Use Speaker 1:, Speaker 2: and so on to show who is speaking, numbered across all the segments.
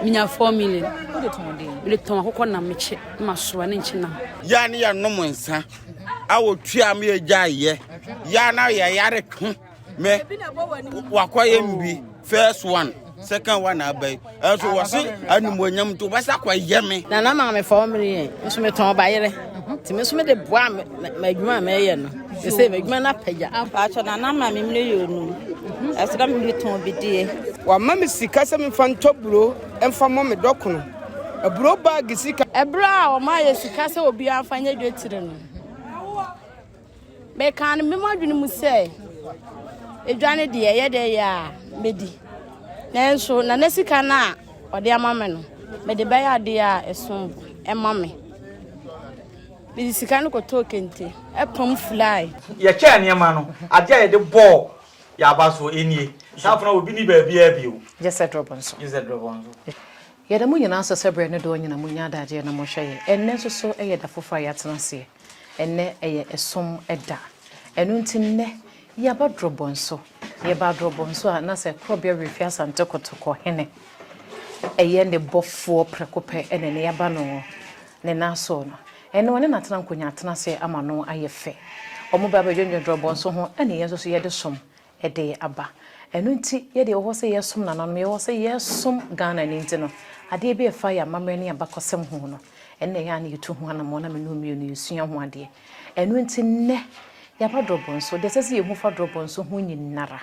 Speaker 1: Menya 4 million.
Speaker 2: Wode tɔn den?
Speaker 1: Mede tɔn akokɔ nam mekye na masoa ne nkye nam.
Speaker 3: Yɛ ne yɛnom nsa a wɔtua me yɛgyaeɛ yɛ na yɛyare two me wakɔyɛ mbi first one second one aba yi ɛnso wɔse animuonyam nti wɔbɛsa kɔyɛ me.
Speaker 4: Nana maa me fɔm yɛ nso metɔn bayerɛ nti me nso mede boa m'adwuma a mɛyɛ no sɛ m'adwuma no apagya.
Speaker 5: Ampakyɛ nana maa me mmerɛ yɛ onum ɛso na mede tɔn bidie.
Speaker 6: Wama me sika sɛ memfa ntɔ buro mfa mmɔ me dɔkono aburo baage sika.
Speaker 7: Ɛberɛ a wɔma yɛ sika sɛ obiara mfa nyɛ dwetire no, mekaa no mema adwene mu sɛ edwa no deɛ ɛyɛ dɛ yɛ a mɛdi, nanso nana sika no a ɔde ama me no, mede bɛyɛ adeɛ a ɛsom bo ɛma me. Mede sika no kɔtɔɔ kente, ɛpam fly.
Speaker 8: Yɛkyɛɛ nneɛma no, adeɛ a yɛde bɔɔ yɛn aba soɔ nie. Saa afei na obi ni baabiara bio.
Speaker 2: Gye sɛ drɔbɔ nso.
Speaker 8: Gye sɛ drɔbɔ nso.
Speaker 2: Yɛda mo nyinaa ase sɛ berɛ ne dɔɔ nyina monya adagyeɛ na mohwɛ yɛn. Ɛnnɛ nso so yɛ da foforɔ a yɛatena aseɛ. Ɛnnɛ ɛyɛ ɛsom da. Ɛno nti nnɛ yɛaba drɔbɔ nso. Yɛbaa drɔbɔ nso a na sɛ Korɔbea Werɛfie Asante Kotoko hene ɛyɛ ne bɔfoɔ prɛko pɛ ɛna ɛnnɛ yɛaba no ne nan so no. Ɛnnɛ ɔne n'atena nkonya atena ase ama no ayɛ fɛ. Wɔn ba abɛdwendwen drɔbɔ nso ho ɛna yɛn nso so yɛde som de aba. Ɛno nti yɛ deɛ yɛwɔ hɔ sɛ yɛsom nananom, yɛwɔ hɔ sɛ yɛsom Ghana no nti no, adeɛ bi a ɛfa yɛn amammerɛ ne yɛn abakɔsɛm ho no, ɛno na ɛyɛ a na yɛtu ho anammɔn na me ne wo mmienu yɛsua ho adeɛ. Ɛno nti nnɛ, yɛaba Drɔbɔnso, deɛ ɛsɛ sɛ yɛhu fa Drɔbɔnso ho nyinara,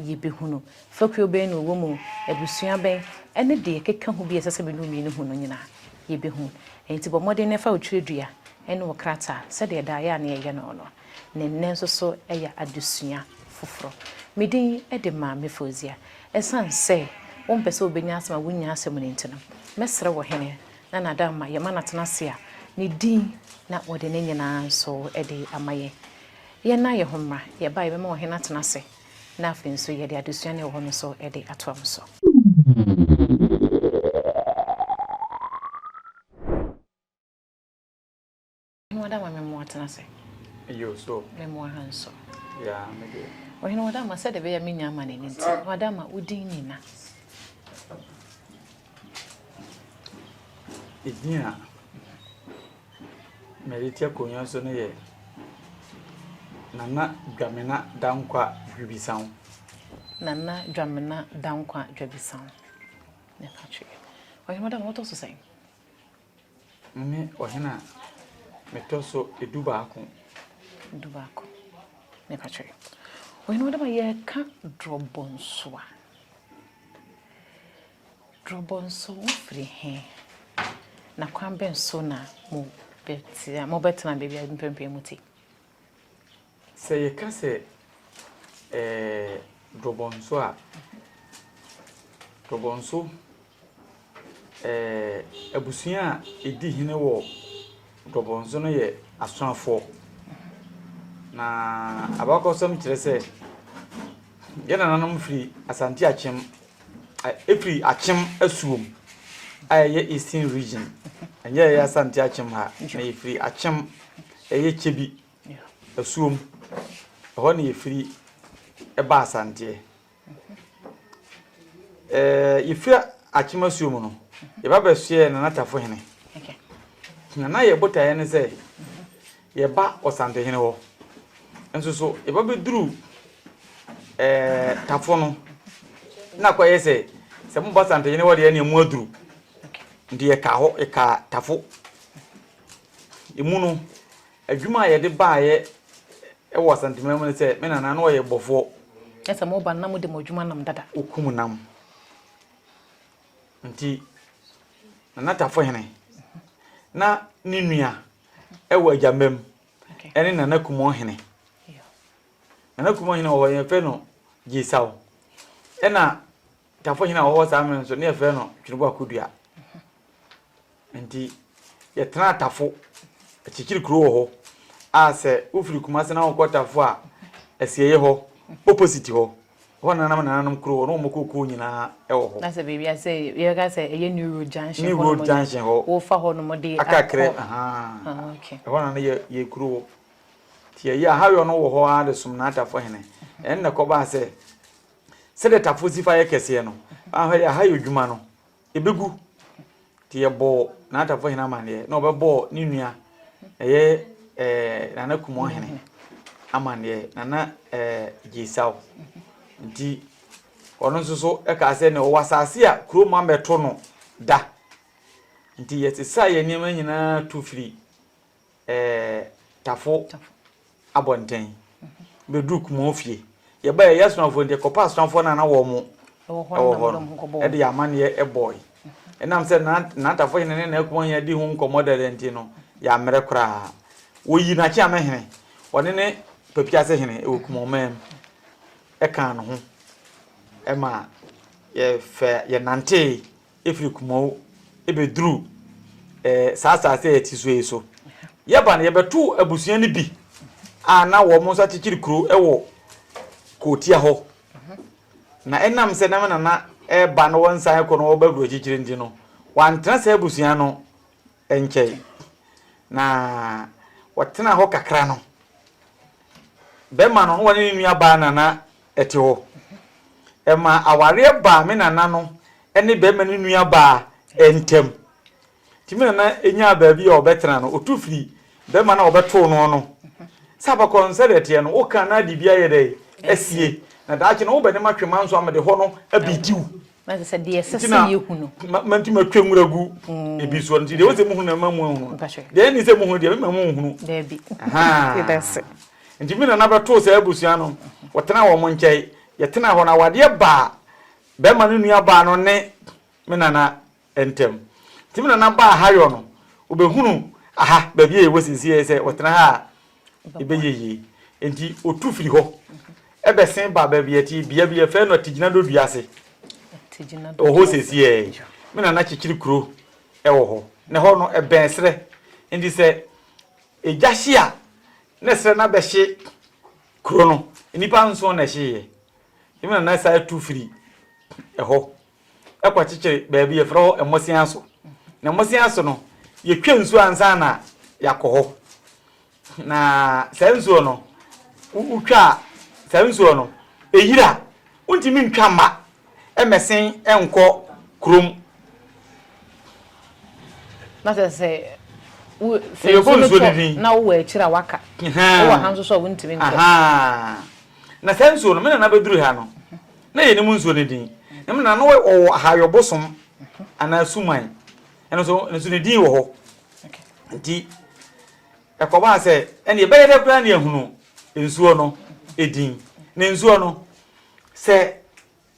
Speaker 2: yɛbɛhunu. Fakuo bɛn na ɔwɔ mu, abusua bɛn, ɛne deɛ ɛkeka ho bi a ɛsɛ sɛ me ne wo mmienu hu no nyinaa, yɛbɛhu. Ɛnti bɔ mmɔden na fa wo twerɛdua ne wo krataa sɛdeɛ daa yɛ a na yɛyɛ no no. Ne nnɛ nso so yɛ adesua foforɔ. Me din de Maame Fauzia. Ɛsiane sɛ wompɛ sɛ wobɛnya asɛm a wonnya asɛm no nti no, mɛsrɛ wo hene na Nadamma yɛma no atena ase a ne din na wɔde ne nyinaa nso de ama yɛn. Yɛnna yɛn ho mmra, yɛba a yɛbɛma ɔhene atena ase na afei nso yɛde adesua no a ɛwɔ hɔ no nso de atoa mo so. Ɔhene Wadama me mmoa tena ase.
Speaker 8: Yo so.
Speaker 2: Me mmoa ha nso.
Speaker 8: Yeah, me deɛ.
Speaker 2: Ɔhene Wadama sɛdeɛ ɛbɛyɛ a menya ama n'ani nti. Wadama wo din nina.
Speaker 8: Edin a mede te akonnwa so no yɛ Nana Dwamena Dankwa Dwibisaw.
Speaker 2: Nana Dwamena Dankwa Dwabisaw. Ɔhene Wadama wotɔ so sɛn?
Speaker 8: Mene ɔhene a metɔ so dubaako.
Speaker 2: Dubaako. Mepa kyɛw. Ɔhene Wadama yɛreka drɔbɔ nso a, drɔbɔ nso wofiri he? Na kwan bɛn so na mobɛtena baabi a mprempren mote?
Speaker 8: Sɛ yɛka sɛ ɛɛ drɔbɔnso a, drɔbɔnso ɛɛ abusua a ɛdi hene wɔ drɔbɔnso no yɛ Asoafoɔ. Na abakɔsɛm kyerɛ sɛ yɛn nananom firi Asante Akyem, ɛfiri Akyem asuom a ɛyɛ Eastern Region. Ɛnyɛ ɛyɛ Asante Akyem ha, na yɛfiri Akyem ɛyɛ Kyebi asuom. Ɛhɔ na yɛfiri ba Asanteɛ. Ɛɛ yɛfiri Akyem asuom no, yɛba bɛsoɛɛ Nana Tafohene. Na na yɛn botaeɛ ne sɛ yɛba Ɔsantehene hɔ. Nso so yɛba bɛduru ɛɛ Tafo no, na akɔyɛ sɛ sɛ moba Santehene hɔ deɛ ɛneɛ mo aduru. Nti yɛkaa hɔ, yɛkaa Tafo. Emu no, adwuma a yɛde baeɛ wɔ Asanteman mu ne sɛ, me nana na ɔyɛ bɔfoɔ.
Speaker 2: Na sɛ moba no na mode mo adwuma nam dada.
Speaker 8: Wokum nam. Nti Nana Tafohene na ne nua wɔ Agyamam ɛne Nana Kumɔhene. Nana Kumɔhene wɔ hɔ yɛfrɛ no Gyesaw. Ɛna Tafohene a ɔwɔ hɔ saa mmerɛ nso ne yɛfrɛ no Twene Akodua. Nti yɛtenaa Tafo, akyikyiri kuro wɔ hɔ a sɛ wofiri Kumase na wokɔ Tafo a, asieeɛ hɔ, opposite hɔ, hɔ na na me nananom kuro wɔ, na wɔn kookoo nyinaa wɔ hɔ.
Speaker 2: Na sɛ baabi a sɛ yɛbɛka sɛ ɛyɛ New Road Junction
Speaker 8: New Road Junction hɔ.
Speaker 2: Wofa hɔ nom de akɔ.
Speaker 8: Akakrɛ, ahaa. Ah, okay. Ɛhɔ na na yɛ yɛ kuro wɔ. Nti yɛyɛ ahayɔ no wɔ hɔ ara de som Naa Tafo hene. Ɛno na ɛkɔbaa sɛ sɛdeɛ Tafo si fa yɛ kɛseɛ no, ahɔ yɛ ahayɔ dwuma no. Ɛbɛgu. Nti yɛbɔɔ Nana Tafo hene amanneɛ na ɔbɛbɔɔ ne nua ɛyɛ ɛɛ Nana Kumɔ hene amanneɛ, Nana ɛɛ Gyesaw. Nti ɔno nso so ɛkaa sɛ ne ɔwɔ asase a kurom ammɛto no da. Nti yɛsesaa yɛn nneɛma nyinaa tu firi ɛɛ Tafo abɔnten bɛduru Kumɔɔ fie. Yɛbaeɛ yɛyɛ asomafoɔ nti yɛkɔpaa asomafoɔ no a na wɔn wɔ hɔ no de yɛn amanneɛ bɔɔe. Ɛnam sɛ na Nantafo hene ne Naakumɔ hene adi ho nkɔmmɔ dada nti no, yɛammrɛ koraa. Wɔyii Nakyeame hene, ɔne ne Papiase hene wɔ Kumɔɔ man mu kaa ne ho ma yɛfɛ yɛnantee firi Kumawu bɛduruu saa asase a yɛte so yi so. Yɛba no, yɛbɛtoo abusua no bi a na wɔn nso akyekyere kuro wɔ Kootia hɔ. Na ɛnam sɛ na me nana reba na wɔnsan kɔ na wɔba kuro akyikyiri nti no, wantena saa abusua no nkyɛn. Na wɔtenaa hɔ kakra no, bɛrima no, na wɔne ne nuabaa nana ɛte hɔ. Ɛmaa awareɛ baa me nana no ne barima no nuabaa ntam. Nti me nana nyaa baabi a ɔbɛtena no, ɔtu firi barima no a ɔbɛtoo no no. Sɛ abakɔ no sɛdeɛ ɛteɛ no, woka na ade bi ayɛ dɛ asie, na daakye no wobɛne matwe manso ama de hɔ no abɛdi wo.
Speaker 2: Nti
Speaker 8: na mantumi atwa nwura gu ebi soɔ nti deɛ wosɛ muhunu na mma mu ahunu. Deɛ ɛnni sɛ muhunu deɛ mema mu nhunu. Nti me nana bɛtoo saa abusua no, wɔtenaa wɔn nkyɛn. Yɛtenaa hɔ no, awadeɛ baa barima no nuabaa no ne me nana ntam. Nti me nana baa ha yɔ no, ɔbɛhunu aha, baabi a yɛwɔ seesei sɛ ɔtena ha a, ɛbɛyɛ yie. Nti ɔtu firi hɔ bɛsen baa baabi a yɛte, bea bi yɛfrɛ no Atigyina Dodua ase. Ɛwɔ hɔ seesei. Me nana kyekyere kuro wɔ hɔ. Na ɛhɔ no, ɛbɛn serɛ. Nti sɛ egya hye a, Na serɛ no abɛhye kuro no, nnipa nson na ɛhyeeɛ. Emi na na saa tu firi ɛhɔ kɔkyekyere baabi yɛfrɛ hɔ Mmosea so. Na Mmosea so no, yɛtwa nsuo ansa na yɛakɔ hɔ. Na saa nsuo no, wotwa a, saa nsuo no, ɛyiri a, wontumi ntwa mma mmɛsen nkɔ kurom.
Speaker 2: Na kyerɛ sɛ wo sɛ nsuo no tɔ na wowɔ akyiri a waka wowɔ ha nso so a wontumi ntɔ.
Speaker 8: Na saa nsuo no me nana bɛduru ha no na yɛnim nsuo no din. Na me nana no ɔwɔ ahayɔbosom anaa suman ɛno nso nso ne din wɔ hɔ. Nti ɛkɔbaa sɛ ɛne ɛbɛyɛ dɛ koraa ne ahunu nsuo no din. Na nsuo no sɛ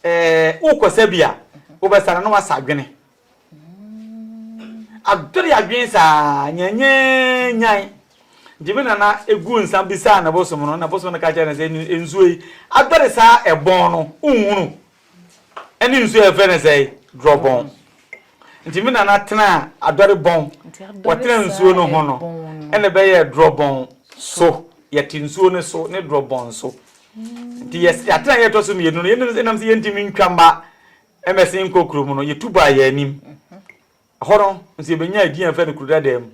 Speaker 8: Ɛɛ, wokɔsa bi a, wobɛsa no na woasa adwene. Adwene adwene saa, nyanyanyan. Nti me nana egu nsa bisaa ne bosom no, na bosom no ka kyerɛ no sɛ nsuo yi adɔre saa ɛbɔn no, wonhunu. Ɛne nsuo a yɛfrɛ no sɛ drɔbɔn. Nti me nana tenaa adɔre bɔn, wɔtena nsuo no ho no, ɛna ɛbɛyɛɛ drɔbɔn so. Yɛte nsuo no so ne drɔbɔn so. Nti yɛatena yɛ ɛtɔ so mmienu no, yɛn ɛnam sɛ yɛntumi ntwa mma mmɛsen nkɔ kurom no, yɛtu baa yɛn anim. Ɛhɔ no nso yɛbɛnya edin a yɛfrɛ no kuro dadaa mu.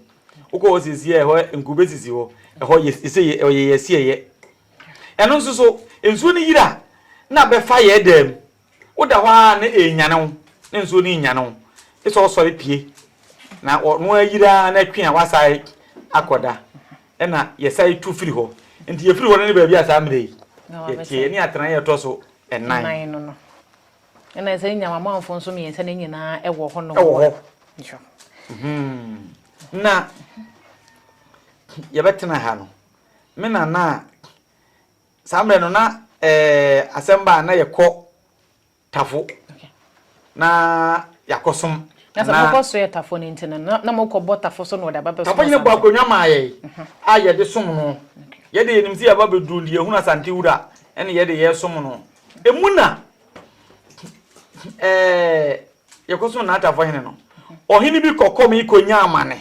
Speaker 8: Wokɔ hɔ siesie a, ɛhɔ nkube sisi hɔ. Ɛhɔ yɛ sɛ ɔyɛ yɛsieyɛ. Ɛno nso so, nsuo no yiri a, na abɛfa yɛn dan mu. Woda hɔ ara na ɛrenyane wo, na nsuo no renyane wo. Gye sɛ ɔsɔre pue, na ɔno ara yiri ara na ɛtwe a wasan akɔda. Ɛna yɛsan tu firi hɔ. Nti yɛfiri hɔ no ne baabi a saa mmerɛ yi yɛteɛ ne atenaeɛ ɛtɔ so ɛnan.
Speaker 2: Ɛnan no no. Ɛna sɛ nya amanfoɔ nso mmiɛnsa no nyinaa ɛwɔ hɔ nom.
Speaker 8: Ɛwɔ hɔ. Na yɛbɛtena ha no, me nana a saa mmerɛ no na ɛɛ asɛm ba a na yɛkɔ Tafo na yɛakɔsom.
Speaker 2: Na sɛ mokɔ so yɛ tafo no nti no, na mokɔbɔ tafo so na wɔde aba bɛsom
Speaker 8: Tafo nyina bɔ akonnwa maa yɛn a yɛde som no. Yɛde yɛnim sɛ yɛaba bɛduru deɛ yɛhunu Asante wura ɛne yɛde yɛsom no. Emu na ɛɛ yɛkɔsom Naa Tafo hene no. Ɔhene bi kɔkɔm yi kɔnya amane.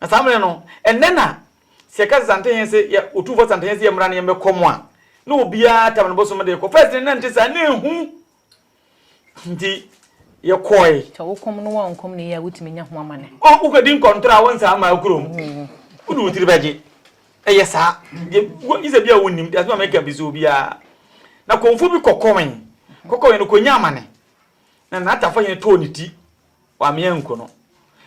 Speaker 8: Na saa mmerɛ no, ɛnnɛ na sɛ yɛka sɛ Santehene se yɛ Otumfoɔ Santehene se yɛmmra na yɛmmɛkɔ mo a, na obiara tam ne bosom de rekɔ. First no na ɛnte saa, na ehu nti yɛkɔe.
Speaker 2: Sɛ wokom no woankom no yie a wotumi nya ho amane.
Speaker 8: O, wokɔdi nkɔntorɔ a wonsan mmaa kurom. Wode wo tiri bɛgye. Ɛyɛ saa. Deɛ, gye sɛ bi a wonnim, deɛ asɛm a meka bi sɛ obiara. Na kɔmfoɔ bi kɔkɔe, kɔkɔe no kɔnya amane. Na n'atafohene tɔɔ ne ti, wammea anku no.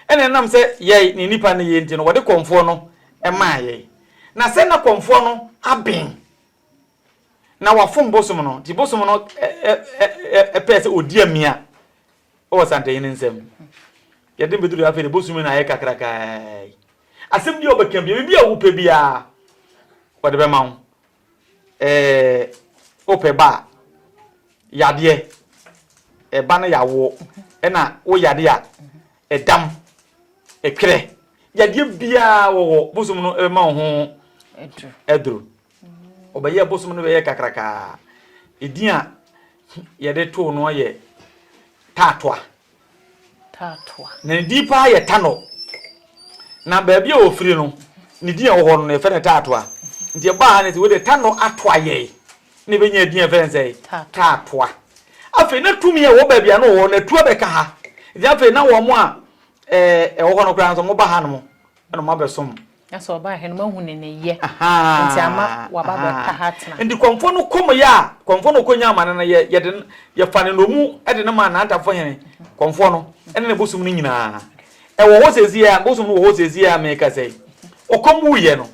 Speaker 8: Ɛnna ɛnam sɛ yɛn, ne nnipa no ye nti no, wɔde kɔmfoɔ no maa yɛn. Na sɛ na kɔmfoɔ no aben na wafom bosom no, nti bosom no pɛɛ sɛ ɔdi amia wɔ Santehene nsam. Yɛde no bɛduru afei de bosom no ayɛ kakrakaa yi. Asɛm bi a wobɛka biara, biribi a wopɛ biara, wɔde bɛma wo. Ɛɛ wopɛ ba a, yadeɛ, ɛba no yawoɔ, ɛna wo yadeɛ a, ɛdam, ɛtwerɛ, yadeɛ biara wɔwɔ bosom no ɛbɛma wo ho aduro. Ɔbɛyɛ bosom no bɛyɛ kakrakaa. Edin a yɛde too no yɛ Taatoa.
Speaker 2: Taatoa.
Speaker 8: Na ne din paa yɛ Tanɔ. Na baabi a ɔfiri no, ne din a ɛwɔ hɔ no, yɛfrɛ no Taatoa. Nti ɛbaa ha no sɛ, wei deɛ Tanɔ atoa yɛn, na ɛbɛnya din a yɛfrɛ no sɛ Taatoa. Afei na tumi a ɛwɔ baabi a na ɔwɔ no, atu abɛka ha. Nti afei na wɔn a ɛwɔ hɔ no koraa nso, wɔba hanom na wɔabɛsom.
Speaker 2: Na sɛ ɔbaa ha no, moahu ne nneyɛ, nti ama waba abɛka ha atena.
Speaker 8: Nti kɔmfoɔ no kɔm yɛ a, kɔmfoɔ no ɔkɔnya amane no, yɛ, yɛde no, yɛfa no nnomu de no maa Nantafo hene, kɔmfoɔ no, ne ne bosom no nyinaa. Ɛwɔ hɔ seesei a, bosom no wɔ hɔ seesei a merekasa yi. Ɔkɔm wuiɛ no,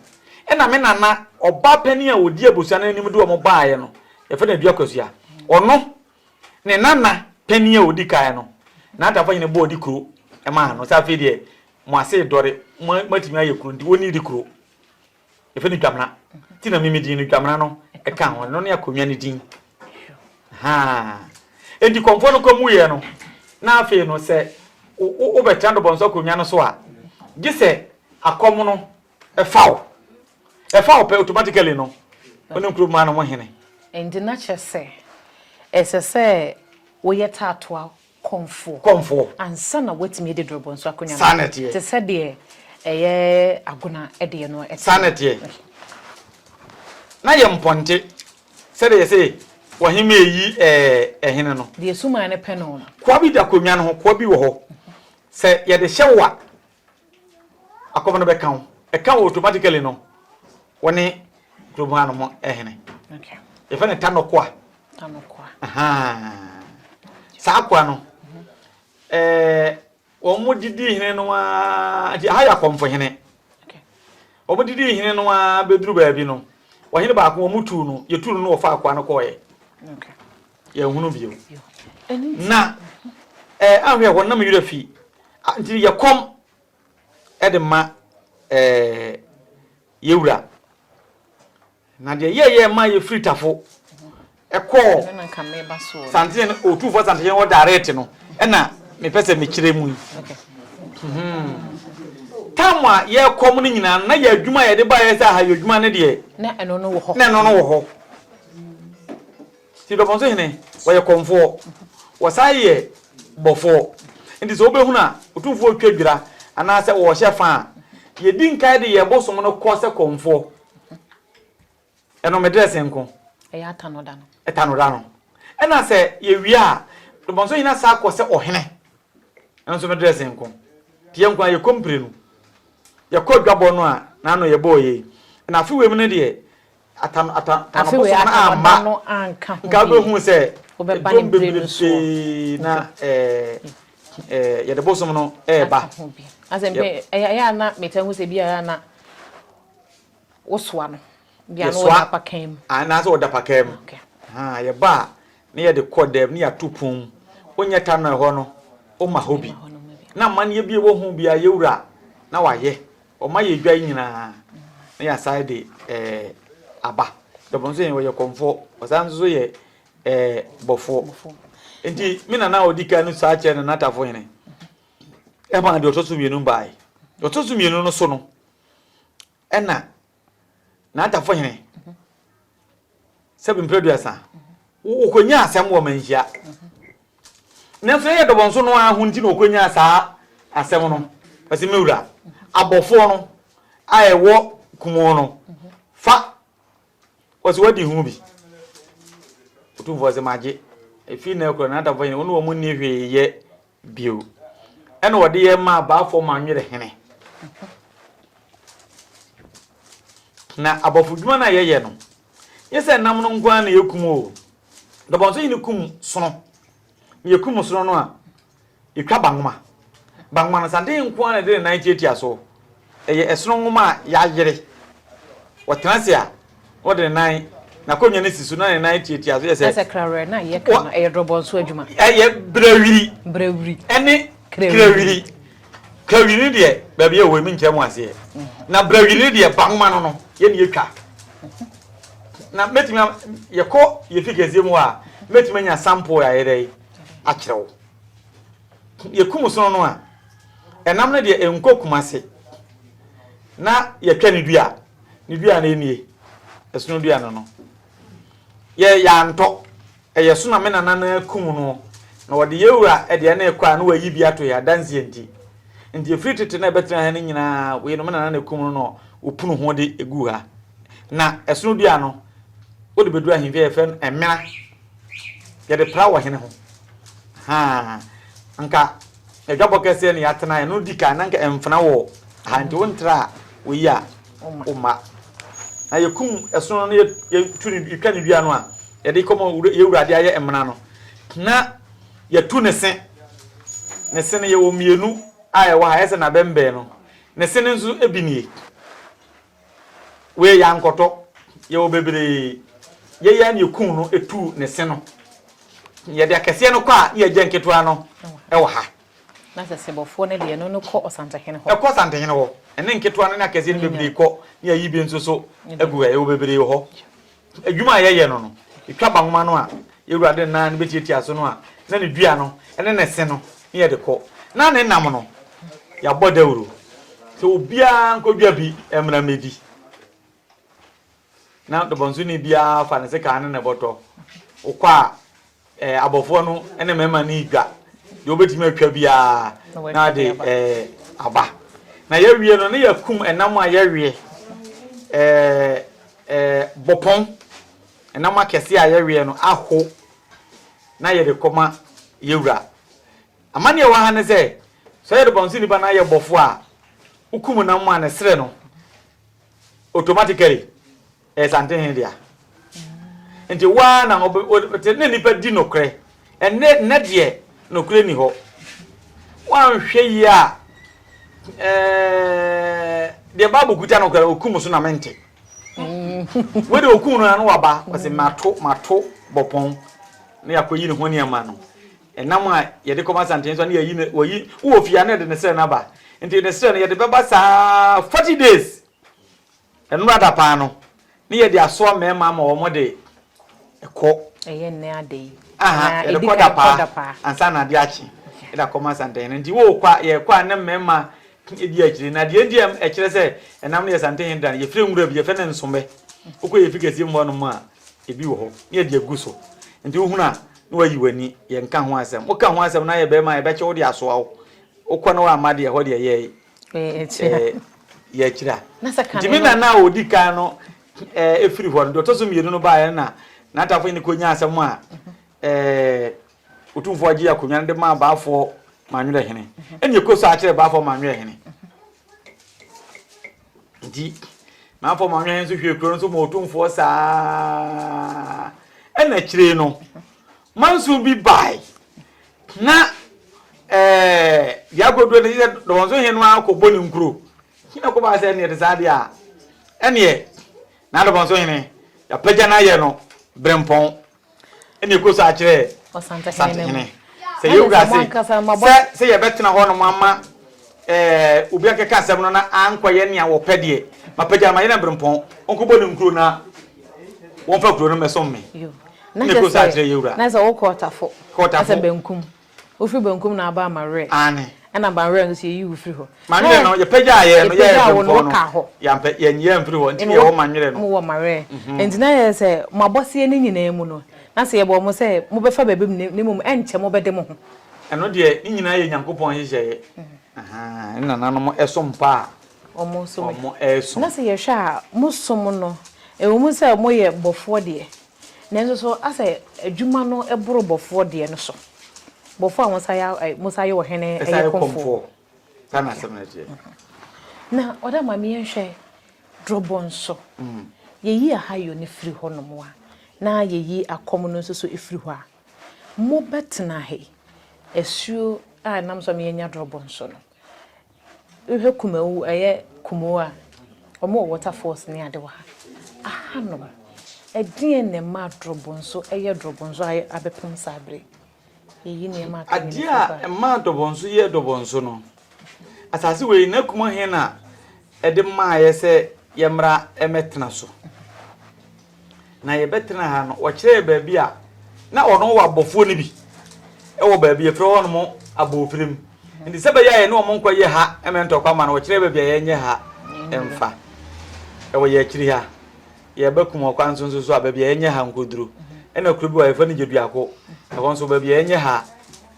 Speaker 8: ɛna me nana, ɔbaa panin a ɔdi abusua no anim de wɔn baeɛ no, yɛfrɛ no Adua Kwasua, ɔno, ne nana panin a ɔdi kan no, Nantafo hene bɔɔ di kuro maa no, sɛ afei deɛ, Mo ase redɔre, mo moatumi ayɛ kuro nti wɔnni di kuro. Yɛfrɛ no dwamena. Nti na mimi din no dwamena no ɛka ho. Ɛno ne akonnwa no din. Haa. Enti kɔmfoɔ no kɔm wuiɛ no, na afei no sɛ wobɛtena dɔbɔnsɔ akonnwa no so a, gye sɛ akɔm no ɛfa wo. Ɛfa wo pɛ automatically no, wo ne kurom ha no mo hene.
Speaker 2: Enti na kyerɛ sɛ ɛsɛ sɛ woyɛ taatoa kɔmfoɔ.
Speaker 8: Kɔmfoɔ.
Speaker 2: Ansa na woatumi adi dorobɔ nso akonnwa no.
Speaker 8: Saa na ɛteɛ.
Speaker 2: Te sɛ deɛ ɛyɛ agona deɛ no ɛteɛ.
Speaker 8: Saa na ɛteɛ. Na yɛ mpɔnte sɛdeɛ yɛse ɔhemmaa yi ɛɛ ɛhene no.
Speaker 2: Deɛ suman no pɛ no no.
Speaker 8: Koa bi da akonnwa no ho, koa bi wɔ hɔ. Sɛ yɛde hyɛ wo a, akɔm no bɛka wo. Ɛka wo automatically no, wo ne kurom ha nom hene. Yɛfrɛ no Tanɔkoa.
Speaker 2: Tanɔkoa.
Speaker 8: Saa akoa no, ɛɛ wɔn didi hene no ara, nti aha yɛ akɔmfo hene. Wɔn didi hene no ara bɛduru baabi no, ɔhene baako wɔn tuu no, yɛtuu no no wɔfa akoa no kɔɔɛ. Yɛnhunu bio. Na ɛɛ ahwɛ hɔ nam werɛ fi nti yɛkɔm de ma ɛɛ yɛwura. Na deɛ yɛyɛ ma yɛfiri Tafo ɛkɔɔ Santene Otumfoɔ Santene hɔ direct no ɛna mepɛ sɛ mekyerɛ mu yi. Hmm. Tam a yɛkɔm no nyinaa na yɛ adwuma a yɛde baeɛ sɛ aha yɛ adwuma no deɛ
Speaker 2: na ɛno no wɔ hɔ.
Speaker 8: Na ɛno no wɔ hɔ. Nti Dɔbɔnso hene, wɔyɛ kɔmfoɔ, wɔsan yɛ bɔfoɔ. Nti sɛ wobɛhunu a, Otumfoɔ retwa dwira anaasɛ wɔrehyɛ fa a, yɛdi nkae de yɛn bosom no kɔ sɛ kɔmfoɔ. Ɛno me dress nko.
Speaker 2: Ɛyɛ atanoda no.
Speaker 8: Ɛtanoda no. Ɛna sɛ yɛwie a, Dɔbɔnso hene asan akɔ sɛ ɔhene. Ɛno nso me dress nko. Nti yɛn nko ara yɛkɔ mprenu. Yɛkɔ dwabɔ no a, n'ano yɛbɔɔ yei. Na afe wei mu no deɛ, atan atan
Speaker 2: Afe wei
Speaker 8: bosom no
Speaker 2: atanɔda
Speaker 8: amma
Speaker 2: no anka ho
Speaker 8: nka
Speaker 2: bi.
Speaker 8: wobɛhu sɛ
Speaker 2: Wobɛba ne
Speaker 8: dwom
Speaker 2: bere no soɔ.
Speaker 8: bebrebe na ɛɛ ɛɛ yɛde bosom no ɛreba.
Speaker 2: Aka ho bi. Asɛ mpɛ ɛyɛ ɛyɛ a na meta hu sɛ bi a ɛyɛ a na wosoa no. Bi a na
Speaker 8: Yɛsoa
Speaker 2: wɔda apakan mu.
Speaker 8: anaasɛ wɔda pakaa mu.
Speaker 2: Okay.
Speaker 8: Ha yɛba a na yɛde kɔ dɛm na yɛato pon mu. Wonyɛ ta no ɛhɔ no woma hɔ bi.
Speaker 2: Ɛma hɔ no ma bi.
Speaker 8: Na amanneɛ bi a ɛwɔ ho biara yɛwura na wayɛ. Ɔma yɛ dwa yi nyinaa na yɛasan de ɛɛ aba. Dɔbɔ nso yɛ ɔyɛ kɔmfoɔ, ɔsan nso yɛ ɛɛ bɔfoɔ. Nti me nana a ɔdi kan no saa kyerɛ Nana Tafo hene. Ɛma deɛ ɔtɔ so mmienu baeɛ. Deɛ ɔtɔ so mmienu no so no, ɛna Nana Tafo hene sɛbi mprɛ duasa wɔkɔnya asɛm wɔ manhyia nanso ɛyɛ dɔbɔnso no ara ho nti na wɔkɔnya saa asɛm no ɔsɛ me wura abɔfoɔ no a ɛwɔ kumoo no fa wɔsɛ wadi ho bi otumfoɔ sɛ magye ɛfiri na ɛkorɔ nantafoɔ hene wo ne wɔn nni hwee yɛ bio ɛna wɔde yɛ maa baafoɔ ma nwerɛ hene Na abɔfodwuma no a yɛyɛ no, nyɛ sɛ nam no nko ara na yɛkum o. Dɔbɔnso hene kum sono. Na yɛkum sono no a, yɛtwa banwoma. Banwoma no, Asantehene nko ara na ɛde ne nan tiatia so. Ɛyɛ ɛsono nwoma a yɛayere. Ɔtena ase a, na ɔde ne nan, n'akonnwa no si so na ne nan tiatia so yɛ sɛ.
Speaker 2: Na sɛ krawerɛ no a yɛka no, ɛyɛ drɔbɔnso adwuma.
Speaker 8: Ɛyɛ brɛwiri.
Speaker 2: Brɛwiri.
Speaker 8: Ɛne krawiri. Krawiri no deɛ, baabi a ɛwɔ yi menkyerɛ mo aseɛ. Na brɛwiri no deɛ, banwoma no no, yɛne yɛtwa. Na mɛtumi, yɛkɔ yɛfi kɛseɛ mu hɔ a, mɛtumi anya sample a yɛdɛ akyerɛ wo. Yɛkum sono no a, ɛnam no deɛ ɛnkɔ Kumase. Na yɛtwa ne dua. Ne dua no nie. Ɛsono dua no no. Yɛ yɛantɔ. Ɛyɛ so na me nana no akum no. Na wɔde yɛ wura deɛ na ɛkɔ a na wayi bi ato yɛ adanseɛ nti. Nti ɛfiri tete na ɛbɛtena ha no nyinaa wei no me nana na ɛkum no na ɔpunu ho de ɛgu ha. Na ɛsono dua no wode bɛduru ahemfie a yɛfrɛ no ɛmena. Yɛde pra wɔ hene ho. Haa, anka adwabɔ kɛseɛ na yɛatena ɛno di kan na anka ɛmfena wɔ ha nti wontra a woyi a womma. Na yɛkum ɛsono no yɛtu ne yɛtwa ne dua no a yɛde kɔma yɛwura de ayɛ mmena no na yɛtu ne se. Ne se no yɛwɔ mmienu a ɛwɔ ha ɛsɛ n'abɛnbɛn no. Ne se no nso bi nie. Wei yɛankɔtɔ, yɛwɔ bebree. Yɛyɛ ara na yɛkum no tuu ne se no. Yɛde akɛseɛ no kɔ a, na yɛgya nketewa no wɔ ha.
Speaker 2: Na sɛ sebɔfoɔ no deɛ, ɛno no kɔ ɔsantehene hɔ.
Speaker 8: Ɛkɔ ɔsantehene hɔ. Ɛne nketewa no ne akɛseɛ no bebree kɔ, na yɛayi bi nso so agu ha. Yɛwɔ bebree wɔ hɔ. Adwuma a yɛyɛ no no, yɛtwa banwoma no a, yɛn wura de ne nan no bɛtiatia so no a, na ne dua no ne ne se no na yɛde kɔ. Na ne nam no, yɛabɔ dawuro sɛ obiara nkɔdwa bi mmra mmɛdi. Na dɔbɔnsoni biara fa ne sekan ne ne bɔtɔ. Wokɔ a, eh, abɔfoɔ no ne mmarima no redwa. Deɛ wobɛtumi atwa biara na ade eh, aba. Na yɛawie no, ne yɛakum ɛnam a yɛweɛ, eh, eh, bɔpɔn, ɛnam akɛseɛ a yɛweɛ no aho na yɛde kɔma yɛwura. Amanneɛ wɔ ha ne sɛ, sɛ yɛde bɔn so nipa na ayɛ bɔfoɔ a, wokum nam a ne serɛ no automatically Ɛyɛ Santehene dea. Nti wo ara na wo te ne nipa di nokorɛ. Ɛnɛ nnɛ deɛ nokorɛ ni hɔ. Woanhwɛ yie a ɛɛ deɛ Bible kuta nokorɛ okum so na mente. Wei deɛ okum no na no waba ɔsɛ mato mato bɔpɔn na yɛakɔyi ne ho nneɛma no. Ɛnam a yɛde kɔma Santehene so na yɛyi ne wɔyi wowɔ fie a na yɛde ne srɛ no aba. Nti ne srɛ no yɛde bɛba saa 40 days. Nnora da paa no, ne yɛde asoa mmarima ama wɔn de kɔ.
Speaker 2: Ɛyɛ nnɛ ada yi.
Speaker 8: Aha, yɛde kɔ da paa ansa na ade akye. Yɛde akɔma Asantehene. Nti wokɔ a, yɛkɔ a ne mmarima di akyire. Na deɛ nti a ɛkyerɛ sɛ ɛnam no yɛ Asantehene da no, yɛfrɛ nwura bi, yɛfrɛ no nsomɛ. Wokɔ yɛn fi kɛseɛ mu hɔnom a, ebi wɔ hɔ. Ne yɛde agu so. Nti wohunu a, na wayi w'ani. Yɛnka ho asɛm. Woka ho asɛm na ayɛ barima a, yɛbɛkyɛ wo de asoa wo. Wokɔ na woamma deɛ, ɛhɔ deɛ yɛn. yɛ akyiri a. Nti me nana a ɔdi kan no firi hɔ no, deɛ ɔtɔ so mmienu no baeɛ no na n'atafo ne kɔnya asɛm a Otumfoɔ agye akonnwa no de maa Baafoɔ Manwerɛ hene. Ɛna ɛkɔ so akyerɛ Baafoɔ Manwerɛ hene. Nti Baafoɔ Manwerɛ hene nso hwɛ kuro no so ma Otumfoɔ saa. Ɛna akyire no, manso bi bae. Na ɛɛ deɛ akɔduro no sɛ dɔwɔnso hene no ara kɔbɔ ne nkuro. Hene kɔbaa sɛ ɛneɛ te saa deɛ a ɛneɛ na dɔwɔnso hene yɛapagya no ayɛ no berempɔn. Ɛne ɛkɔ so akyerɛ Ɔsantehene sɛ yɛwura se sɛ sɛ yɛbɛtena hɔ nom ama ɛɛ obi akɛka asɛm no na ankɔyɛ nea wɔpɛ deɛ mapagya no mayɛ no berempɔn ɔnkɔbɔ ne nkuro na wɔmfa kuro no mmɛsom me.
Speaker 2: Na
Speaker 8: kyerɛ sɛ,
Speaker 2: na sɛ wokɔ Ɔtafo, na sɛ Bankum, wofiri Bankum na aba Amawerɛ,
Speaker 8: Aane.
Speaker 2: ɛna Banwerɛ nso yɛyi wo firi hɔ.
Speaker 8: Manwerɛ no, yɛpagyaa yɛn no, yɛɛ
Speaker 2: Yɛpagyaa wo no,
Speaker 8: Brempɔn no,
Speaker 2: wokaa hɔ.
Speaker 8: yɛampɛ, yɛanyi amfiri hɔ, nti na yɛwɔ Manwerɛ no.
Speaker 2: Mowɔ Mawerɛ. Nti na yɛ sɛ, mo abɔseɛ no nyinaa mu no, na sɛ yɛbɔɔ mo sɛ mobɛfa baabi mu, na mmom ɛnkyɛ mobɛde mo ho.
Speaker 8: Ɛno deɛ, ne nyinaa yɛ Nyankopɔn nhyehyɛeɛ. Ahaa, ne nananom som pa
Speaker 2: a wɔn
Speaker 8: resom.
Speaker 2: Na sɛ yɛhwɛ a, mo som no, ɛwɔ mu sɛ moyɛ bɔfoɔ deɛ, Nanso so asɛ adwuma no boro bɔfoɔ deɛ no so? Bɔfoɔ a wɔsan yɛ wɔsan yɛ ɔhene yɛ kɔmfoɔ.
Speaker 8: Saa na asɛm no teɛ.
Speaker 2: Na ɔda ma me yɛnhwɛ drɔbɔ nso. Yɛyi ahayɔ no firi hɔnom a, na yɛyi akɔm no nso so firi hɔ a. Mobɛtena ha yi, asuo a ɛnam so a yɛanya drɔbɔ nso no, wohwɛ Kumawu, ɛyɛ Kumawu a, wɔn wɔ water falls ne ade wɔ ha. Ahanom, ɛdeɛn na ɛma drɔbɔ nso ɛyɛ drɔbɔ nso a abɛpem saa berɛ yi? Yɛyi nneɛma aka
Speaker 8: Adeɛ a ɛmaa dɔbɔ nso yɛɛ dɔbɔ nso no, asase wei na Kumawu na ɛde maaeɛ sɛ yɛmmra mmɛtena so. Na yɛbɛtenaa ha no, wɔkyerɛɛ baabi a na ɔno wɔ abɔfoɔ no bi wɔ baabi yɛfrɛ hɔ nom abɔɔfirim. Nti sɛ bɛyɛ a yɛne wɔn nkɔyɛ ha mmɛ ntɔkwa ma no, wɔkyerɛɛ baabi a yɛnyɛ ha mfa. Ɛwɔ yɛn akyiri ha. Yɛba Kumɔkwa nso nso so a, baabi a yɛnyɛ ha nkɔduru. Ɛna kuro bi wɔ yɛfrɛ no Gyeduako. Ɛhɔ nso baabi a yɛnyɛ ha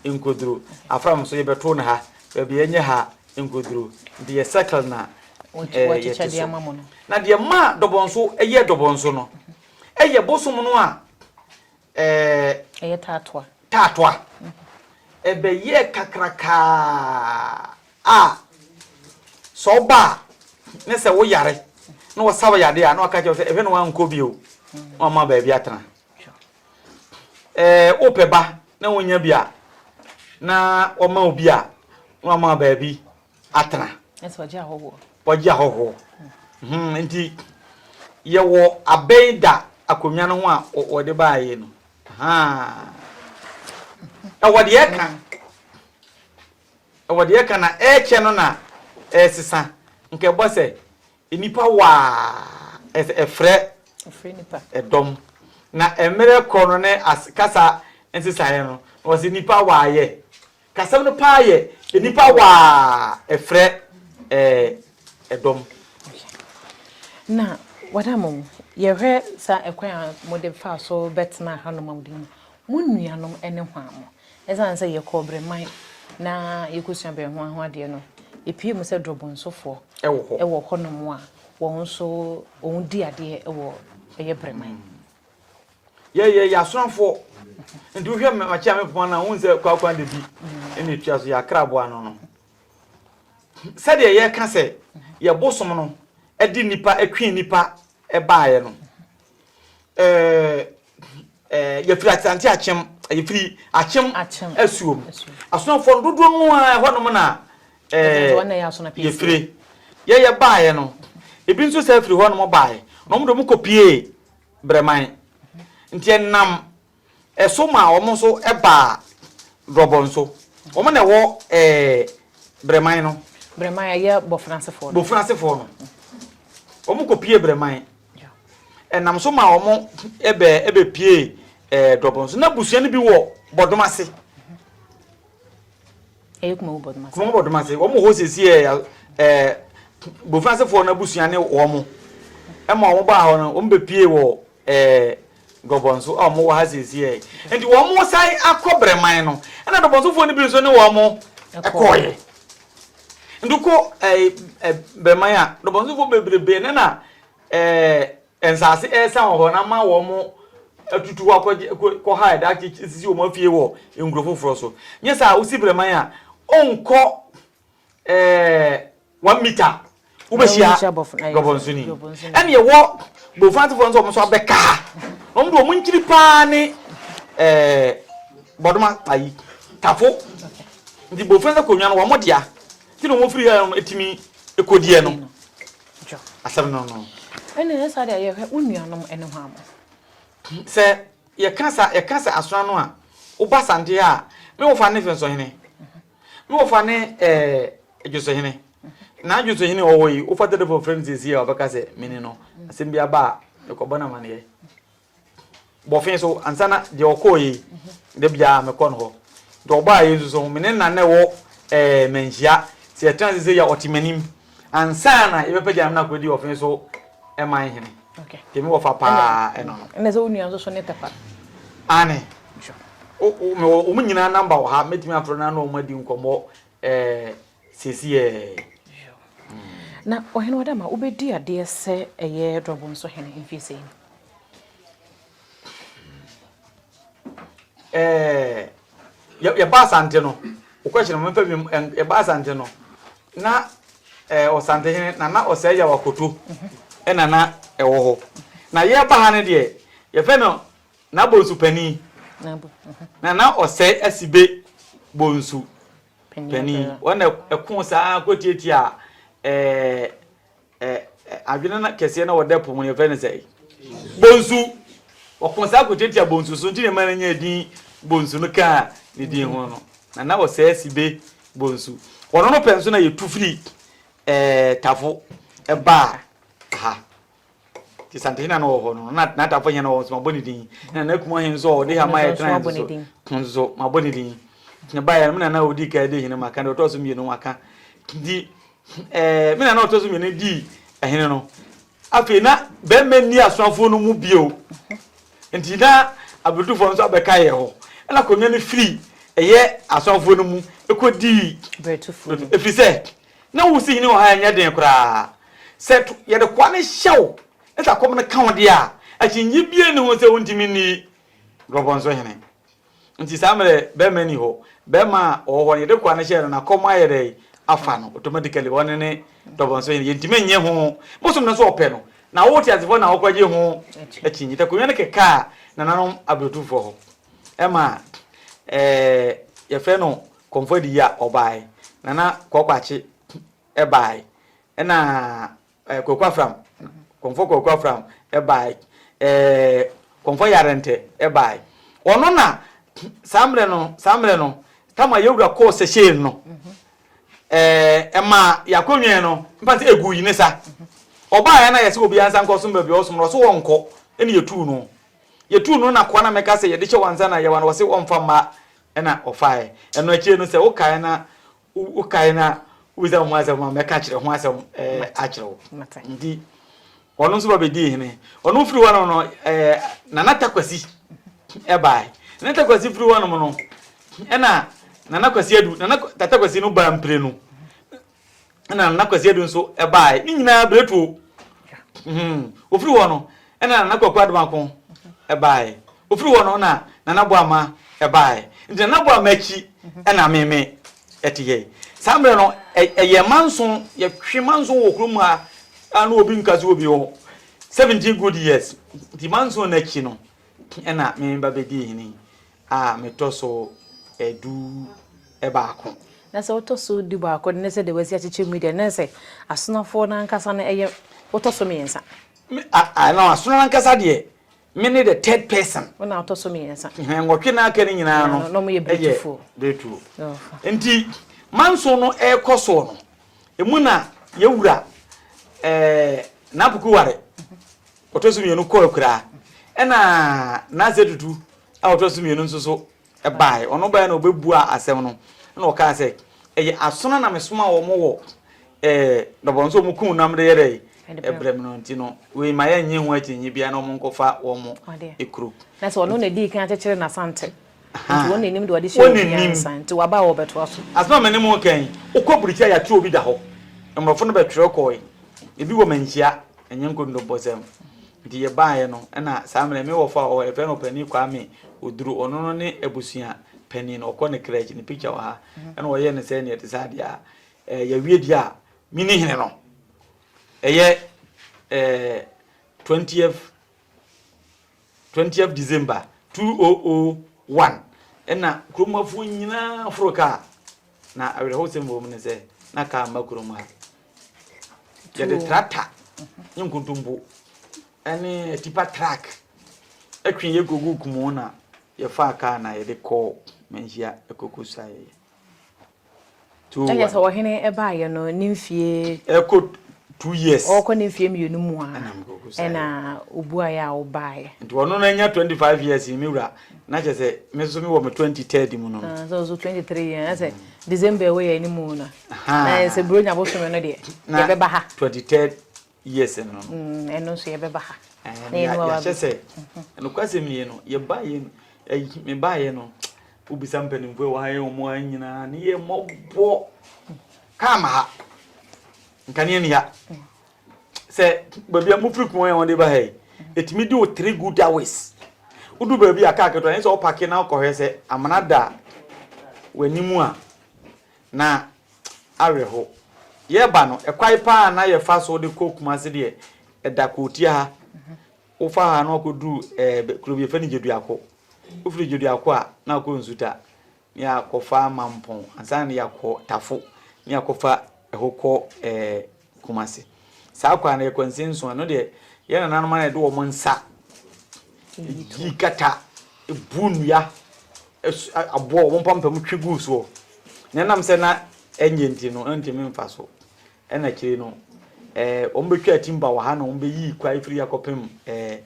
Speaker 8: nkɔduru. Afram nso yɛbɛtoo no ha, baabi a yɛnyɛ ha nkɔduru. Nti yɛ circle na yɛte so. Na deɛ maa dɔbɔnso yɛ dɔbɔnso no, ɛyɛ bosom no a
Speaker 2: ɛyɛ taatoa.
Speaker 8: Taatoa. Ɛbɛyɛɛ kakrakaa a sɛ ɔba a ne sɛ woyare na wɔsa wo yadeɛ a na waka kyerɛ wo sɛ ɛhwɛ na wankɔ bio na wama baabi atena. Ɛɛ wopɛ ba na wonya bi a na wɔma wo bi a na wama baabi atena.
Speaker 2: Ɛsɛ ɔgye ahɔhoɔ.
Speaker 8: Ɔgye ahɔhoɔ. Hmm, nti yɛwɔ abɛn da akonnwa no ho a wɔde baeɛ no. Ɛwɔ deɛ ɛka. Ɛwɔ deɛ ɛka na ɛrekyɛ no na ɛresesa. Nka ɛbɔ sɛ nnipa waa ɛfrɛ ɛdɔm. Na mmerɛ kɔ no ne kasa nsesaeɛ no, na wɔsɛ nnipa waayɛ. Kasɛm no paa yɛ nnipa waa ɛfrɛ ɛdɔm.
Speaker 2: Na wadam yɛhwɛ saa ɛkwan a mode faa so bɛtenaa hanom a mode mu mo nuanom ne hwan mo? Ɛsiane sɛ yɛkɔɔ Breman na yɛkɔsua bɛn ho ho adeɛ no, yɛpue mu sɛ Drɔbɔnsofoɔ wɔ hɔnom a wɔn nso wɔn di adeɛ wɔ ɛyɛ Breman.
Speaker 8: Yɛyɛ yɛ asonafoɔ nti wohwɛ makyi a mepoma no a wohu sɛ kwakwa de bi ɛna ɛtua so yɛ akraboa no no sɛdeɛ yɛka sɛ yɛ bosom no ɛde nipa ɛtwe nipa ɛbaeɛ no ɛɛ ɛɛ yɛfiri asante akyem yɛfiri akyem asuom asonafoɔ no dodoɔ no a ɛhɔnom na ɛɛ yɛfire yɛyɛ baeɛ no ebi nso sɛ firi hɔnom baeɛ na wɔn de wɔn kɔpie Brɛman. Nti ɛnam ɛso maa wɔn nso baa Drɔbɔnso. Wɔn na ɛwɔ ɛɛ Brɛman no.
Speaker 2: Brɛman ɛyɛ Bɔfenasefoɔ no.
Speaker 8: Bɔfenasefoɔ no. Wɔn kɔ pie Brɛman. Ɛnam so maa wɔn ɛbɛ ɛbɛ pie ɛɛ Drɔbɔnso. Na abusua no bi wɔ Bɔdomase.
Speaker 2: Ɛyɛ Kumawu Bɔdomase.
Speaker 8: Kumawu Bɔdomase. Wɔn wɔ hɔ siesie ɛɛ ɛɛ Bofrasefoɔ no abusua ne wɔn. Ɛma wɔn baa hɔ no, wɔn bɛpie wɔ ɛɛ Gɔbɔnso a wɔn wɔ ha siesie. Nti wɔn san akɔ Brɛman no, ɛna Dɔbɔnsofoɔ no bi nso ne wɔn ɛkɔɔyɛ. Nti kɔ ɛɛ Brɛman a, Dɔbɔnsofoɔ bebrebe ne na ɛɛ Nsaase resa wɔ hɔ na ama wɔatutu hɔ akɔgye kɔha ɛda asisi wɔn afie wɔ nkuro foforɔ so. Nyɛ saa a wosi brɛman a wonkɔ ɛɛ one meter wobɛhyia gɔbɔnsoni. Ɛne ɛwɔ Bofantefoɔ nso wɔn nso abɛka ha. Na wɔn de wɔn nkyiri paa ne ɛɛ bɔdoma ayi tafo. Nti Bofante akonnwa no wɔn dea. Nti na wɔn firi ha no etimi ekodiɛ no. Asɛm no no.
Speaker 2: Ɛna ɛyɛ saa deɛ yɛhwɛ wo nuanom ne hwan mo.
Speaker 8: Sɛ yɛka sa yɛka sɛ asoa no a, woba Sante ha a, me wɔfa ne Fensohene, me wɔfa ne ɛɛ Dwosohene. Na Dwosohene a ɔwɔ yi, wofa telefon frɛ no seesei a ɔbɛka sɛ mene no. Asɛm bi aba a, mekɔbɔ no amaneɛ. Bɔfe so ansa na deɛ ɔkɔɔ yi da biara mekɔ no hɔ. Deɛ ɔbaa yi nso so me ne na na ɛwɔ ɛɛ manhyia. Sɛ yɛtena ase sɛ yɛ ɔte m'anim ansa na yɛbɛpagya no na akɔdi ɔfe so ɛman hene. Deɛ me wɔfa paa ɛno no.
Speaker 2: Ɛna sɛ wo nua nso so ne tɛpa.
Speaker 8: Ane. Mewɔ wɔn nyinaa namba wɔ ha mɛtumi afrɛ no na wɔn adi nkɔmmɔ ɛɛ siesie.
Speaker 2: Na ɔhene Ɔdama wobɛdi adeɛ sɛ ɛyɛ Drɔbonso hene mfie sɛn ni?
Speaker 8: Ɛɛ yɛba Asante no, wo question no mfa bi yɛba Asante no na ɛɛ Ɔsantehene Nana Ɔsɛe Yaw Akoto ɛna na ɛwɔ hɔ. Na yɛba ha no deɛ yɛfɛ no N'abonsu panin. Nana Ɔsɛe Asibe Bonsu panin. Wɔn na ɛko saa kɔtiatia ɛɛ ɛɛ adwene no kɛseɛ na wɔda po mu no yɛfrɛ no sɛ Bonsu. Wɔko saa kɔtiatia Bonsu so nti na ɛma no nya din Bonsu no kaa ne din ho no. Nana Ɔsɛe Asibe Bonsu. Wɔn no pɛ nso na yɛtu firi ɛɛ Tafo ɛbaa ha. Nti Santehene na wɔ hɔ no, na n'atafo hene wɔ nso mabɔ ne din. Na na Kumah hene nso a ɔde ha ma yɛtena nso so nso mabɔ ne din. Na baeɛ no, me nana a ɔdi kan di hene maka, deɛ ɔtɔ so mmienu maka. Nti ɛɛ me nana a ɔtɔ so mmienu dii hene no, afei na bɛrima nni asomafoɔ no mu bio. Nti na abedufoɔ nso abɛka yɛ hɔ. Ɛna akonnwa no firi ɛyɛ asomafoɔ no mu ɛkɔdii ɛfiri sɛ Na wo si hene wɔ ha ɛnyɛ den koraa. Sɛ yɛde koa no hyɛ wo na sɛ akɔm no ka wo deɛ a, akyinnye biara nni ho sɛ wontumi nni Drɔbɔnso hene. Nti saa mmerɛ bɛrima nni hɔ. Bɛrima a ɔwɔ hɔ no yɛde koa no hyɛɛ no na akɔm ayɛ dɛn afa no automatically ɔne ne Drɔbɔnso hene. Yɛntumi nnye ho. Bosom no nso ɔpɛ no. Na wo teasefoɔ na wokɔgye ho akyinnye. Nti akonnwa no kekaa nananom aberetufoɔ hɔ. Ɛma ɛɛ yɛfrɛ no Kɔmfo Adiyi a ɔbae, Nana Kɔkwakye bae, ɛna Kwaku Afram, Kɔmfo Kwaku Afram bae, Kɔmfo Yarentɛ bae. Ɔno na saa mmerɛ no, saa mmerɛ no, tam a yɛwura kɔɔ sɛhyɛn no, ɛma yɛakɔnwɛn no, mpa sɛ ɛgu yi ne sa. Ɔbaeɛ na yɛsɛ obiara nsa nkɔsom baabi a ɔsom no, ɔso wɔnkɔ, ɛna yɛtuu no. Yɛtuu no na koa na mɛka sɛ yɛde hyɛ wɔn nsa na yɛwa no, wɔse wɔmfa mma Ɛna ɔfaeɛ. Ɛno akyire no sɛ wokae na wokae na wobisa ho asɛm a mɛka kyerɛ ho asɛm ɛɛ akyerɛ wo. Nti ɔno nso ba bɛdii hene. Ɔno firi hɔnom no ɛɛ Nana Takwasi ɛbaeɛ. Nana Takwasi firi hɔnom no ɛna Nana Kwasi Adu Nana Takwasi no baa mprenu. Ɛna Nana Kwasi Adu nso ɛbaeɛ. Ne nyinaa berɛtuo. Hmm. Ofiri hɔ no, ɛna Nana Kwaku Adomako ɛbaeɛ. Ofiri hɔ no na Nana Boama ɛbaeɛ. Nti Nana Boama akyi ɛna meme ɛte yɛ. Saa mmerɛ no, ɛyɛ manso, yɛtwe manso wɔ kurom ha a na obi nka so obi hɔ. 17 good years. Nti manso no akyi no, ɛna me ba bɛdii hene a metɔ so du baako.
Speaker 2: Na sɛ wotɔ so 11 no ne sɛ deɛ wasi akyekyɛ mu yi deɛ, na sɛ asonafoɔ no ankasa no ɛyɛ wotɔ so mmiɛnsa.
Speaker 8: Me, a, a, no, asono no ankasa deɛ, me ne the third person.
Speaker 2: Wo na wotɔ so mmiɛnsa.
Speaker 8: Nwɔtwe na aka no nyinaa no,
Speaker 2: na wɔyɛ beretufoɔ.
Speaker 8: Beretuo. Nti, manso no ɛrekɔ soɔ no, emu na yɛwura ɛɛ Napuku ware, ɔtɔ so mmienu kɔɔ akuraa, ɛna Nase Tutu a ɔtɔ so mmienu nso so baeɛ. Ɔno baeɛ na ɔbɛbuaa asɛm no, ɛna ɔkaa sɛ, Ɛyɛ asono na mesomaa wɔn wɔ ɛɛ dɔbɔ nso wɔn kum nam de yɛ dɛ ɛbrɛ me no nti no, wei ma yɛnnye ho akyinnye biara na wɔn nkɔfa wɔn ekuro.
Speaker 2: Na sɛ ɔno na edii kan akyekyere n'asante, nti wɔn na enim deɛ ɔde hyɛ obiara nsa, nti waba a wɔbɛtoa so.
Speaker 8: Asɛm a me ne mo reka yi, wokɔ aburukyiri a yɛatwerɛ obi da hɔ, mmorɔfo no bɛtwerɛ kɔe, ebi wɔ Manhyia. Ɛnyɛ nkontompɔsɛm. Nti yɛbaeɛ no, ɛna saa mmerɛ me wɔfa a ɔwɔ hɔ, yɛfrɛ no Ɔpanin Kwame Oduro, ɔno no ne abusua panin no, ɔkɔ ne crèche, ne picture wɔ ha, ɛna ɔyɛɛ no sɛ neɛ ɛte saa deɛ a, ɛɛ yɛawie deɛ a, mene hene no. Ɛyɛ ɛɛ 20th 20th December 2001 ɛna kuromafoɔ nyinaa foro kaa na awerɛhosɛm wɔ mu ne sɛ na kaa mma kurom ha. Yɛde tractor ne nkontompo ne tipa truck twe yɛ kɔgu kumu na yɛfaa kaa na yɛde kɔɔ Manhyia kɔkɔsuaeɛ.
Speaker 2: Ɛyɛ sɛ ɔhene baeɛ no ne mfie.
Speaker 8: Ɛkɔ 2 years.
Speaker 2: Ɔkɔ ne mfie 2 mu a. Ɛna obuaeɛ a ɔbaeɛ.
Speaker 8: Nti ɔno no anya 25 years yi me wura na kyerɛ sɛ me nso mewɔ me 23rd mu no.
Speaker 2: Ah, so so 23 years sɛ December wɔ yɛ anim no. Na sɛ Buronya bosome no deɛ yɛbɛba ha.
Speaker 8: 23rd years no.
Speaker 2: Ɛno nso yɛbɛba ha.
Speaker 8: Yɛahyɛ sɛ nokwasɛm nie no yɛbaeɛ mebaeɛ no wobisa mpanimfoɔ wɔ ha yɛ wɔn ha nyinaa ne yɛ mmɔbɔ kaa ma ha nkanea ni ha sɛ baabi a mofiri kuma yɛ wɔde ba ha yi ɛtumi di wo 3 good hours. Wodu baabi a kaa ketewa ɛnyɛ sɛ wopake na wokɔhwɛ sɛ amena da w'anim a na awerɛho. Yɛba no ɛkwae paa na yɛfa so de kɔ Kumase deɛ ɛda kootia ha. Wofa ha na wakɔduru ɛɛ kuro bi yɛfrɛ no Gyeduako. Wofiri Dwoduako a, na akɔ Nsuta, na yɛakɔfa Mampɔn ansa na yɛakɔ Tafo, na yɛakɔfa ɛhɔ kɔ ɛɛ Kumasi. Saa kwan no yɛ kwansin nson. Ɛno deɛ yɛn nananom na yɛde wɔn nsa yi kata, bu nnua, aboɔ wɔn mpampam twe guu soɔ. Na ɛnam sɛ na ɛnyɛ nti no, ɛntumi mfa so. Ɛna akyire no, ɛɛ wɔn bɛtwa timba wɔ ha na wɔn bɛyi kwae firi akɔpem ɛɛ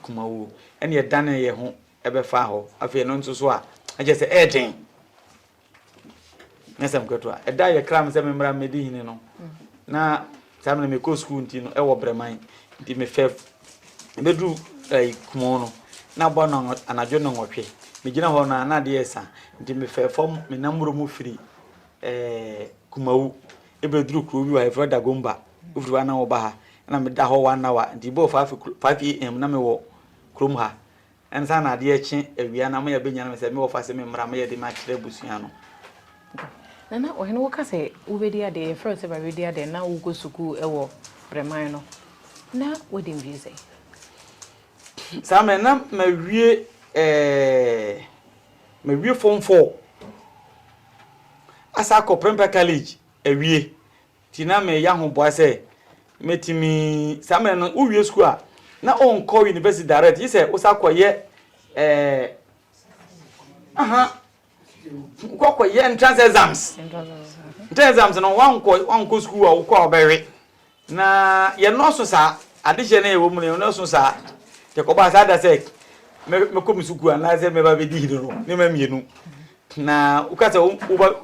Speaker 8: Kumawuo. Ɛna yɛdane yɛn ho ɛbɛfa hɔ. Afei ɛno nso so a, ɛkyɛ sɛ ɛyɛ den. Nyɛ asɛm ketewa. Ɛda a yɛkraa me sɛ memmra mmɛdi hene no, na saa mmerɛ mekɔ sukuu nti no, ɛwɔ Brɛman. Nti mefɛ mebɛduru ɛyi Kumon no, na abɔ no anadwo nnɔnwɔtwe. Megyina hɔ no a, na adeɛ resa. Nti mefɛ fam, menam wura mu firi ɛɛ Kumawu ɛbɛduru kuro bi wɔ ha, yɛfrɛ Dagomba. Wofiri hɔ a na woba ha. Ɛna meda hɔ one hour. Nti bɔɔ 5 am na mewɔ kurom ha. Ansa na adeɛ rekye awia no ama yɛabɛnya no sɛ me wɔfa se me mmra ma yɛde me akyerɛ abusua no.
Speaker 2: Nana Ɔhene woka sɛ wobɛdi adeɛ yɛfrɛ wo sɛ bra bɛdi adeɛ na wokɔ sukuu wɔ Brɛman no na wadi mfeɛ sɛn?
Speaker 8: Saa mmerɛ na mawie ɛɛ mawie form 4 asa akɔ Prempeh College awie Nti na meyɛ ahoboa sɛ mɛtumi, saa mmerɛ no wowie sukuu a na wonkɔ university direct gye sɛ wosan kɔyɛ ɛɛ aha wokɔ kɔyɛ entrance exams entrance exams no wankɔ wankɔ sukuu a wokɔ a wɔbɛwe na yɛnɔɔso saa adehyɛ no yɛwɔ mu no yɛnɔɔso saa yɛkɔbaa saa da sɛ mɛkɔ me sukuu anaasɛ mɛba bɛdi hene no nneɛma mmienu Na woka sɛ woba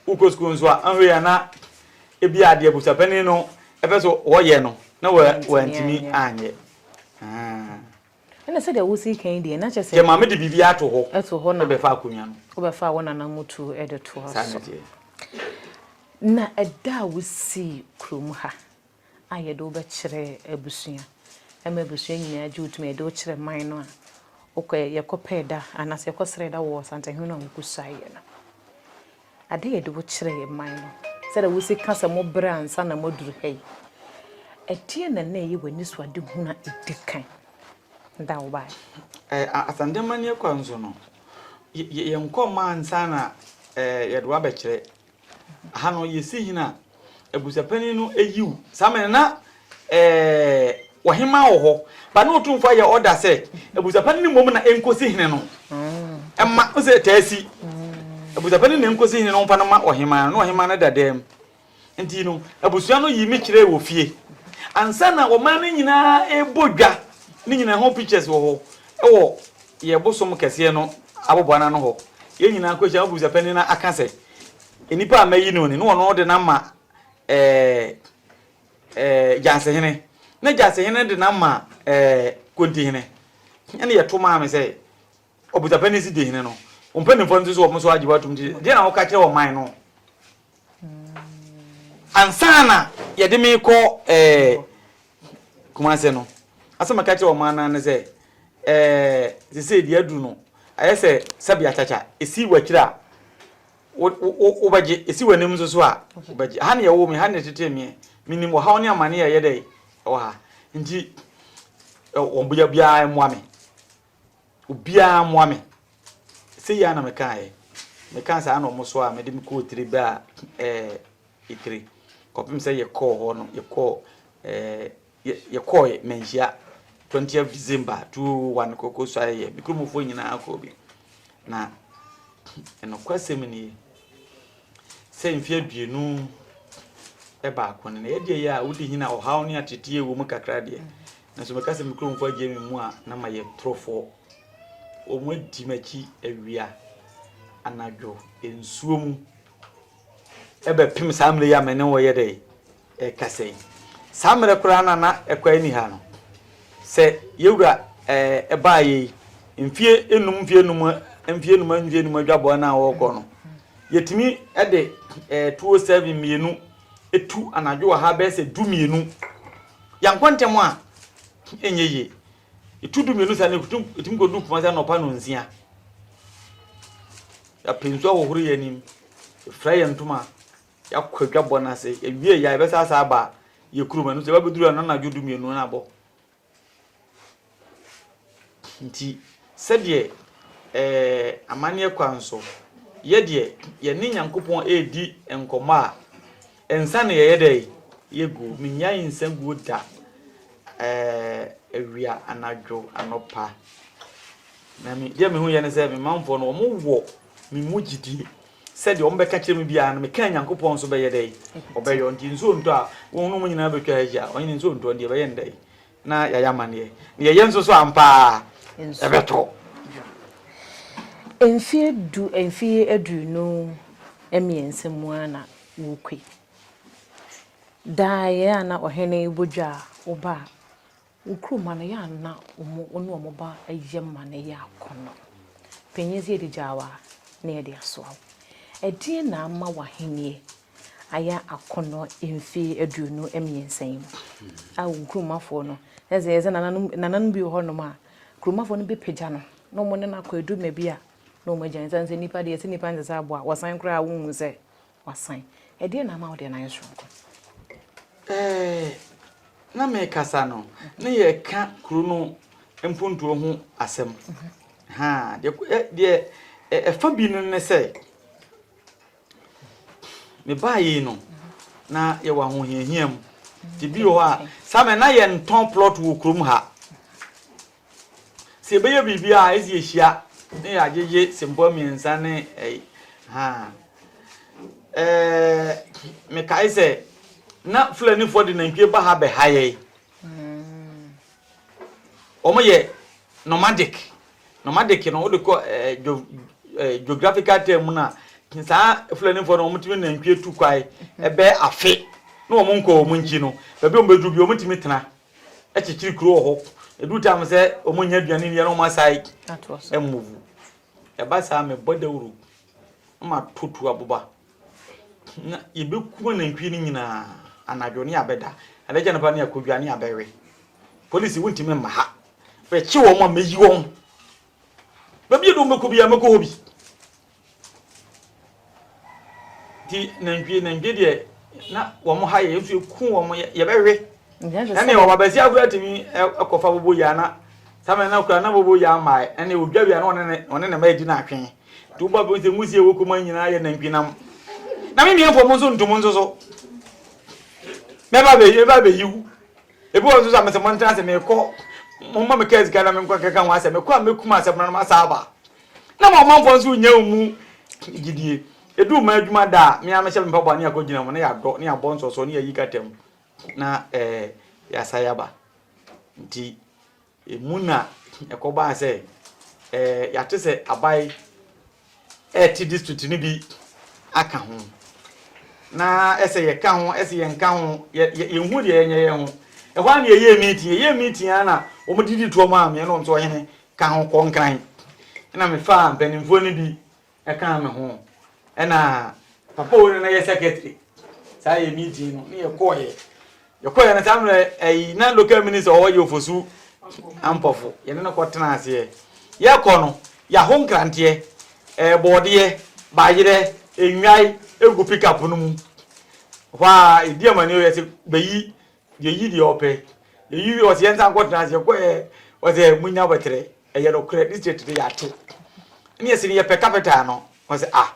Speaker 8: wokɔ sukuu nso a, ahwɛ yɛ na ebi adeɛ abusuapanin no ɛpɛ sɛ wɔyɛ no na wantumi anyɛ.
Speaker 2: Ɛna sɛdeɛ wosi kan deɛ na kyerɛ sɛ.
Speaker 8: Kyɛ maame de biribi ato hɔ.
Speaker 2: Ɛto hɔ na.
Speaker 8: Ɛbɛfa akonnwa no.
Speaker 2: Wobɛfa wo nana mu tu ɛde to
Speaker 8: so. Saa na ɛteɛ.
Speaker 2: Na ɛda a wosii kurom ha a yɛde wo bɛkyerɛ abusua ma abusua nyinaa gye wo tom a yɛde wo kyerɛ man no a wokɔ yɛkɔpɛɛ da anaasɛ yɛkɔsrɛɛ da wɔ Asantehene no a wokusaeɛ no. Ade a yɛde wo kyerɛɛ man no, sɛdeɛ wosi ka sɛ mobrɛ ansa na moaduru ha yi, ɛdeɛn na na ɛyɛ w'anisoadehunu a ɛdi kan da a wobaeɛ?
Speaker 8: Asante amanneɛ kwan so no, yɛnkɔ mma ansa na yɛde wo abɛkyerɛ Aha no yɛsi hene a, abusuapanin no yi wo. Saa mmerɛ no na ɛɛ ɔhemaa wɔ hɔ, but na Otumfoɔ ayɛ order sɛ abusuapanin no mmom na ɛnkɔsi hene no mma. Wo sɛ ɛtaa si. Abusuapanin na ɛnkɔsi hene no mfa no ma ɔhemaa no, na ɔhemaa no da dɛm. Nti no, abusua no yii me kyerɛɛ wɔ fie. Ansa na ɔman no nyinaa ɛrebɔ dwa, ne nyinaa ho pictures wɔ hɔ, ɛwɔ yɛn bosom kɛseɛ no aboboano ano hɔ. Yɛn nyinaa kɔhyia, abusuapanin no aka sɛ, Nnipa a mayi no ni, na ɔno de no ama ɛɛ ɛɛ Gyaasehene, na Gyaasehene de no ama ɛɛ Kontihene. Ɛna yɛto maa me sɛ ɔbusapanin si di hene no. Wɔn mpanimfoɔ no nso so wɔn nso agye wɔatom nti deɛ na wɔka kyerɛ ɔman no. Ansa na yɛde me kɔ ɛɛ Kumase no, asɛm a meka kyerɛ ɔman no ara ne sɛ ɛɛ sesei deɛ aduru no ayɛ sɛ sɛbi akyakya esi w'akyiri a Wo, wo, wobɛgye. Esi w'anim nso so a, wobɛgye. Ha na yɛwoo me, ha na yɛtetee meɛ. Menim ɔhaw ne amane a ɛyɛ dɛ ɛwɔ ha. Nti, wɔn bia biara mmoa me. Obiara mmoa me. Sei ara na mekaeɛ. Mekaa saa na wɔn so a mede me kɔɔ tiri baa ɛɛ etire. Kɔpem sɛ yɛkɔɔ hɔ no, yɛkɔɔ ɛɛ Yɛkɔɔe Manhyia 20th December 2001 kɔkɔsuaeɛ. Me kuromfoɔ nyinaa kɔɔ bi. Na nokwasɛm nie, sɛ mfeɛ 21 no, na yɛdeɛ yɛ a wodi hene a ɔhaw ne ateteɛ wɔ mu kakra deɛ, nanso meka sɛ me kuromfoɔ agye me mu a, na mayɛ torofoɔ. Wɔn adi m'akyi awia, anadwo, nsuo mu, ɛbɛpem saa mmerɛ yi a me ne wo yɛ dɛ rekasa yi. Saa mmerɛ koraa no a na ɛkwan nni ha no, sɛ yɛwura ɛɛ baeɛ yi, mfie enum mfie enum mfie enum mfie enum adwaboa no a wɔrekɔ no, yɛtumi de ɛɛ 207 mmienu tu anadwo wɔ ha bɛyɛ sɛ 12. Yɛankɔ ntɛm a, ɛnyɛ yie. Ɛtu 12 saa no, ɛtumi kɔdu Kumasi anɔpa nnɔnsia. Yɛapɛ nsuo ahohoro yɛn anim, yɛfira yɛn ntoma. Yɛakɔ adwabɔ no ase, yɛwie yɛ a yɛbɛsan asan aba yɛ kurom. Ɛno nso yɛba bɛduru a na anadwo 12 no abɔ. Nti sɛdeɛ Ɛɛ, amanneɛ kwan so, yɛ deɛ yɛne Nyankopɔn redi nkɔmmɔ a, nsa na yɛyɛ dɛn? Yɛgu. Mennyae nsa guo da. Ɛɛ, awia, anadwo, anɔpa. Na me, deɛ mehu yɛ ne sɛ, me manfoɔ no, wɔn wɔ me mu gyidie. Sɛdeɛ wɔn bɛka kyerɛ me biara no, meka Nyankopɔn nso bɛyɛ dɛn? Ɔbɛyɔ. Nti nsuo ntɔ a, wɔn no nyinaa bɛtwa ahyia. Ɔhene nsuo ntɔ, nti yɛbɛyɛ no dɛn? Na yɛayɛ amanneɛ. Na yɛyɛ nso so ampa ara, ɛbɛtɔ.
Speaker 2: Mfeɛ du, mfeɛ 23 mu ara na worekɔ yi. Daa yɛ a na ɔhene bɔ dwa a, woba a, wo kurom ha no, yɛ a na wo ne wɔn ba yɛ ma no yɛ akɔnnɔ. Panin sɛ yɛde gyaa wo a, na yɛde asoa wo. Ɛdeɛn na ama w'ahennie ayɛ akɔnnɔ mfeɛ 23 yi mu a wo kuromafoɔ no, ɛsɛ yɛ sɛ nananom, nananom bi wɔ hɔnom a, kuromafoɔ no bɛpagya no na wɔn ne no akɔ aduru baabi a na wɔn agya. Ɛsiane sɛ nnipa deɛ, yɛsɛ nnipa nsɛ sɛ aboa, wɔsan koraa a wonhu sɛ wasan. Ɛdeɛn na ama wo deɛ no ayɛ soronko?
Speaker 8: Ɛɛ, na merekasa no, na yɛreka kuro no mpuntuo ho asɛm. Ha, deɛ, deɛ ɛfa bi no ne sɛ, Mebaeɛ yi no, na yɛwɔ ahohiahia mu. Nti bi wɔ hɔ a, saa mmerɛ na yɛntɔn plot wɔ kurom ha. Sɛ yɛbɛyɛ biribi a, ɛsɛ yɛhyia ne yɛagyegye sempɔ mmiɛnsa ne ɛyi. Ha. Ɛɛ, mekae sɛ na Fulanifoɔ de nantwie ba ha bɛha yɛn. Wɔyɛ nomadic. Nomadic no wode kɔ ɛɛ geographical term mu no a, saa Fulanifoɔ no wɔtumi nantwie tu kwae ɛbɛyɛ afe na wɔn nkɔ wɔn nkyi no, baabi a wɔbɛduru bi wɔtumi tena kyekyere kuro wɔ hɔ. Ɛduru time sɛ wɔn nya aduane nni a na wɔn asae move. Ɛba saa mebɔ dawuro na mato tuo aboba na yɛbɛkum anantwie no nyinaa anadwo ne yɛabɛda. Adeɛ kye anɔpa ne yɛakɔ dwa ne yɛabɛwe. Polisi wontumi mma ha. Bɛkye wɔn a mɛyi wɔn. Baabi a wɔn bɛkɔ biara mɛkɔ hɔ bi. Nti nantwie nantwie deɛ na wɔn ha yɛ nso eku wɔn yɛbɛwe. Ɛne wɔn abɛsi akora tumi ɛkɔfa bobo yia na samɛ na kora na bobo yia mmaa ɛne odwa wia na ɔne ne ɔne ne mma edi na atwe. Nti wobɔ abɛn sɛ nwusie wɔ kuma nyinaa yɛ nantwi nam. Na me mmiɛnfoɔ mo nso ntom nso so. Mɛba bɛ mɛba bɛyiw. Ebi wɔ hɔ nso a mese montena ase mekɔ, momma me kaa sika na menkɔ nkɛka ho asɛm, mekɔ a mɛkum asɛm no na masa aba. Na ma ɔmanfoɔ nso nnya wo mu gyidie. Ɛduru ma adwuma da a, me ara mehyɛ me mpaboa ne yɛakɔgyina mu na yɛadɔ ne yɛabɔ nsɔsɔ ne yɛayi kata mu na eh, yɛasa yɛaba. Nti Emu na ɛkɔbaa sɛ yɛate sɛ aban rete district no bi aka ho. Na ɛsɛ yɛka ho, ɛsɛ yɛnka ho, yɛnhu deɛ yɛnyɛ yɛn ho. Ɛhɔ ara na yɛyɛɛ meeting, yɛyɛɛ meeting ara na wɔdidi toɔ maa me, ɛna wɔn sɛ ɔhene ka ho kɔ Nkran. Ɛna mefaa mpanimfoɔ no bi ɛkaa me ho ɛna papa wo no na yɛ secretary saa yɛ meeting no ne yɛkɔɔyɛ yɛkɔɔyɛ no saa mmerɛ ɛyi na local minister ɔwɔ yɛ ofosu ampɔfo yɛne no kɔtena aseɛ yɛkɔ no yɛaho nkranteɛ ɛɛ bɔɔdeɛ bayerɛ nnwae egu pickup no mu hɔ a ɛdi amani yɛ sɛ bɛyi yɛyi deɛ ɔpɛ yɛyi wie ɔsɛ yɛnsan kɔtena ase yɛkɔɛ ɔsɛ munya abɔkyerɛ ɛyɛ nokorɛ district de yɛate ne yɛsɛ ne yɛpɛ capital no ɔsɛ ah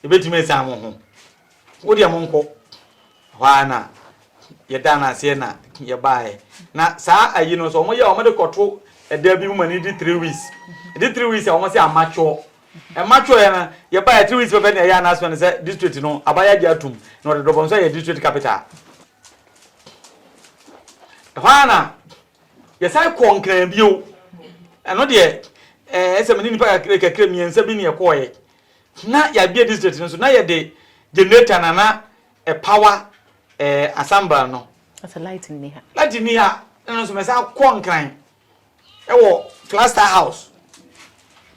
Speaker 8: yɛbɛtumi asiane mo ho wo deɛ monkɔ hɔ a na yɛda no aseɛ na yɛbaeɛ na saa ayi no sɛ wɔyɛ wɔde kɔto ɛda bi mu ma no di 3 weeks ɛdi 3 weeks a wɔn sɛ amatwoɔ ɛmatwoɔ yɛ no yɛbaeɛ 3 weeks pɛpɛ na ɛyɛ announcement sɛ district no abayɛ agye atum na ɔde dɔbɔ nso yɛ district capital ɛhɔ a na Yɛsan kɔɔ Nkran bio. Ɛno deɛ, ɛɛ sɛ me ne nnipa kakra kakra mmiɛnsa bi na yɛkɔɔeɛ. Na yɛabie district no so, na yɛde generator na na ɛpower ɛɛ assembly no.
Speaker 2: Asɛ light nni ha.
Speaker 8: Light nni ha. Ɛno nso mɛsan kɔ Nkran ɛwɔ cluster house.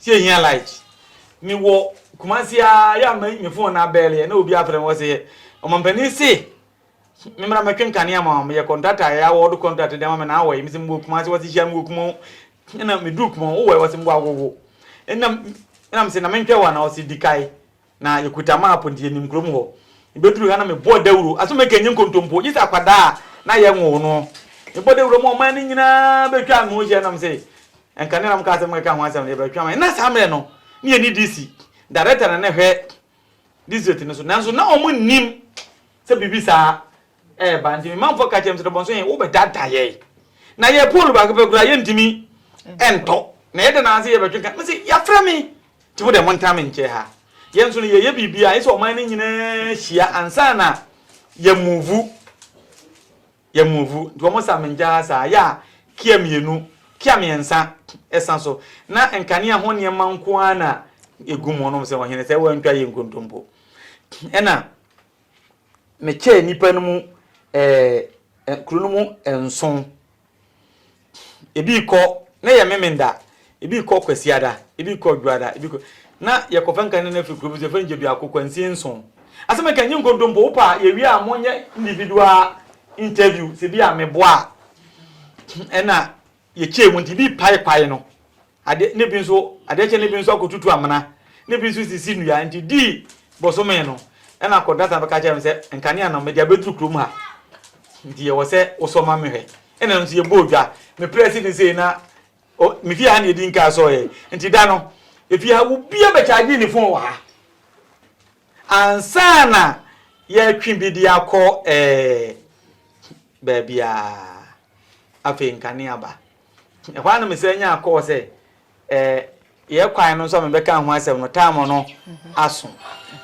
Speaker 8: Sɛ yɛhia light. Mewɔ Kumasi ara yɛ ama me phone na abɛɛleɛ na obi afrɛ me wɔ sɛ ɔmampanin se Me mmra mɛtwe nkanea ma wo, meyɛ kɔntrata a ɛyɛ awɔɔdo kɔntrat de ama me na awɔ yi, mese mewɔ Kumasi, wɔse hyia me wɔ Kumawu, ɛna meduru Kumawu, wowɔ he, wɔse mewɔ Agogo, ɛna ɛna mese na mentwɛn wo anaa, ɔse di kae, na yɛkuta map nti yɛnim kurom hɔ, mebɛduru ha na mebɔɔ dawuro, aso meka ɛnyɛ nkontompo, gye sɛ akwadaa a na yɛnwoo no, mebɔ dawuro ma ɔman no nyinaa bɛtwaa me ho hyia na mese. Nkanea na wɔkaa sɛ mokeka ho asɛm no, yɛbɛtwe ama yɛn. Na saa mmerɛ no, ne yɛnni DC. Director na na ɛhwɛ district no so, nanso na wɔn nnim sɛ biribi saa ɛreba. Nti me manfoɔ ka kyerɛ me sɛ, Dɔbɔnso yɛn, wobɛdaadaa yɛn. Na yɛ pole baako pɛ koraa yɛntumi ntɔ. Na yɛda no ase yɛbɛtwe nka. Mese, yɛafrɛ me. Nti mo deɛ montena me nkyɛn ha. Yɛn nso no yɛyɛ biribi a, ɛsɛ sɛ ɔman no nyinaa hyia ansa na yɛmuvu. Yɛ move nti wɔn sa me ngyaa saa yɛ a kia mienu kia miɛnsa ɛsa so na nkanea ho nneɛma nko ara na egu mu ɔnom sɛ ɔhene sɛ wantwa yɛ nkontompo ɛna me kyɛɛ nipa no mu ɛɛ kuro no mu nson. Ebi rekɔ, na ɛyɛ Memenda, ebi rekɔ Kwasiada, ebi rekɔ Dwoada, ebi rekɔ. Na yɛkɔfa nkanea no afiri kuro bi so, yɛfrɛ no Gyeduako, Kwansie Nson. Asɛm a ɛka nyɛ nkontompo, wopɛ a yɛwie a monyɛ individual interview, sɛ bi a meboa a. Ɛna yɛkyɛɛ mu nti, ebi repae kwae no, Ade, ne bi nso, adeɛ kyɛ ne bi nso akɔtutu amena, ne bi nso sisi nnua. Nti dii bosome no, ɛna kɔntrata no bɛka kyerɛɛ me sɛ, nkanea no, mede abɛduru kurom ha, nti ɛwɔ sɛ wosɔ ma mehwɛ. Ɛna ɛno nso yɛbɔɔ dwa. Me prɛse no sei na, o, me fie ha na yɛdi nkaa sɔeɛ. Nti da no, efie ha, obiara bɛkyagyee ne fon wɔ ha. Ansa na yɛretwe bi de akɔ ɛɛ, baabiara, afei nkanea ba. Ɛhɔ ara na mesan nyaa kɔɔ sɛ eh, yɛ kwan no nso a mebɛka ho asɛm no, time no aso.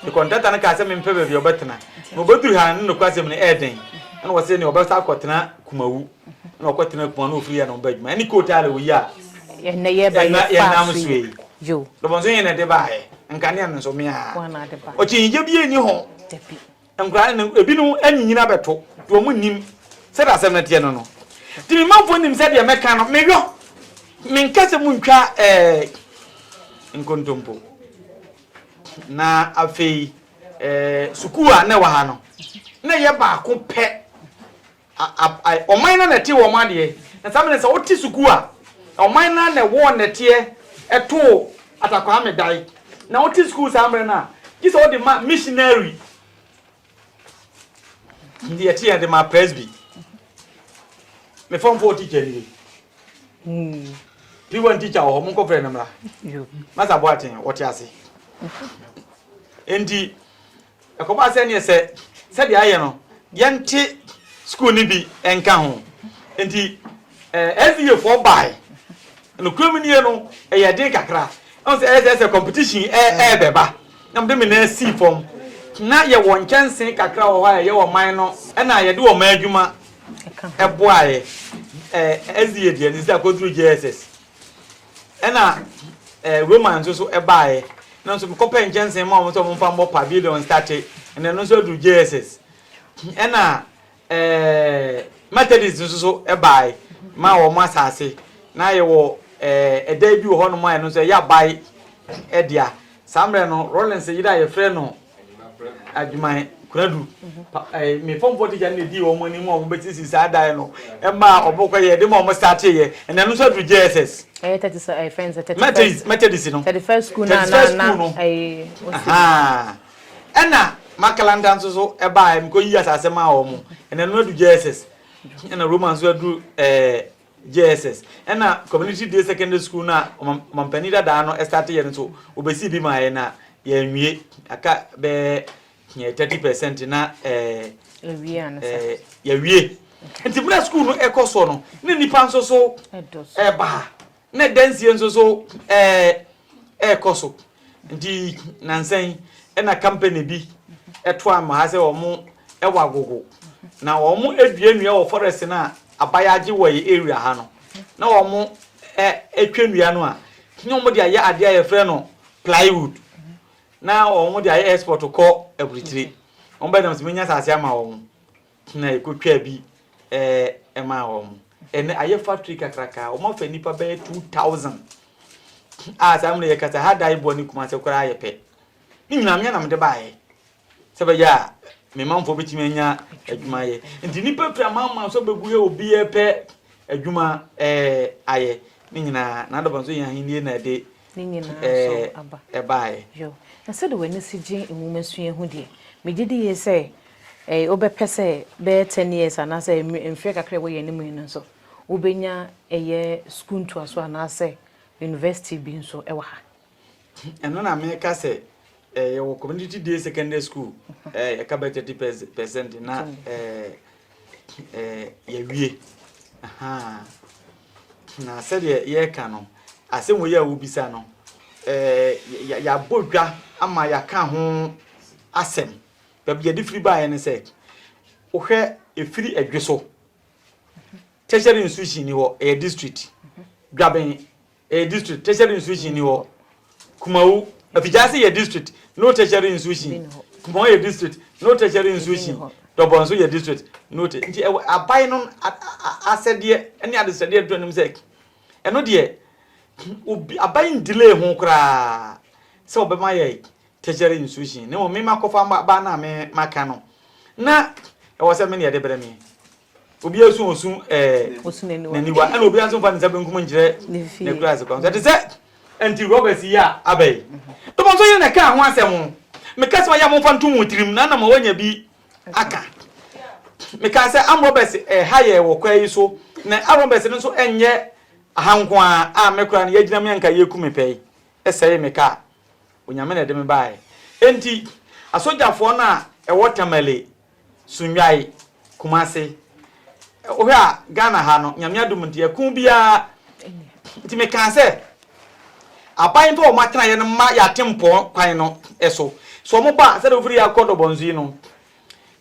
Speaker 8: Me kɔntrata no kaa sɛ mempɛ baabi a ɔbɛtena. Na ɔbɛduru ha no, ne nokwasɛm no ɛyɛ den. Ɛna wɔse nea ɔbɛsa akɔtena Kumawu. Ɛna ɔkɔtena Kumawu na ɔfiri yɛ na ɔba adwuma. Ɛne kootaale wɔ yi a
Speaker 2: Ɛnɛ yɛba
Speaker 8: ɛna
Speaker 2: yɛfaa
Speaker 8: yɛnam
Speaker 2: so
Speaker 8: so
Speaker 2: yi.
Speaker 8: yi.
Speaker 2: Yo.
Speaker 8: Dɔbɔ nso yɛn na ɛde baeɛ. Nkanea no nso me ara.
Speaker 2: Wɔn na ade ba.
Speaker 8: Ɔkyinnyegye biara nni ho.
Speaker 2: Dabi.
Speaker 8: Nkwadaa no, ebinom anyinyin abɛto, nti wɔn nnim sɛdeɛ asɛm no teɛ no no. Nti me manfoɔ nim sɛ deɛ mɛka no, meyɔ. Menka sɛ montwa ɛɛ nkontompo. Na afei ɛɛ sukuu a na ɛwɔ ha no, na ɛyɛ baako pɛ. Ɔman no na ɛte wɔn adeɛ. Na saa mmerɛ sɛ wote sukuu a, ɔman no na ɛwɔ nnɛteɛ ɛtoo Atakwaame dae. Na wote sukuu saa mmerɛ no a, gye sɛ wode ma missionary. Nti yɛte yɛn de ma presby. Me form 4 teacher nie. P1 teacher wɔ hɔ, monkɔfrɛ no mmra. Masa Boateng, wɔte ase. Nti, Ɛkɔbaa sɛ neɛ sɛ sɛdeɛ ayɛ no yɛnte sukuu no bi nka ho nti eh, SDA foɔ bae. Nokorɛ mu nie no ɛyɛ den kakra. Ɛhu sɛ ɛyɛ sɛ sɛ competition ɛɛbɛba na mede me nan sii fam. Na yɛwɔ nkyɛnsee kakra wɔ hɔ a ɛyɛ ɔman no ɛna yɛde ɔman adwuma ɛboaeɛ. Eh, SDA deɛ no sɛ akɔduru JSS. Ɛna eh, Roman nso so ɛbaeɛ. Na nso mekɔpɛ nkyɛnsee ma wɔn sɛ wɔn mfa mmɔ pavilion starte. Ɛna ɛno nso aduru JSS. Ɛna eh, Methodist nso so ɛbaeɛ ma wɔn asase. Na yɛwɔ eh, ɛdan bi wɔ hɔnom a ɛno nso ɛyɛ abae ɛdea. Saa mmerɛ no, Rawlings yere a yɛfrɛ no Adwuman Konadu, eh, me fɔmfɔ tikya no na ɛdii wɔn anim a wɔbɛsisi saa dan no ɛma wɔn kɔ yɛ de ma wɔn starte yɛ. Ɛna ɛno nso aduru JSS.
Speaker 2: Ɛyɛ thirty sɛ ɛyɛ fɛn sɛ 31st.
Speaker 8: Methodist Methodist no.
Speaker 2: 31st school na
Speaker 8: 31st
Speaker 2: na
Speaker 8: school no.
Speaker 2: ɛyɛ osi.
Speaker 8: Ahaa. Ɛna Makalanta nso so ɛbaa mekɔ yi asase maa wɔn. Ɛna ɛno adu JSS. Ɛna Roman nso aduru ɛɛ JSS. Ɛna Community Day Secondary School no a ɔmampanin dadaa no starte yɛ no nso wɔbɛsii bi maa yɛ na yɛanwie. Aka bɛyɛ 30% na ɛɛ ɛɛ yɛawie. Nti mmerɛ school no ɛkɔ soɔ no ne nnipa nso so ɛba ha na dansie nso so ɛɛ ɛkɔ so. Nti nansa yi ɛna company bi ɛto ama ha sɛ wɔn ɛwɔ agogo na wɔn adua nnua wɔ forest no a abayɛ agye wɔ yɛ area ha no na wɔn ɛtwa nnua no a na wɔn de ayɛ adeɛ a yɛfrɛ no plywood na wɔn de ayɛ export kɔ aburukyire. Wɔn bɛyɛ dɛm sɛ menya asase ama wɔn na yɛkɔtwaa bi ɛmaa wɔn. Ɛnɛ ayɛ factory kakraka, wɔn afa nnipa bɛyɛ 2000 a saa mmerɛ yɛkasa ha dan boɔ ne Kumase koraa yɛ pɛ. Ne nyinaa meɛ na mede baeɛ sɛ bɛyɛ a me manfoɔ bɛtumi anya adwuma ayɛ. Nti nnipa firi amanaman so bɛgu yɛ obiara pɛ adwuma ɛɛ ayɛ. Ne nyinaa n'adɔba nso yɛn ahennie na ɛde
Speaker 2: Ne nyinaa nso aba.
Speaker 8: Ɛbaeɛ.
Speaker 2: Yo. Na sɛdeɛ w'ani si gye nwomasua ho deɛ, megye di yie sɛ eh, wobɛpɛ sɛ bɛyɛ ten years anaasɛ mfeɛ kakra a ɛwɔ yɛn anim yi no nso, wobɛnya ɛyɛ sukuu ntoasoɔ anaasɛ university bi nso wɔ ha?
Speaker 8: Ɛno na meka sɛ eh, yɛwɔ community day secondary school eh, yɛka bɛ 30 percent na eh, eh, yɛwie. Aha. Na sɛdeɛ yɛreka no, asɛm wei a wobisa no, eh, yɛabɔ dwa ama yɛaka ho asɛm. Baabi yɛde firi baeɛ ne sɛ, wohwɛ ɛfiri ɛdwe so, tertiary institution ni hɔ, ɛyɛ district. Dwaben Ɛyɛ district, tertiary institution ni hɔ. Kumawu, Afikyase yɛ district, no tertiary institution. Kumawu yɛ district, no tertiary institution. Dɔbɔ nso yɛ district, no te. Nti ɛwɔ aban no asɛdeɛ ne adesrɛdeɛ to anim sɛ ɛno deɛ obi aban delay ho koraa sɛ ɔbɛma yɛ tertiary institution. Ne mmom me makɔfa ba no a me maka no na ɛwɔ sɛ me ne yɛde brɛ me. Obiara su osu ɛɛ n'aniwa ɛna obiara nso nfa ne nsa benkum nkyerɛ n'akura ase kwan so. Ɛte sɛ nti Roberts yi a aba yi. Tɔmɔ nso yɛ na ɛka ho asɛm o. Meka sɛ ɔyɛ a momfa nto mo tirim na na ma wanya bi aka. Meka sɛ am Roberts ɛha yɛ wɔ kwa yi so na am Roberts no nso ɛnyɛ aha nko ara a me koraa no yɛagyina me anka yɛku me pɛ yi ɛsɛe me kaa. Onyame na ɛde me baeɛ. Enti asogyafoɔ no a ɛwɔ Tamale Sunyai, Kumasi. Wohwɛ a Ghana ha no, Nyame adom nti ɛko biara nti mekaa sɛ aban mfa wɔn atenaeɛ no mma yɛatempɔn kwan no so. So wɔn ba a, sɛdeɛ wofiri akɔ Dɔbɔnso yi no,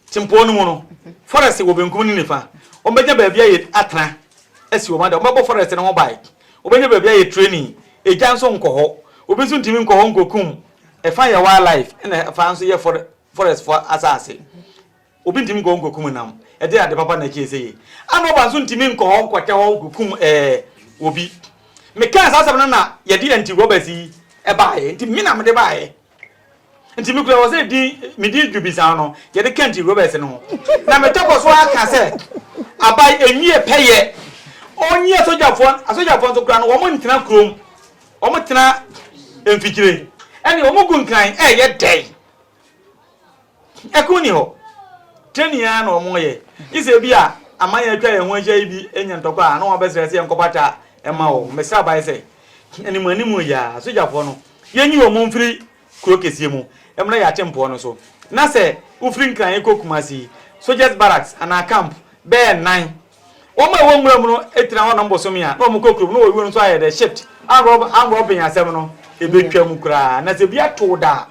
Speaker 8: tempɔn no mu no, forest wɔ benkum ne nifa. Wɔbɛnya baabi ayɛ atena asi wɔn ada. Wɔbɛbɔ forest no ho ban. Wɔbɛnya baabi ayɛ training. Egya nso nkɔ hɔ. Obi nso ntumi nkɔ hɔ nkɔkum. Ɛfa yɛ wildlife ɛna ɛfa nso yɛ forest. Forest fo asase. Obi ntumi nkɔ hɔ nkɔkum nam. Ɛdeɛn ade papa na ɛkyɛɛ sɛ yei? Ana ɔba nso ntumi nkɔ hɔ nkɔtɛ hɔ nkɔkum ɛɛ obi. Mekaa saa asɛm no na yɛde anti robbers yi baeɛ. Nti me na mede baeɛ. Nti me kura wɔ sɛ din me din dwubisa no yɛde ka anti robbers no ho. Na metɔ kɔ so ara ka sɛ aban ɛnwie pɛyɛ. Ɔnyi asogyafoɔ, asogyafoɔ nso koraa no wɔn ntena kurom. Wɔn tena mfikyire. Ɛne wɔn gu nkran ɛyɛ dɛn? Ɛko nni hɔ. Training ara na wɔyɛ. Gye sɛ ebi a aman a atwa yɛn ho ahyia yi bi nya ntɔkwa a, na wɔabɛsrɛ sɛ yɛnkɔpata mma wɔn. Mesrɛ aban sɛ, anim anim yi ara, asogyafoɔ no, yɛnyi wɔn mfiri kuro kɛseɛ mu mmra yɛn atempɔn no so. Na sɛ wofiri Nkran rekɔ Kumasi yi, soldiers barracks anaa camp bɛyɛ nnan. Wɔn a ɛwɔ nwura mu no tena hɔnom bosome a, na wɔkɔ kurom, na wɔn nso ayɛ dɛ shift. Anrɔben asɛm no, ɛbɛtwam koraa. Na sɛ bi ato wo da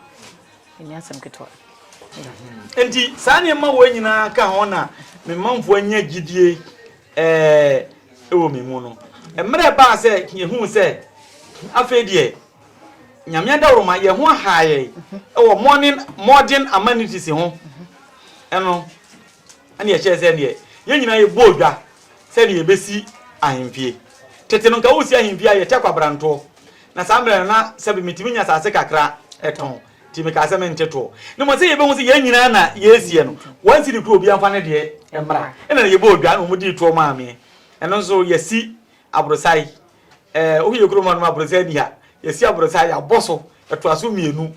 Speaker 8: a,
Speaker 2: Ɛnyɛ asɛm ketewa.
Speaker 8: Nti saa nneɛma wei nyinaa ka ho na me manfoɔ anya gyidie ɛɛ wɔ me mu no. Mmerɛ ɛbaa sɛ yɛhuu sɛ afei deɛ Nyame adaworoma yɛn ho ahaa yɛn wɔ morning modern amenities ho ɛno ɛne ɛkyerɛ sɛ deɛ yɛn nyinaa yɛbɔɔ dwa sɛdeɛ yɛbɛsi ahemfie. Tete no nka wosi ahemfie a yɛkyɛ kwabrantoɔ. Na saa mmerɛ no na sɛbe metumi nya asase kakra tɔn, nti mekaa sɛ mente toɔ. Na mmom sɛ yɛbɛhu sɛ yɛn nyinaa na yɛresiɛ no, one cedi koraa obiara mfa ne deɛ mmra. Ɛna yɛbɔɔ dwa na wɔdii toɔ maa me. Ɛno nso yɛasi aborosae. Ɛɛ wohwɛ yɛn kurom hanom a aborosae nni ha. Yɛasi aborosae, yɛabɔ so, ɛtoa so mmienu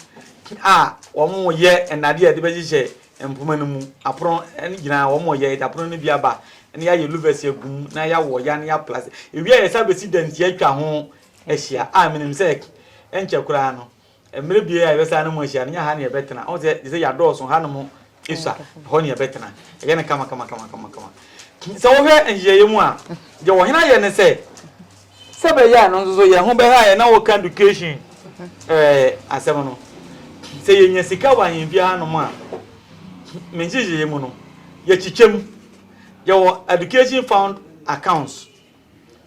Speaker 8: a wɔreyɛ nnadeɛ a yɛde bɛhyehyɛ mpoma no mu. Apono no nyinaa wɔreyɛ, yɛde apono no bi aba na yɛayɛ louvers agu mu na yɛawɔ ya na yɛaplase. Ewie a yɛsan bɛsi dantia atwa ho ahyia a menim sɛ ɛnkyɛ koraa no, mmerɛ bi a yɛbɛsan ne mu ahyia no, nyɛ ha ne yɛbɛtena. Ɔhu sɛ sɛ yɛadɔɔso hanom esua, ɛhɔ ne yɛbɛtena. Ɛyɛ no kama kama kama kama kama. Sɛ wohwɛ nhyehyɛeɛ mu a, deɛ ɔhene ayɛ ne sɛ, sɛ bɛyɛ a no nso so yɛn ho bɛha yɛn na wɔka education ɛɛ asɛm no. Sɛ yɛnya sika wɔ ahemfie hanom a, me nhyehyɛeɛ mu no, yɛkyekyɛ mu. Yɛwɔ education fund accounts.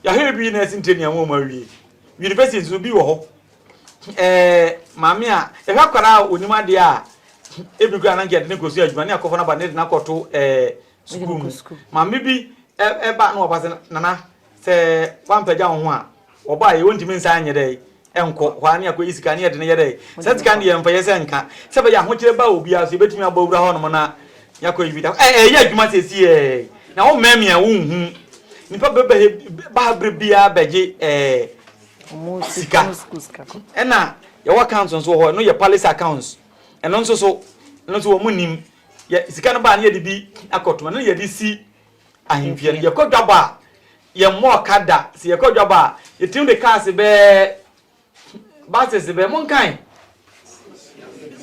Speaker 8: Yɛahwɛ bi nursing training a wɔn awie. University nso bi wɔ hɔ. Ɛɛ maame a yɛhwɛ akwadaa a onim adeɛ a ebi koraa na nka yɛde ne kɔsua adwuma ne akɔfo no aba ne de no akɔto ɛɛ sukuu mu. Maame bi ɛba na wɔba sɛ nana sɛ wampagya wo ho a wɔba a wɔntumi nsan nyɛ dɛ nkɔ hɔ a ne akɔyi sika ne yɛde no yɛ dɛ saa sika no deɛ mfa yɛ sɛ nka sɛ bɛyɛ ahokyerɛ ba obiara so yɛbɛtumi abɔ wura hɔnom na yɛakɔ yi bi da ɛyɛ adwuma sɛsi ɛɛ na wo mmɛn a wonhu nipa bɛbɛ ba ha bere biara bɛgye ɛɛ sika ɛna yɛwɔ accounts nso wɔ hɔ ɛno yɛ palace accounts ɛno nso so ɛno nso wɔn nim yɛ sika no baa ne yɛde bi akɔto ɛno yɛde si ahemfie no yɛkɔ dwabɔ a. Yɛmmɔɔ ka da. Sɛ yɛkɔ dwabɔ a, yɛtumi de cars bɛɛ buses bɛɛ monkan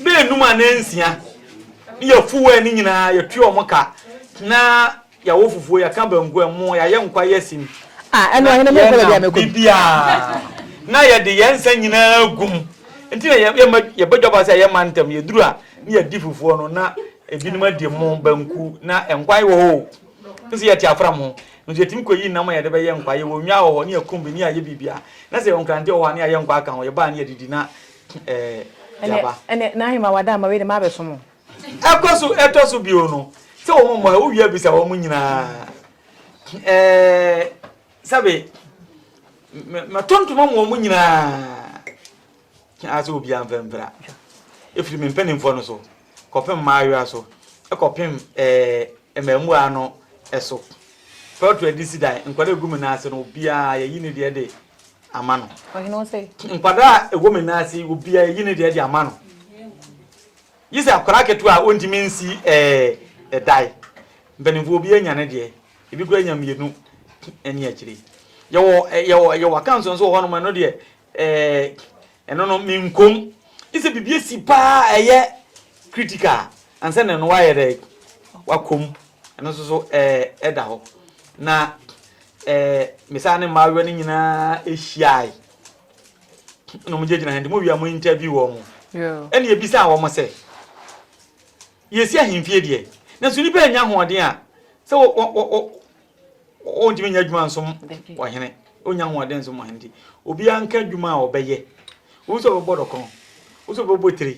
Speaker 8: bɛɛ num anaa nsia ne yɛfu wɔ ne nyinaa yɛtua wɔn ka na yɛwɔ fufuo yɛka banku ɛmo yɛayɛ nkwa yɛasim
Speaker 2: Ah, ɛno ɔhene mo kɔ baabi a mɛkɔ bi.
Speaker 8: Biribiara na yɛde yɛn nsa nyinaa gum nti na yɛma yɛbɛ dwabɔ sɛ yɛma ntɛm yɛduru a ne yɛdi fufuo no na ebinom adi mo banku na nkwan wɔ hɔ o nso yɛte afram ho Nso yɛtumi kɔyi nam a yɛde bɛyɛ nkwa. Yɛwɔ nnwa wɔ hɔ ne yɛkum bi ne yɛayɛ biribiara. Na sɛ yɛwɔ nkrante wɔ hɔ a ne yɛayɛ nkwa aka ho. Yɛba a ne yɛdidi na ɛɛ yɛaba.
Speaker 2: Ɛnɛ n'ahema wada ama wei de mabɛsom wo.
Speaker 8: Ɛkɔ so ɛtɔ so bio no sɛ wɔn mmɔ ha wowie abisa wɔn nyinaa ɛɛ sɛbe mɛtɔ ntoma mu wɔn nyinaa asɛ obiara mfa mfira ɛfiri me mpanimfoɔ no so kɔpem mmaayewa so, kɔpem ɛɛ mmaamua no so. Pɛlto a yɛde si dan, nkwadaa a ɛgu me nan ase no, obiara yɛyi ne deɛ de ama no.
Speaker 2: Ɔhene wo sɛ?
Speaker 8: Nkwadaa a ɛwɔ me nan ase yi, obiara yɛyi ne deɛ de ama no. Yi sɛ akwadaa ketewa a ɔntumi nsi ɛɛ ɛdan. Mpanimfoɔ obiara nya ne deɛ, ebi koraa nya mmienu ne akyire. Yɛwɔ yɛwɔ yɛwɔ akanso nso wɔ hɔnom ɛno deɛ ɛɛ Ɛno no menkom. Gye sɛ biribi asi paa a ɛyɛ critical ansa na ɛno wayɛ dɛ wakɔ mu. Ɛno nso so ɛɛ ɛda hɔ. Na ɛɛ mesan ne mmaayewa no nyinaa hyiae. Na wɔn gyinagyina ha nti mo wia mo interview wɔn. Ɛna ebisaa wɔn sɛ yɛsi ahemfie deɛ nanso nnipa anya ahoɔden a sɛ wɔ wɔ wɔ Ɔntumi nyɛ adwuma nsom ɔhene. Ɔnnya ahoɔden nsom ɔhene nti, obiara nka adwuma a ɔbɛyɛ. Wo sɛ ɔbɛbɔ dɔkono, wo sɛ ɔbɛbɔ tire.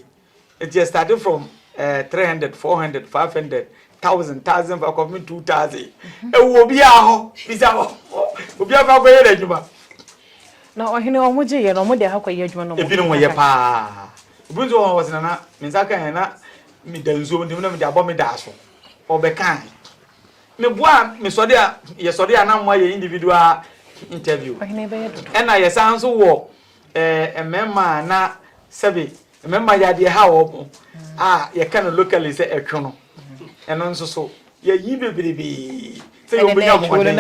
Speaker 8: Nti yɛ start from eh, 300, 400, 500, 1000, 1000, kɔpem 2000. Ɛwɔ obiara hɔ, bisa hɔ. Obiara fa kɔyɛ n'adwuma.
Speaker 2: Na ɔhene ɔmo gye yɛ no ɔmo de akɔ yɛ adwuma no.
Speaker 8: Ebinom yɛ paa. Obi nso wɔ hɔ ɔsɛ nana me nsa kan yɛ na meda nsuo nti na mede abɔ me daa so. Ɔbɛkan. Me boa me sɔde a yɛ sɔde a na mo ayɛ individual interview. Ɛna yɛ san nso wɔ ɛɛ mmarima a na sɛbi mmarima yɛ adeɛ ha wɔn a yɛka no locally sɛ ɛtwo no ɛno nso so yɛyi bebrebe sɛ yɛn bɛnya ahoɔden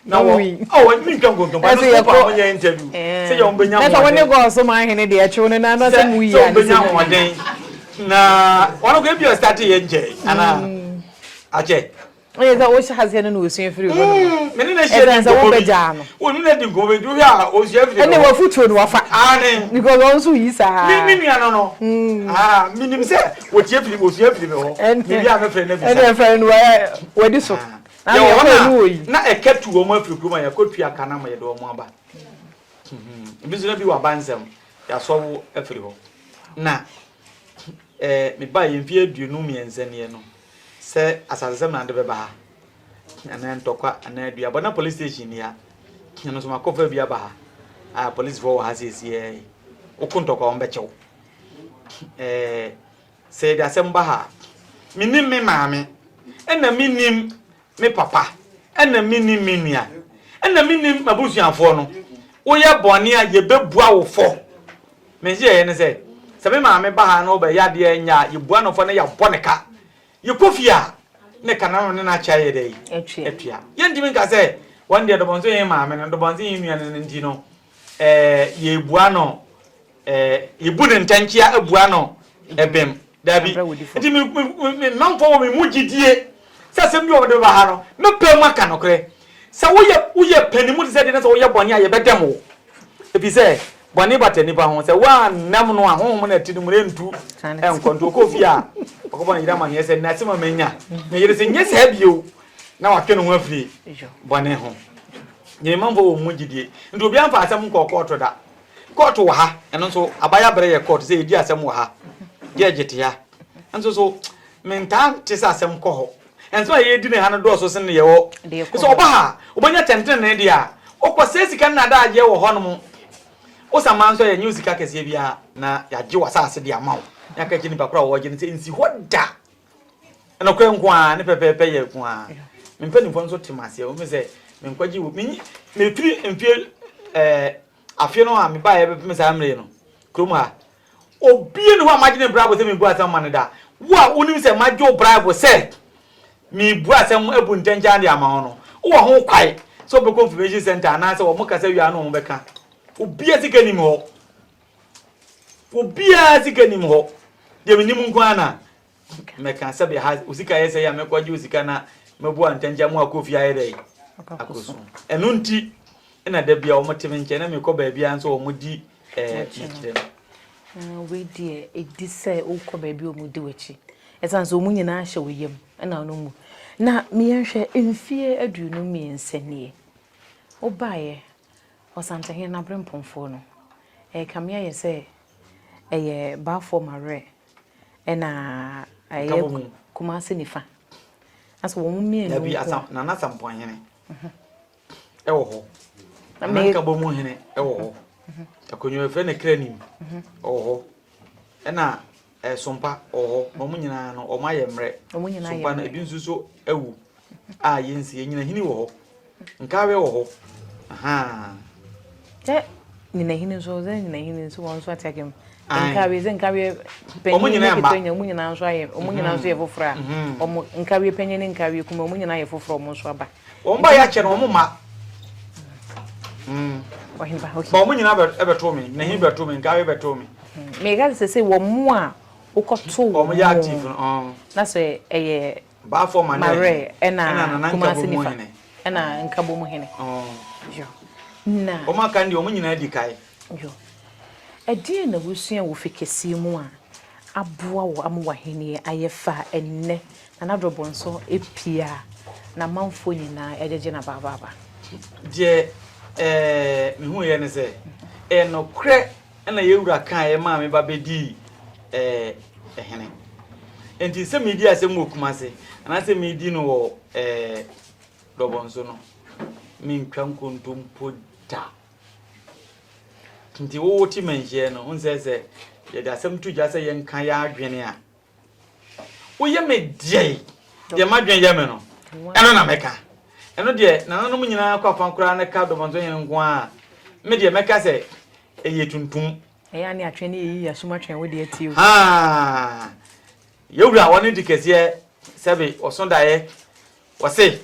Speaker 8: na wɔ ɔ mi ntwa nkontompa ɛno nso kɔ a mo nyɛ interview sɛ yɛn bɛnya ahoɔden.
Speaker 2: Ɛsɛ wɔn ne gɔɔso maa ahene deɛ ɛtwo no na sɛ mu yi
Speaker 8: a sɛ wɔn bɛnya ahoɔden na wɔn kɔ ebi ɔstarte yɛ nkyɛn anaa. Akyɛ.
Speaker 2: Ɔyɛ sɛ wohyɛ aseɛ no na osua firi hɔ nom.
Speaker 8: Me ne no ahyia
Speaker 2: di
Speaker 8: nkɔmmɔ bi.
Speaker 2: Wobɛgyaa no.
Speaker 8: Wo ne no di nkɔmmɔ bi nti wohwɛ a osua firi
Speaker 2: hɔ. Ɛne wafutuo no wafa.
Speaker 8: Aane.
Speaker 2: Because ɔno nso yi saa.
Speaker 8: Me me nua no no. Ah, menim sɛ wɔtie firi osua firi me hɔ. Me wie a mɛfrɛ no abisa.
Speaker 2: Ɛne ɛfrɛ no wadi so.
Speaker 8: Yɛwɔ hɔ na na ɛka tu wɔn afiri kurom a yɛakɔtua ka no ama yɛde wɔn aba. Ebi nso na bi wɔ aba nsɛm yɛasɔ wo afiri hɔ. Na ɛɛ mebaeɛ mfeɛ 23 nie no. Sɛ asasesɛm na ade bɛba ha, anaa ntɔkwa, anaa aduabɔ, na police station ni ha. Ɛno nso makɔfa bi aba ha. A polisifoɔ wɔ ha seesei yi. Woko ntɔkwa wɔn bɛkyɛ wo. Ɛɛ sɛ yɛde asɛm ba ha a, menim me maame, ɛna menim me papa, ɛna menim me nua, ɛna menim m'abusuafoɔ no. Woyɛ bɔne a yɛbɛbua wo fɔ. Me nhyehyɛeɛ ne sɛ, sɛ me maame ba ha na ɔbɛyɛ adeɛ a ɛnyɛ a, yɛbua no fɔ na yɛabɔ ne ka. Yɛkɔ fie a, ne ka no ne no akyɛ ayɛ dɛ? Atua. Yɛntumi nka sɛ wɔn deɛ Dɔbɔnso yɛn maame no, Dɔbɔnso yɛn nua no nti no, ɛɛ yɛbua no, ɛɛ yɛbu ne ntɛnkyea abua no ɛbem. Dabi. Nti me me me manfoɔ wɔ me mu gyidie sɛ asɛm bi a wɔde bɛba ha no, mɛpɛ mu aka nokorɛ. Sɛ woyɛ woyɛ panin mu te sɛ deɛ na sɛ woyɛ bɔne a yɛbɛdɛm wo. Ɛfiri sɛ bɔne bata nnipa ho. Sɛ woannam no a, honhom no a ɛte no mu no ɛntu nkɔ. Nti ɔkɔɔ fie a, ɔkɔbɔ ne yere amanneɛ sɛ, Nnɛ asɛm a manya. Ne yere se, Nyɛ saa bio! Na watwe ne ho afiri bɔne ho. Deɛ manfoɔ wɔ mu gyidie. Nti obiara mfa asɛm nkɔɔ kɔɔto da. Kɔɔto wɔ ha, ɛno nso abaya berɛ yɛ kɔɔto sɛ yɛdi asɛm wɔ ha. Gyɛɛgye te ha. Nso so mentaa nte sɛ asɛm kɔ hɔ. Nsɛm a yɛredi no ha no dɔɔso sen deɛ ɛwɔ. Sɛ ɔba ha a, ɔbɛnya atɛntenenee deɛ a, ɔkɔsɛe sika no n'adagyeɛ wɔ hɔnom. Wo saman nso a, yɛnnye wo sika kɛseɛ biara, na yɛagye w'asase de ama wo. Na yɛaka akyerɛ nipa korɔ a ɔregye no sɛ, nsi hɔ da. Nokorɛ nko ara, ne pɛpɛɛpɛ yɛ nko ara. Me mpanimfoɔ nso te me aseɛ, wɔhu sɛ menkwagye wo. Menyi, mefiri mfie ɛɛ afe no a mebaeɛ bɛpem saa mmerɛ yi no, kurom ha, Obia nni hɔ a magye ne bribe sɛ mebu asɛm ma no da. Wo a wonim sɛ magye wo bribe sɛ mebu asɛm abu ntɛnkyɛn de ama wo no, wowɔ ho kwae. Sɛ wobɛkɔ information center anaasɛ wɔn kasa wie a na wɔn bɛka. Obiara sika nim hɔ. Obiara sika nim hɔ. Deɛ menim nko ara na mɛka sɛbi ha wo sika yɛ sɛ yɛ a mɛkɔgye wo sika na mɛbu antɛnkyɛ mu akɔ fie ayɛ dɛ akɔsu. Ɛno nti na da bia wɔn te me nkyɛn na mekɔ baabi a nso wɔn di ɛɛ mekyerɛ no.
Speaker 2: Ah, wei deɛ ɛdi sɛ wokɔ baabi a wɔdi w'akyi ɛsiane sɛ wɔn nyinaa hyɛ wo yam ɛna ɔno mu na meyɛnhwɛ mfie 23 nie wobaeɛ Ɔsantehene no aberempɔnfoɔ no ɛrekame ayɛ sɛ ɛyɛ Baafoɔ Mawerɛ ɛna ɛyɛ Kumase Nifa asɛ wɔn mmienu nko
Speaker 8: Nana Sampɔnhene ɛwɔ hɔ Nana Nkabɔmu hene ɛwɔ hɔ akonnwa yɛfrɛ no Kranim ɛwɔ hɔ ɛna Sompa wɔ hɔ na wɔn nyinaa no wɔn ayɛ mmerɛ Sompa no ebi nso so awu a yɛnsi Nyinahini wɔ hɔ Nkawe wɔ hɔ ahaa.
Speaker 2: Sɛ Nyinahini nso sɛ Nyinahini nso wɔn nso ate akam Nkawe sɛ Nkawe panyin ne ketewa nyinaa wɔn nyinaa nso ayɛ wɔn nyinaa nso yɛ foforɔ a wɔn Nkawe panyin ne Nkawe kuma wɔn nyinaa yɛ foforɔ wɔn nso aba.
Speaker 8: Wɔn ba yɛ akyɛ no wɔn mma. Ba wɔn nyinaa bɛto me, Nyinahini bɛto me, Nkawe bɛto me.
Speaker 2: Meka sɛ sɛ wɔn mu a wokɔto
Speaker 8: wɔn yɛ active no
Speaker 2: na sɛ ɛyɛ
Speaker 8: Baafo
Speaker 2: Mawerɛ ɛna Kumasi Nifa ɛna Nkabom hene. Na
Speaker 8: wɔn aka no deɛ wɔn nyinaa di kae.
Speaker 2: Yo. Ɛdeɛn na wosua wɔ fi kɛseɛ mu a aboa wo ama w'ahennie ayɛ fɛ a ɛnnɛ Nana Addo apue a n'amanfoɔ nyinaa ɛgyegye no abaabaaba?
Speaker 8: Deɛ ɛɛ mehuiɛ ne sɛ, ɛyɛ nokorɛ na yɛn wura kaeɛ maa me ba bɛdii ɛɛ hene. Enti sɛ meredi asɛm wɔ Kumase anaasɛ meredi no wɔ ɛɛ Dɔbɔnso no, mentwa nkontompo da. Nti wo wote manhyiɛ no, wohu sɛ sɛ yɛde asɛm to gya sɛ yɛnka yɛn adwene a, Woyɛ me deɛn? Deɛ m'adwene yɛ me no, ɛno na mɛka. Ɛno deɛ, nananom nyinaa kɔ afa koraa na ka Dɔmɔnso hene nko ara a, me deɛ mɛka sɛ ɛyɛ tuntum.
Speaker 2: Ɛyɛ a ne atwɛn ne yɛyi yɛasom atwɛn wo deɛ tie o.
Speaker 8: Haa! Yɛwura wɔne di kɛseɛ sɛbe ɔso daeɛ Wɔse,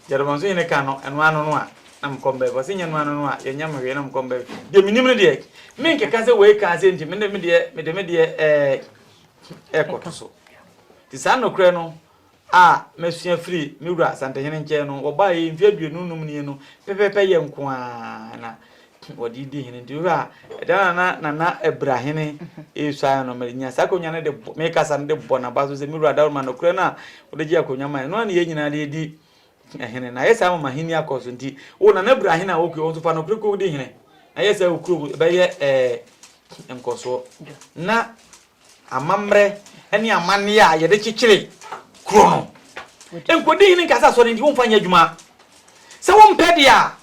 Speaker 8: deɛ Dɔmɔnso hene ka no, ɛno ano no a, na mekɔ mbaabi. Wɔse nyɛ ɛno ano no a, yɛnyɛ me hwee na mekɔ mbaabi. Deɛ menim no deɛ, menkeka sɛ wei kaa sei nti, mede me deɛ, mede me deɛ ɛɛ, ɛrekɔto so. Nti saa nokorɛ no a masua firi me wura Asantehene nkyɛn no, wɔbaeɛ yi mfeɛ 25 nie no, pɛpɛɛpɛ yɛ nko ara na wɔde di hene. Nti wohwɛ a, ɛda na na Nana Abrahene resuae no, menya saa akonnwa no de bɔ, mekasa no de bɔ n'aba so sɛ, me wura Dawuruma, nokorɛ no a wode gye akonnwa ma yɛn no, ɛno ara na yɛn nyinaa de redi hene. Na ayɛ saa ma m'ahenni akɔ so. Nti wo Nana Abrahene a wokue, wo nso fa nokorɛ kɔdi hene. Na yɛ saa wo kurom, ɛbɛyɛ ɛɛ nkɔsoɔ. Na Amammerɛ ne amanneɛ a yɛde kyekyere kuro no. Nkɔdi hene nka sɛ asɔre nti womfa nyɛ adwuma. Sɛ wompɛ deɛ a,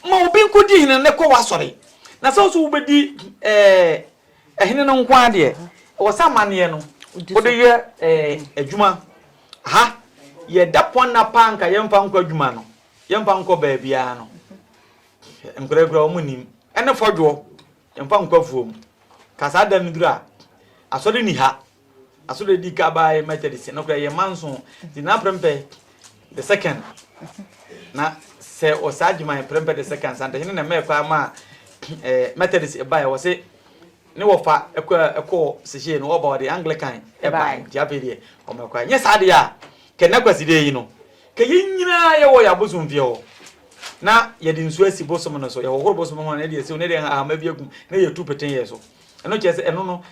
Speaker 8: ma obi nkɔdi hene no kɔ w'asɔre. Na sɛ wo nso wobɛdi ɛhene no nko ara deɛ, ɛwɔ sɛ amanneɛ no wode yɛ adwuma. Ha, yɛda pɔn nna paa nka yɛmfa nkɔ adwuma no, yɛmfa nkɔ baabiara no, nkwadaa koraa wɔn nnim. Ɛne fɔdwoɔ. Yɛmfa nkɔ afuom. Ka saa da no duru a, asɔre nni ha. Asɔre a ɛdi ka baa yɛ Methodist, ɛno koraa yɛ manso. Nti na Prempeh the second na sɛ ɔsaa Gyeman Prempeh the second Santehene na mɛɛ kwan maa eh, Methodist ɛbaeɛ wɔ se ne wɔfa ɛkɔ ɛkɔ sehyee no ɔba ɔde Anglican ɛbaeɛ nti afei deɛ ɔmɛ kwan nyɛ saa deɛ a kɛnɛ kwasideɛ yi no Kɛ yɛn nyinaa yɛwɔ yɛn abosomfie hɔ, na yɛde nsuo asi bosom no so, yɛhohoro bosom no ho a na yɛde asi hɔ, na yɛde ahama bi agu mu, na yɛtu pete yɛn so. Ɛno kyerɛ sɛ ɛno no,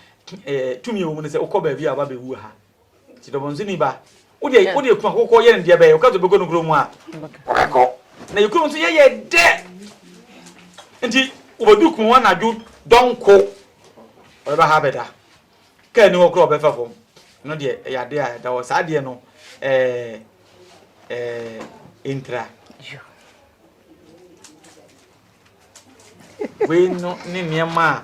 Speaker 8: ɛɛ tumi a ɛwɔ mu no sɛ wokɔ baabi a woba bɛwu ha. Nti dɔbɔnsoni ba, wodeɛ wodeɛ kuma akokɔ yɛ no deɛ bɛyɛ, woka sɛ wobɛkɔ no kurom a, wobɛkɔ. Na yɛ kurom nso yɛyɛ dɛ. Nti wobɛdu kuma anadwo dɔnko, ɔbɛba ha abɛda. Kaa ni hɔ koraa ɔbɛfa fam. Ɛno deɛ ɛyɛ adeɛ a ɛda hɔ. Saa adeɛ no ɛɛ ɛɛ ntra. Wei no ne nneɛma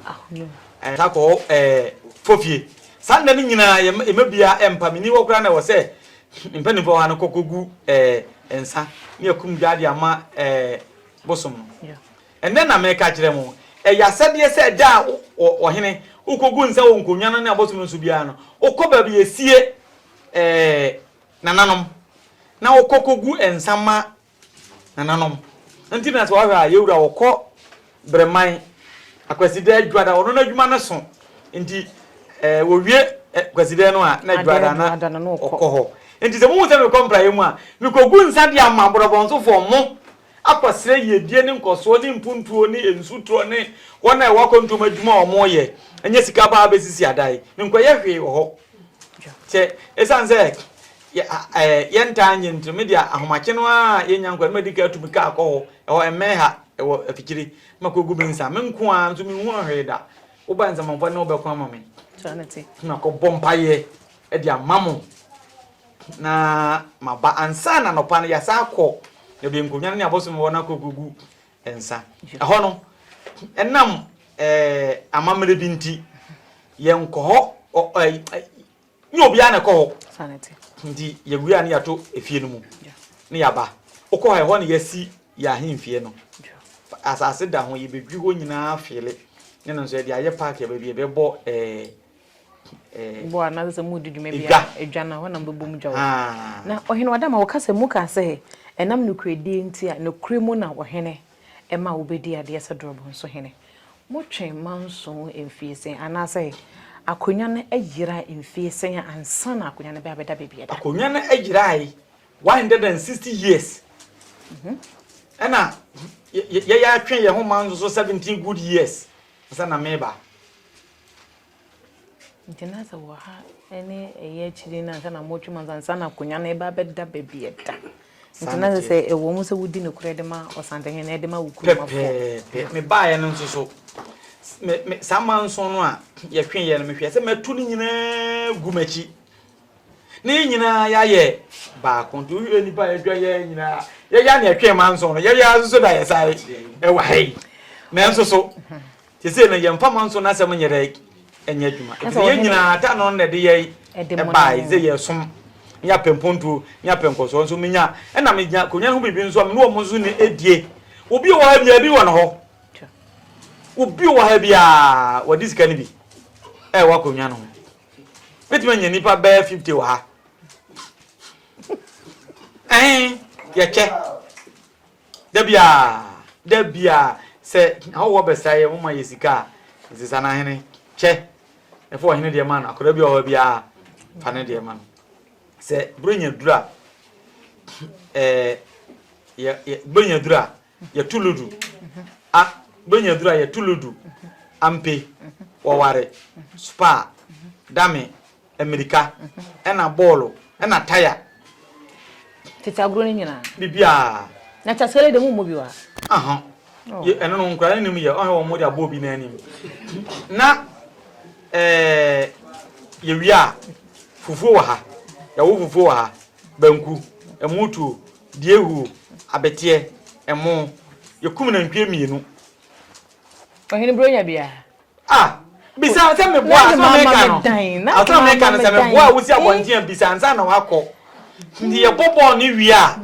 Speaker 8: a ɛsa kɔ ɛɛ fofie. Saa nna no nyinaa yɛ ɛma bia ɛmpa me ni hɔ koraa na ɛwɔ sɛ mpanimfoɔ hɔ no kɔkɔgu ɛɛ nsa ne akum dwa de ama ɛɛ bosom no. Ɛnnɛ na mereka akyerɛ mo, ɛyɛ asɛdeɛ sɛ ɛda a ɔhene wokɔgu nsa wɔ nkonnwa no ne abosom no so biara no, wokɔ baabi yɛsie nananom, na wokɔ kɔgu nsa ma nananom. Nti na sɛ wahwɛ a yɛwura wɔkɔ Breman Akwasidaa adwuada ɔno n'adwuma no so nti ɛɛ wɔwie Kwasidaa no a na adwuada na ɔkɔ hɔ. Nti sɛ mohu sɛ mekɔ mpraeɛ mu a mekɔgu nsa de ama aborɔbɔnsofoɔ mo akɔsrɛ yiedie ne nkɔsoɔ ne mpuntuo ne nsutorɔ ne wɔn a ɛwɔ akwantuom adwuma a wɔyɛ ɛnyɛ sika baa bɛsisi adan. Menkɔyɛ hwee wɔ hɔ. Sɛ ɛsiane sɛ yɛntaa nyɛ nti no, me deɛ ahomakye no ara a yɛnya nkwa no madi kan atu me kaa kɔ hɔ, ɛhɔ ɛmmɛn ha, ɛwɔ afikyire, na makɔgu me nsa. Me nko ara nso menhuu hwee da. Woba nsamanfoɔ ne wobɛko ama me. Na makɔbɔ mpaeɛ de ama mo na maba ansa na anɔpa no yɛasan akɔ baabi nkonnwa no ne abosom wɔ no akɔgugu nsa. Ɛhɔ no, ɛnam amammerɛ bi nti, yɛnkɔ hɔ, nyɛ obiara na ɛkɔ hɔ. Nti yɛwie a ne yɛato efie no mu ne yɛaba. Wokɔ hɔ ɛhɔ na yɛasi yɛn ahemfie no. Asase da ho, yɛbɛdwi hɔ nyinaa feele. Ne no nso yɛde ayɛ park baabi yɛbɛbɔ ɛɛ
Speaker 2: bɔ anaasɛ sɛ mudi dwuma bi a edwa no hɔ na mobɛbɔ mu dwa wɔ. Na ɔhene Wadama wɔka sɛ muka sɛ ɛnam nokorɛdie nti a nokorɛ mu na ɔhene ɛma wobɛdi adeɛ sɛ dorɔbɔnso hene. Motwe manso mfie sɛn anaasɛ akonnwa no ayera mfie sɛn ansa na akonnwa no bɛ abɛda baabi ɛda?
Speaker 8: Akonnwa no ayerae 160 years ɛna yɛyɛ atwe yɛn ho manso so 17 good years ansa na meba.
Speaker 2: Nti na sɛ wɔ ha ne ɛyɛ akyiri no ansa na motwe mu ansa na akonnwa no ɛba bɛda baabi ɛda. Nti na sɛ ɛwɔ mu sɛ wodi nokorɛ de ma Ɔsantehene de ma wo kuromafoɔ.
Speaker 8: Pɛpɛɛpɛ. Mebaeɛ no nso so, me, me, saa manson no a yɛtweeɛ no, mehwɛɛ sɛ mɛto ne nyinaa gu m'akyi. Ne yɛn nyinaa yɛayɛ baako. Nti wohwɛ nnipa a yɛatwa yɛn nyinaa, yɛyɛ a na yɛtwee manson no, yɛyɛ ara nso so na yɛsan ɛwɔ ha yi. Nanso so, Seesei no, yɛmfa manso no asɛm nyɛ dɛ nyɛ adwuma. Efisɛ yɛn nyinaa ta no na ɛde yɛn bae sɛ yɛsom, ne yɛapɛ mpontuo, ne yɛapɛ nkɔsoɔ. Nso menya, ɛna menya akonnwa no ho biribi nso a, me ne wɔn nso na ɛdie. Obi wɔ ha biara, bi wɔ ne hɔ. Obi wɔ ha biara, wɔde sika no bi ɛwɔ akonnwa no ho. Mɛtumi anya nnipa bɛyɛ 50 wɔ ha. Ɛn, yɛkyɛ. Da biara, da biara, sɛ ahɔhoɔ bɛsra yɛn, wɔma yɛ sika a, nsesa no ahene, kyɛ, na fa ɔhene deɛ ma no, akwadaa bi a ɔwɔ hɔ biara, fa ne deɛ ma no. Sɛ Buronya duru a, ɛɛ, yɛ, yɛ, Buronya duru a, yɛto ludu. A, Buronya duru a, yɛto ludu, ampe, wɔware, spa, dame, mmirika, ɛna bɔɔlo, ɛna taya.
Speaker 2: Tete agorɔ no nyinaa.
Speaker 8: Biribiara.
Speaker 2: Na kyasɛle de mo mmɔ bi wɔ ha.
Speaker 8: Aha. Oh. Ɛno no nkwadaa no nim yɛ ɔhwɛ wɔn de abɔ obi n'anim. Na ɛɛ yɛwie a fufuo wɔ ha yɛwo fufuo wɔ ha banku ɛmutuo deɛ abeteɛ ɛmo yɛkum nantwie mmienu.
Speaker 2: Ɔhene Buronya biara.
Speaker 8: Ah, bisa sɛ meboa asɛm a meka no. Asɛm a meka no sɛ meboa a wosi abɔnten a bisa ansa na wakɔ. Nti yɛbɔ bɔɔl no wie a,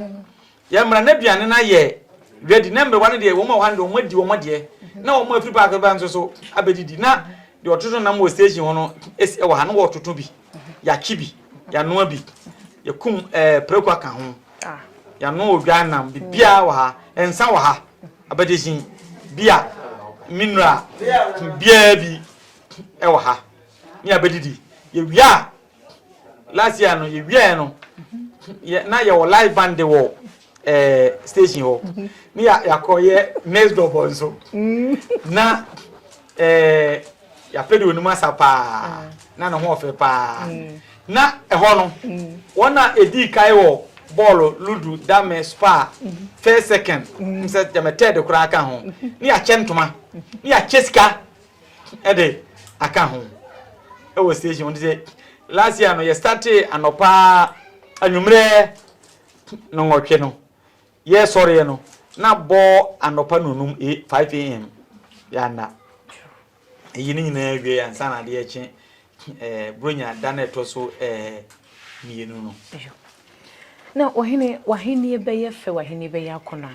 Speaker 8: yɛmmra na aduane no ayɛ ready. Na mmerewa no deɛ wɔn a wɔha no deɛ wɔn adi wɔn deɛ. Na wɔn a afiri paaki ba nso so abɛdidi. Na deɛ ɔtoto nam wɔ station hɔ no esi wɔ ha na wɔtoto bi. Yɛakye bi, yɛanoa bi, yɛkum ɛɛ prako aka ho. Yɛanoa odwan nam, biribiara wɔ ha. Nsa wɔ ha. Abɛdehye bia mineral biaa bi wɔ ha ne abɛdidi. Yɛwie a, last year no yɛwieɛ no na yɛwɔ live band wɔ eh, station hɔ ne yɛakɔyɛ next door bɔ nso na eh, yɛapɛ de onim asa paa na ne ho ɔfɛ paa na ɛhɔ no wɔn a ɛdii kae wɔ bɔɔlo ludu dame spa first second sɛ gyama third koraa ka ho ne yɛakyɛ ntoma ne yɛakyɛ sika ɛde aka ho ɛwɔ station wɔn sɛ last year no yɛ startee anɔpa anwummerɛ nɔnwɔtwe no Yɛsɔreɛ no, na bɔ anɔpa nonum, 5 am, yɛanna. Eyi ne nyinaa wie ansa na adeɛ rekye eh, Buronya da no ɛtɔ so eh, mmienu no.
Speaker 2: Na ɔhene, w'ahennie bɛyɛ fɛ, w'ahennie bɛyɛ akɔnnɔ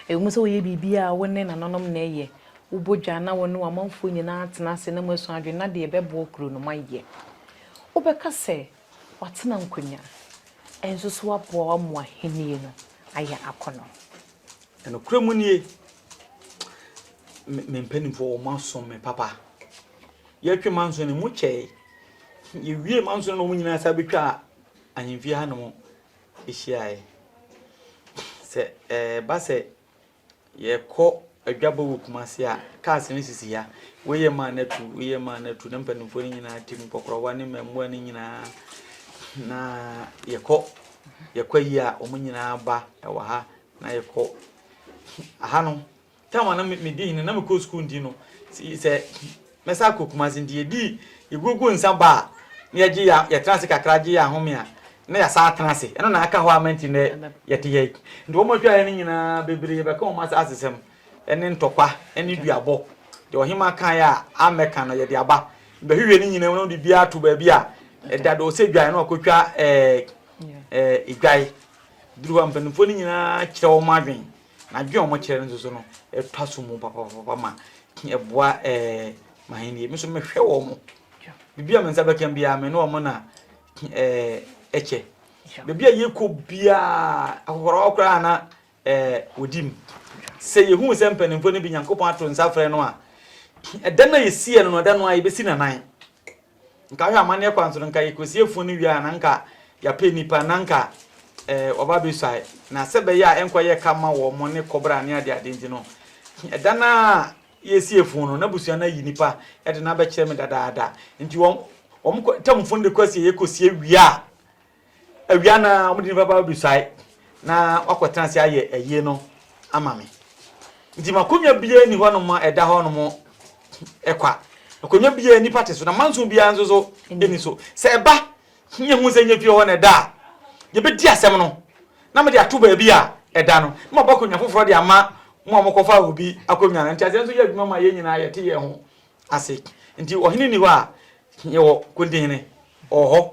Speaker 2: a ɛwɔ mu sɛ woyɛ biribi a wo ne nananom na ɛyɛ, wobɔ dwa na wo ne w'amanfoɔ nyinaa tena ase na moasua adwene na deɛ ɛbɛboa kuro no moayɛ. Wobɛka sɛ Watena nkonnwa nso so aboa wo ama w'ahenni no ayɛ akɔnnɔ.
Speaker 8: Nokorɛ mu nie, me me mpanimfoɔ wɔn asom me papa. Yɛtwe manso no mu kyɛe. Yɛwie manso no na wɔn nyinaa sa bɛtwa ahemfie hanom hyiaeɛ. Sɛ ɛba sɛ Yɛkɔ adwabɔ wɔ Kumasi a, cars no sisi ha. Wei yɛ maa no atu, wei yɛ maa no atu. Na mpanimfoɔ no nyinaa te mu, nkɔkorɔwa ne mmaamua no nyinaa. Na yɛkɔ, yɛkɔ ayi a, wɔn nyinaa ba wɔ ha na yɛkɔ. Aha no, time a na medi hene na mekɔ sukuu nti no, sɛ Mɛsan akɔ Kumasi nti yɛdii yɛgugu nsa ba a na yɛgye yɛ yɛtena ase kakra gye yɛn ahome a na yɛasan atena ase ɛno na aka hɔ ama nti nnɛ yɛte ha yi nti wɔn atwa yɛn no nyinaa bebree yɛbɛka wɔn asasesɛm ne ntɔkwa ne duabɔ deɛ ɔhema kaeɛ a ammɛka no yɛde aba bɛhwehwɛ ne nyinaa mu na wɔde biara to baabi a ɛda do sɛ dwan na wakɔtwa ɛɛ ɛɛ dwae duru hɔ a mpanimfoɔ no nyinaa kyerɛ wɔn adwene Na adwene a wɔkyerɛ no nso so no, ɛtɔ asom mu papapapa ma ɛboa ɛɛ m'ahenni. Me nso mehwɛ wɔn. Biribi a me nsa bɛka biara, me ne wɔn na ɛɛ ɛkyɛ. Baabi a yɛkɔ biara, akɔkɔrɔwa koraa na ɛɛ wɔdi mu. Sɛ yɛhu sɛ mpanimfoɔ no bi Nyankopɔn ato nsa frɛ no a, ɛda no a yɛsiiɛ no no, ɛda no a yɛbɛsi n'anan. Nka wohwɛ amanneɛ kwan so no, nka yɛkɔsie funu no wie a na nka yɛapɛ nnipa na nka eh, wɔba abɛsuae. Na sɛ ɛbɛyɛ a ɛnkɔyɛ ka ma wɔn ne kɔbra ne adeade nti no, ɛda no a yɛsie funu no, n'abusua no ayi nnipa de no abɛkyerɛ me dadaada. Nti wɔn, wɔn kɔ, tam funu de kɔ asie, yɛkɔsie wie a, Awia no ara, wɔde nnipa ba abɛsuae na wɔakɔtena ase ayɛ ayie no ama me. Nti m'akonnwa biara nni hɔnom a ɛda hɔnom kwa. Akonnwa biara nnipa te so, na manso biara nso so nni so. Sɛ ɛba na yɛhu sɛ nyɛ fie hɔ na ɛda a, yɛbɛdi asɛm no na mede ato baabi a ɛda no, na mabɔ akonnwa foforɔ de ama mo a mokɔfaa obi akonnwa no. Nteaseɛ nso yɛ adwuma ma yɛn nyinaa yɛte yɛn ho ase. Nti ɔhene nni hɔ a, yɛwɔ kontihene, ɔwɔ hɔ,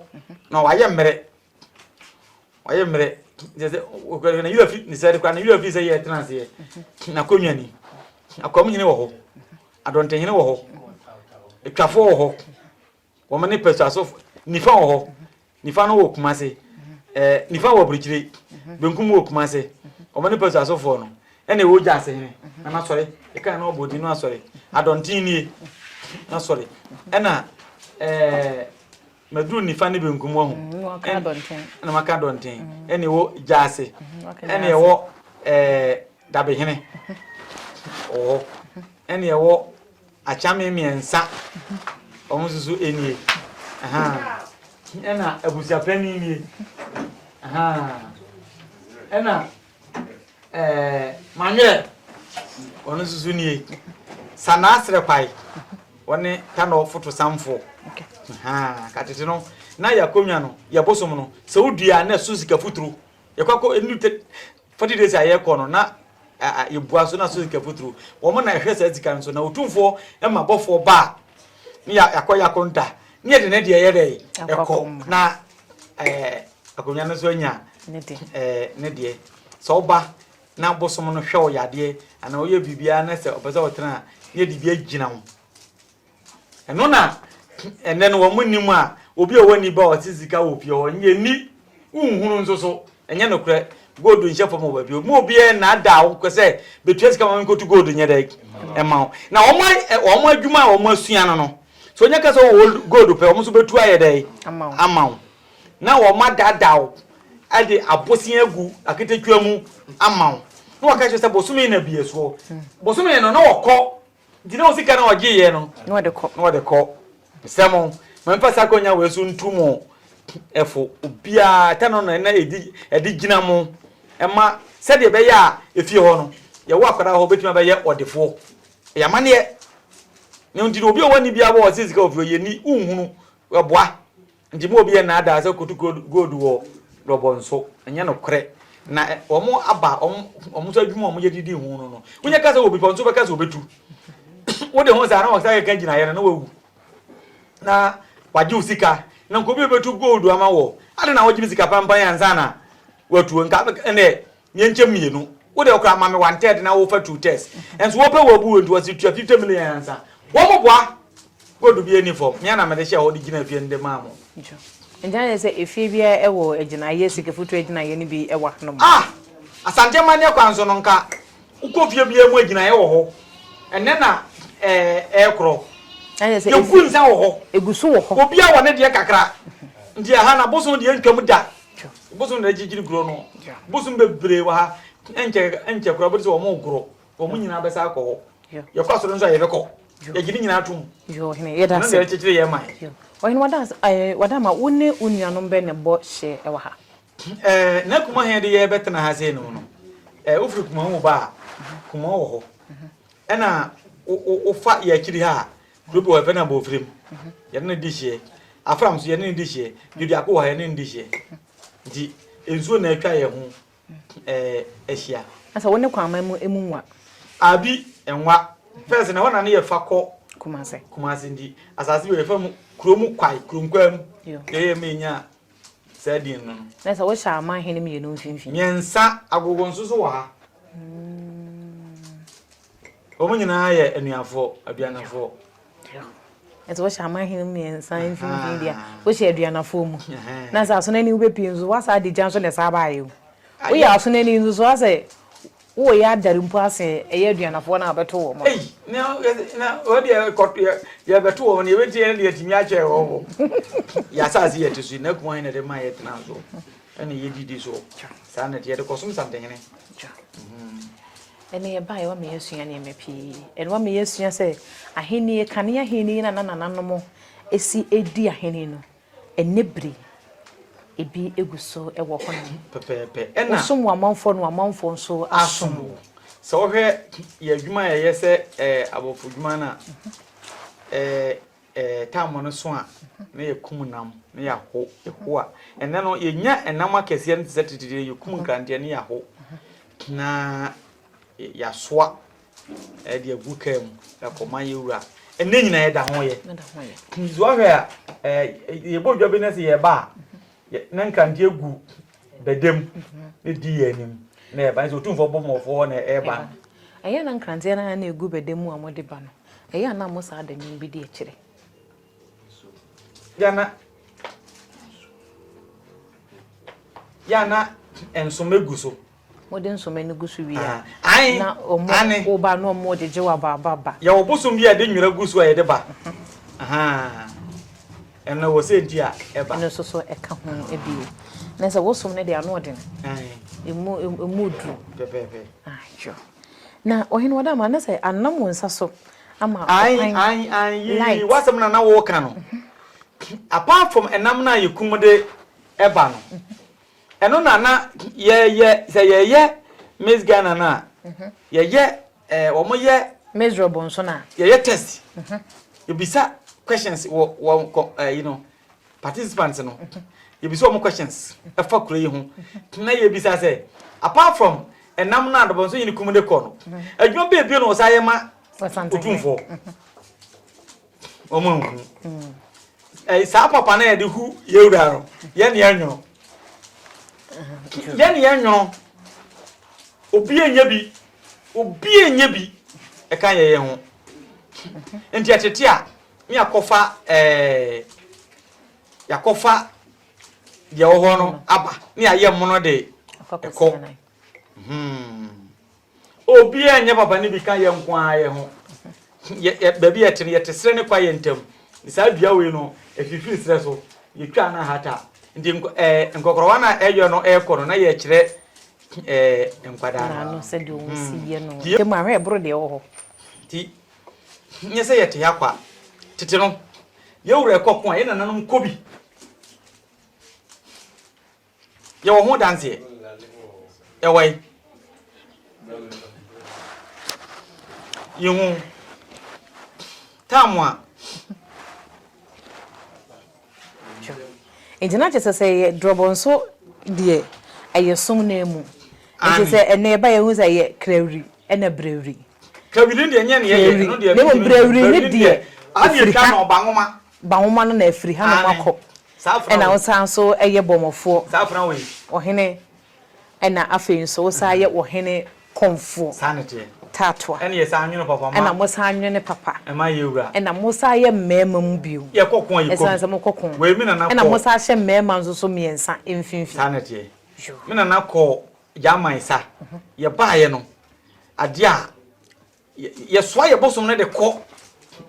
Speaker 8: na wayɛ mmerɛ, wayɛ mmerɛ, kyerɛ sɛ ɔkura ne werɛ fi ne sɛde koraa ne werɛ fi sɛ yɛtena aseɛ, n'akonnwa ni, akwamhene wɔ hɔ, adɔntehene wɔ hɔ, atwafoɔ wɔ hɔ, wɔn ne pɛsuasofo, nifa wɔ hɔ, Nifa no wɔ Kumase, ɛɛ nifa wɔ aburukyire, benkum wɔ Kumase. Wɔn ne pɛsɛ asɔfoɔ no. Ɛna ɛwɔ gya ase hene. Na n'asɔre, ɛka na ɔbɔ din no asɔre. Adɔnten nie, n'asɔre. Ɛna ɛɛ maduru nifa ne benkum wɔ ho. Ɛna maka adɔnten. Ɛna ɛwɔ gya ase. Ɛna ɛwɔ ɛɛ dabehene wɔ hɔ. Ɛna ɛwɔ Akyame mmiɛnsa, wɔn nso so nie. Ɛna abusuapanin nie. Ɛna ɛɛ Manwerɛ, wɔn nso so nie. Sanaa Serɛkwae, wɔne Tanɔ Fotosanfoɔ. Katete no, na yɛ akonnwa no, yɛ bosom no, sɛ wodua a na ɛso sika futuro. Yɛkɔ akɔ ɛnu 40 days a yɛkɔ no na yɛbua so na so sika futuro. Wɔn na ɛhwɛ saa sika no so na otumfoɔ ma bɔfoɔ ba a ne yɛakɔ yɛ akonta ne yɛde ne deɛ yɛ dɛ ɛkɔ na ɛɛ akonnwa no nso anya ɛɛ ne deɛ. Sɛ ɔba na bosom no hwɛ wo yadeɛ anaa ɔyɛ biribiara na sɛ ɔpɛ sɛ ɔtena a ne yɛde bi agyina ho. Ɛno na ɛnɛ no wɔn nnim a obi a ɔwɔ ni ba ɔte sika wɔ fie hɔ nyɛ ni wonhunu nso so ɛnyɛ nokorɛ gold nhyɛ fam wɔ baabi mu obiara nnaadaa wo kɔ sɛ betua sika ma menkotu gold nyɛ dɛ ɛma wo na wɔn wɔn adwuma a wɔn asua no no so onye ka sɛ wɔ gold pɛ wɔn nso betu ayɛ dɛ ama wo na wɔn adaadaa wo ɛde abosia agu aketetua mu ama wo na wɔka kyerɛ sɛ bosome na bie soɔ bosome no na wɔkɔ Nti na osika na ɔgye yɛ no.
Speaker 2: Na ɔde kɔ.
Speaker 8: Na ɔde kɔ. Mesrɛ mo, ma memfa saa akonnwa wei so ntu mo fo. Obiara, ta no na ɛna ɛdi ɛde gyina mo ɛma sɛdeɛ ɛbɛyɛ a efie hɔ no, yɛwɔ akwadaa hɔ obɛtumi abɛyɛ ɔdefoɔ. Ɛyɛ amanneɛ. Na nti no obi a ɔwɔ ani biara wɔ ɔse sika wɔ fie hɔ, yɛnni, wonhunu, ɛboa. Nti mo obi nnaadaa sɛ kotu gold wɔ rɔbɔ nso, ɛnyɛ nokorɛ. Na wɔn aba, wɔn wɔn nso adwuma a wɔyɛ didi ho no no, wonyɛ ka sɛ obi pɛ, nso bɛka sɛ obetu. Wode ho saa na wɔsa keka gyinaeɛ no na wawu. Na wagye wo sika, na nka obi obetu gold ama wɔ. Ade na wogye me sika pampan ansa na watuo, nka ɛnɛ Yɛnkyɛ mmienu. Wo deɛ ɔkora ma me one third na wofa two thirds. Nso wɔpɛ wɔ abu nti wɔsi tua 50 million ansa. Wɔn mo boa. Gold bi ani fam. Mea na mede hyɛ hɔ de gyina fie no de maa mo.
Speaker 2: Nti ayɛ sɛ efie biara ɛwɔ agyinaeɛ, sikafutuo agyinaeɛ no bi ɛwɔ hanom.
Speaker 8: Ah! Asante amanneɛ kwan so no nka. Wokɔ fie biara mu agyinaeɛ wɔ hɔ. Ɛnnɛ na ɛrekorɔ. Yɛgu nsa wɔ hɔ.
Speaker 2: Ɛgu so wɔ hɔ.
Speaker 8: Obiara wɔ ne deɛ kakra. Nti ɛha na bosom deɛ ntwam da. Bosom na akyikyiri kuro no. Bosom bebree wɔ ha. Ɛnkyɛ ɛnkyɛ koraa wobɛte sɛ wɔn regorɔ. Wɔn nyinaa bɛsa akɔ hɔ. Yɛkɔ asɔre nso a yɛbɛkɔ. Yɛgye ne nyinaa tom.
Speaker 2: Ɔhene yɛda
Speaker 8: Ɛno
Speaker 2: ase.
Speaker 8: na ɛkyekyere yɛn man.
Speaker 2: Ɔhene wada ase ɛɛ wada ma wo ne wo nuanom bɛ na ɛbɔ hyɛ ɛwɔ ha.
Speaker 8: Ɛɛ na kuma hɛn de yɛbɛtena ha sei no no. Ɛɛ wofiri Kumawu ba a, Kumawu wɔ hɔ. Ɛna wofa yɛ akyiri ha a, kuro bi wɔ hɔ yɛfrɛ no Abɔfirim. Yɛne no di hyeɛ. Afram nso yɛne no di hyeɛ. Duduako wɔ ha yɛne no di hyeɛ. Nti nsuo na atwa yɛn ho ɛɛ ahyia.
Speaker 2: Na sɛ wo ne Kwaman mu emu nwa?
Speaker 8: Abi nwa. First na hɔ na ne yɛ fa kɔ
Speaker 2: Kumase.
Speaker 8: Kumase nti asase bi wɔ yɛfrɛ mu kuro mu kwae kuronkwaa mu. Yɛyɛ ma yɛnya saa din no.
Speaker 2: Na sɛ wohyɛ aman hene mmienu mfimfini.
Speaker 8: Mmiɛnsa agogo nso so wɔ ha. Wɔn nyinaa yɛ anuafoɔ, aduanafoɔ.
Speaker 2: Ɛsɛ wohyɛ aman hene mmiɛnsa mfimfini deɛ wohyɛ aduanafoɔ mu. Na sɛ asono ani wobɛpie nso woasa ade gya nso na ɛsaa baayɛ o. Woyɛ asono ani nso so asɛ woyɛ adare mpo ase ɛyɛ aduanafoɔ no a wobɛto wɔn.
Speaker 8: Ei, na na wɔdeɛ yɛbɛto wɔn no yɛbɛti yɛn deɛ tumi akyɛ wɔn mo. Yɛ asase yɛte so na kuma na ɛde ma yɛtena so ɛna yɛdidi so saa na ɛte yɛde kɔsom santehene.
Speaker 2: Ɛnnɛ yɛbaeɛ wama yɛasua nneɛma pii. Ɛno wama yɛasua sɛ ahennie, kane ahennie na na nananom si di ahennie no, ɛnnɛ bere ebi gu so wɔ hɔnom.
Speaker 8: Pɛpɛɛpɛ. Ɛna.
Speaker 2: Wosom w'amanfoɔ na w'amanfoɔ nso asom wo.
Speaker 8: Sɛ wohwɛ yɛn adwuma a yɛyɛ sɛ ɛɛ abɔfodwuma no a, ɛɛ ɛɛ tam no so a, na yɛkum nam na yɛaho, yɛho a, ɛnnɛ no yɛnya ɛnam akɛseɛ no te sɛ tete deɛ yɛkum nkranteɛ ne yɛaho. Na yɛasoa de agu kaa mu akɔma yɛn wura. Ɛnnɛ nyinaa yɛda ho yɛ. Nti sɛ woahwɛ a, yɛbɔ dwa bi na sɛ yɛba a, na nkranteɛ gu bɛdam na ɛdi yɛn anim na yɛba. Nti Otumfoɔ bɔ mmɔfoɔ hɔ na ɛreba no.
Speaker 2: Ɛyɛ a na nkranteɛ no a na ɛgu bɛdam mu a mode ba no, ɛyɛ a na mosaa da nnwom bi di akyire?
Speaker 8: Yɛ a na Yɛ a na nsoma gu so.
Speaker 2: Mode nsoma no gu so wie a,
Speaker 8: Ae,
Speaker 2: na wɔn
Speaker 8: aane.
Speaker 2: woba na wɔn gyegye wo aba aba ba.
Speaker 8: Yɛwɔ bosom bi a yɛde nwera gu so a yɛde ba. Ahaa. Ɛno wɔ sɛ nti a ɛba.
Speaker 2: Ɛno nso so ɛka ho bio. Na sɛ wosom no deɛ ano ɔden.
Speaker 8: Ae.
Speaker 2: Emu emu duru.
Speaker 8: Pɛpɛɛpɛ.
Speaker 2: Ayo. Na ɔhene wɔda ma na sɛ anam wo nsa so ama
Speaker 8: Ae,
Speaker 2: ɔkwan
Speaker 8: ae, ae, yi,
Speaker 2: light.
Speaker 8: w'asɛm na na wɔreka no. Apart from ɛnam no a yɛkum de ɛba no, ɛno na na yɛyɛ sɛ yɛyɛ Miss Ghana no a, yɛyɛ ɛɛ wɔn yɛ.
Speaker 2: Miss Robonso no a.
Speaker 8: Yɛyɛ test. Yɛbisa questions wɔ wɔn kɔ ɛɛ you know participants no. Yɛbisa wɔn questions ɛfa kuro yi ho. Na yɛbisa sɛ apart from ɛnam no a Robonso yɛ ne kum de kɔ no, adwuma bɛɛ bio na wɔsan yɛ ma Otumfoɔ. Wɔn anhu. Ɛɛ saa papa no a yɛde hu yɛwura no, yɛn ne yɛnwono. Yɛn ne yɛnwono. Obi nyɛ bi. Obi nyɛ bi. Ɛka yɛ yɛn ho. Nti ɛtete a, ne yɛakɔfa ɛɛ yɛakɔfa deɛ ɛwɔ hɔ no aba ne yɛayɛ mono de ɛkɔ. Hmm. Obiara nyɛ papa no bi ka yɛn nko ara yɛn ho. Yɛ, yɛ, baabi yɛte no, yɛte serɛ ne kwaeɛ ntam. Saa dua wei no, ɛfifiri serɛ so. Yɛtwa na ahata. Nti nkɔ, ɛɛ, nkɔkorɔwa no a ɛyɔ no ɛrekɔ no, na yɛkyerɛ ɛɛ, nkwadaa no.
Speaker 2: Ano sɛdeɛ wɔn si yɛ no.
Speaker 8: Nti,
Speaker 2: Mu ahwɛ ɛboro deɛ ɛwɔ hɔ.
Speaker 8: Nti, nyɛ sɛ yɛte ha kwa. Tete no, yɛn wura ɛkɔ ko a, yɛn nananom kɔ bi. Yɛwɔ ho danseɛ. Ɛwɔ yi. Yehu tam a.
Speaker 2: Nti na kyerɛ sɛ sɛ yɛ drɔbɔ nso deɛ ɛyɛ som na emu. Nti sɛ ɛnɛ ɛba yɛhu sɛ ɛyɛ krawiri ɛna brɛwiri.
Speaker 8: Krawiri no deɛ nyɛ ne yɛyɛ. Ɛno deɛ
Speaker 2: Na mmom brɛwiri no deɛ
Speaker 8: ɛfiri ha.
Speaker 2: Banwoma no na afiri hanom akɔ. Ɛna wosan nso yɛ bɔmmɔfoɔ, ɔhene, ɛna afei nso wosan yɛ ɔhene kɔmfoɔ, taatoa. Ɛna mosan nwene papa. Ɛna mosan yɛ mmarima mu bio. Ɛsiane sɛ mokɔ ko. Ɛna mosan hyɛ mmarima nso so mmiɛnsa mfimfini.
Speaker 8: Me nana kɔɔ German sa. Yɛbaeɛ no. Adeɛ a yɛsoa yɛ bosom no de kɔ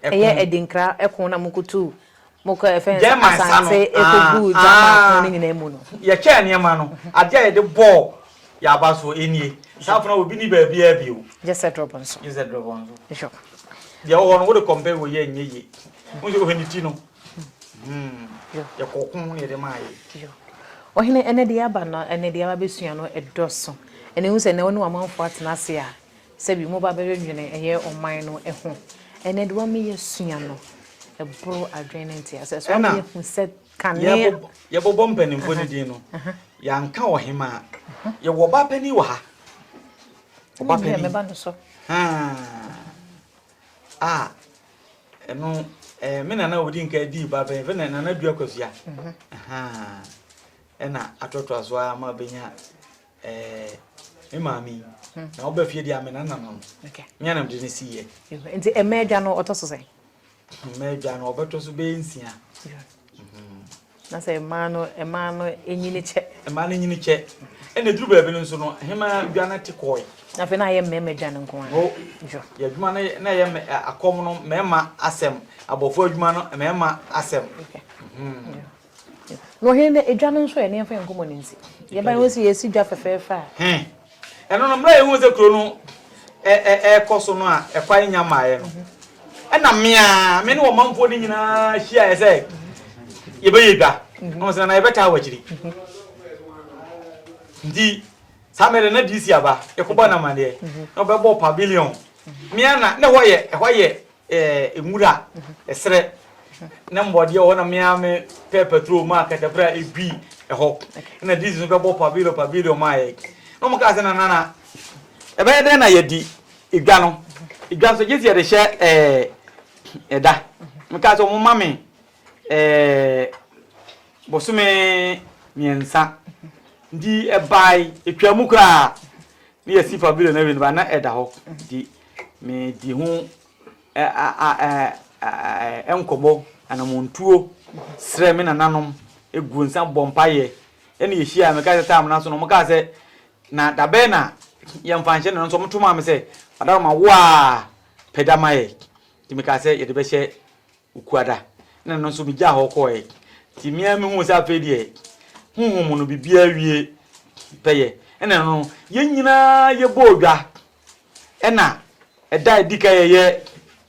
Speaker 2: ɛko. Ɛyɛ adinkra ɛko na mokotu mokɔ ɛfɛn sɛ asante ɛkɔgu German ko no nyinaa mu no.
Speaker 8: Yɛkyɛɛ nneɛma no, adeɛ a yɛde bɔɔ yɛ aba so nie. Saa afei na obi ni baabiara bio.
Speaker 2: Gye sɛ drɔbɔ nso.
Speaker 8: Gye sɛ drɔbɔ nso. Deɛ ɛwɔ hɔ no wode compare wɔ yɛ nyɛ yie. Wo nso wohwɛ ne ti no. Hmm. Yɛkɔ ko na yɛde maa yɛ.
Speaker 2: Ɔhene ɛnɛ deɛ aba no ɛnɛ deɛ aba bɛsua no ɛdɔso. Ɛnɛ ehu sɛ ɛnɛ wo ne w'amanfoɔ atena ase a sɛbi mo ba bɛdwendwene ɛyɛ ɔman no ho. Ɛnɛ deɛ wama yɛasua no ɛboro adwene ne nteaseɛ so. Wama yɛahu sɛ kane.
Speaker 8: Yɛbobɔ mpanimfoɔ no din no, yɛanka ɔhemaa. Yɛwɔ ɔbaa panin wɔ ha. Ɔba panin.
Speaker 2: Mɛba no so.
Speaker 8: A ɛno ɛɛ me nana a odi nka dii ba panin fɛ nana dua kwasua. Ɛna atoatoa so ara ma bɛnya ɛɛ me maame yi. Na ɔba fie deɛ me nana no no. Me anam de ne si yɛ.
Speaker 2: Nti ɛmɛ adwa no ɔtɔ so sɛn?
Speaker 8: Mmaa adwa no ɔbɛtɔ so bɛyɛ nsia.
Speaker 2: Na sɛ mmaa no mmaa no nyini kyɛ.
Speaker 8: Mmaa no nyini kyɛ. Ɛna eduru baabi no nso no hemaa dwa no te kɔe.
Speaker 2: Na afei na ayɛ mmarima dwa no nko ara.
Speaker 8: O yɛ adwuma no na ɛyɛ akɔm no mmarima asɛm abɔfo adwuma no mmarima asɛm.
Speaker 2: Na ɔhene no edwa no nso ɛ, na yɛmfa yɛn nkɔmmɔ no nsi. Yɛbae ho sɛ yɛresi dwa fɛfɛɛfɛ a.
Speaker 8: He. Ɛno no, mmerɛ a yɛhuu sɛ kuro no ɛrekɔ so no a ɛkwan nnya mmaeɛ no, ɛna me ara, me ne ɔmanfoɔ no nyinaa hyiaeɛ sɛ yɛbɛyɛ dwa. Na wɔn sɛ, Nana yɛbɛtaa w'akyiri. Nti saa mmerɛ no na DC aba, yɛkɔbɔ no amanneɛ, na ɔbɛbɔ pavilion. Me ara na, na ɛhɔ yɛ, ɛhɔ yɛ ɛɛ nwura, ɛserɛ ne mbɔdeɛ wɔ hɔ na me ara me pɛɛ patrol maa katapira edui ɛhɔ ɛna DC nso bɛbɔ pavilion pavilion maa yɛ na wɔn kaa sɛ na nana ɛbɛyɛ dɛn na yɛdi edwa no edwa nso gye sɛ yɛde hyɛ ɛɛ ɛda me kaa sɛ wɔn ma me ɛɛ bosome mmiɛnsa nti ɛbae etwa mu koraa ne yɛsi pavilion na awie no ba na ɛda hɔ nti. Medi ho nkɔmmɔ, anammɔntuo, srɛ me nananom, gu nsa bɔ mpaeɛ. Ɛna yɛhyiaa, mekaa sɛ time no aso no, wɔkaa sɛ na da bɛn na yɛmfa nhyɛ no nso wɔto maa me sɛ Adaworoma wo a pɛ da ma yɛ. Nti mekaa sɛ yɛde bɛhyɛ Okuada. Ɛna no nso megyaa hɔ kɔɔɛ. Nti me ara mehuu sɛ afei deɛ honhom mu no biribiara awie pɛyɛ. Ɛna no yɛn nyinaa yɛbɔɔ dwa. Ɛna ɛda a ɛdi kan yɛyɛ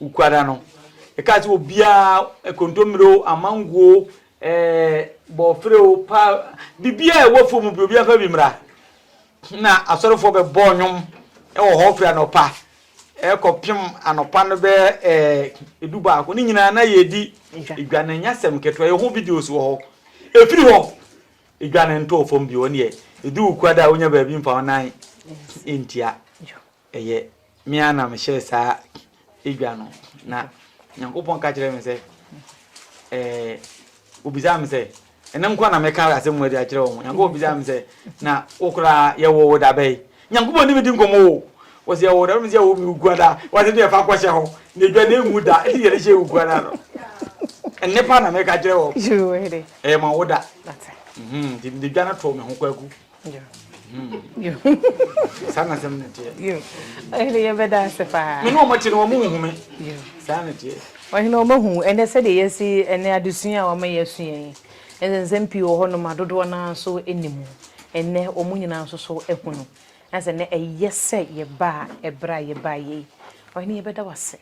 Speaker 8: Wukuada no, yɛkaa sɛ obiara kontommire o, amango o, ɛɛ bɔɔfrɛ o, pa biribiara a ɛwɔ fam bi obiara fa bi mmra. Na asɔrefoɔ bɛbɔɔ nnwom wɔ hɔ firi anɔpa ɛkɔpem anɔpa no bɛyɛ ɛɛ edu baako. Ne nyinaa na yɛredi dwa no, ɛnyɛ asɛm ketewa. Yɛho videos wɔ hɔ. Ɛfiri hɔ Edwa no ntɔɔ fam bio, ɔno deɛ ɛdu wo kura da a wonya baabi mfa wo nan ntia. Ɛyɛ me ara na mehyɛɛ saa edwa no. Na Nyankopɔn ka kyerɛɛ me sɛ, ɛɛ, obisaa me sɛ, ɛnɛ nko na meka asɛm mu adi akyerɛ wɔn. Nyankopɔn bisaa me sɛ, na wo koraa yɛwɔ wo da bɛn? Nyankopɔn ne me di nkɔmmɔ o. Wɔsi yɛwɔ wo da bɛn? Mese yɛwɔ me Wukuada. Wɔsi deɛ fa kɔhyɛ hɔ. Na edwa no enwu da. Ɛti yɛde hyɛ Wukuada no. Ɛnne pa na meka kyerɛ wɔn. Ɛyɛ ma wo da. Nti mede dwa no too me ho kwaku. Saa na asɛm no teɛ.
Speaker 2: Ɔhene yɛbɛda ase paa.
Speaker 8: Me ne wɔn te no wɔn nhu me. Saa na teɛ.
Speaker 2: Ɔhene wɔn ahu ɛnɛ sɛdeɛ yɛsi ɛnɛ adesua a wɔama yɛasua yi. Nsɛm pii wɔ hɔnom a dodoɔ no ara nso nnim. Ɛnnɛ wɔn nyinaa nso so ahu no. Na sɛ nnɛ ɛyɛ sɛ yɛbaa ɛberɛ a yɛbaeɛ yi, Ɔhene yɛbɛda wo ase.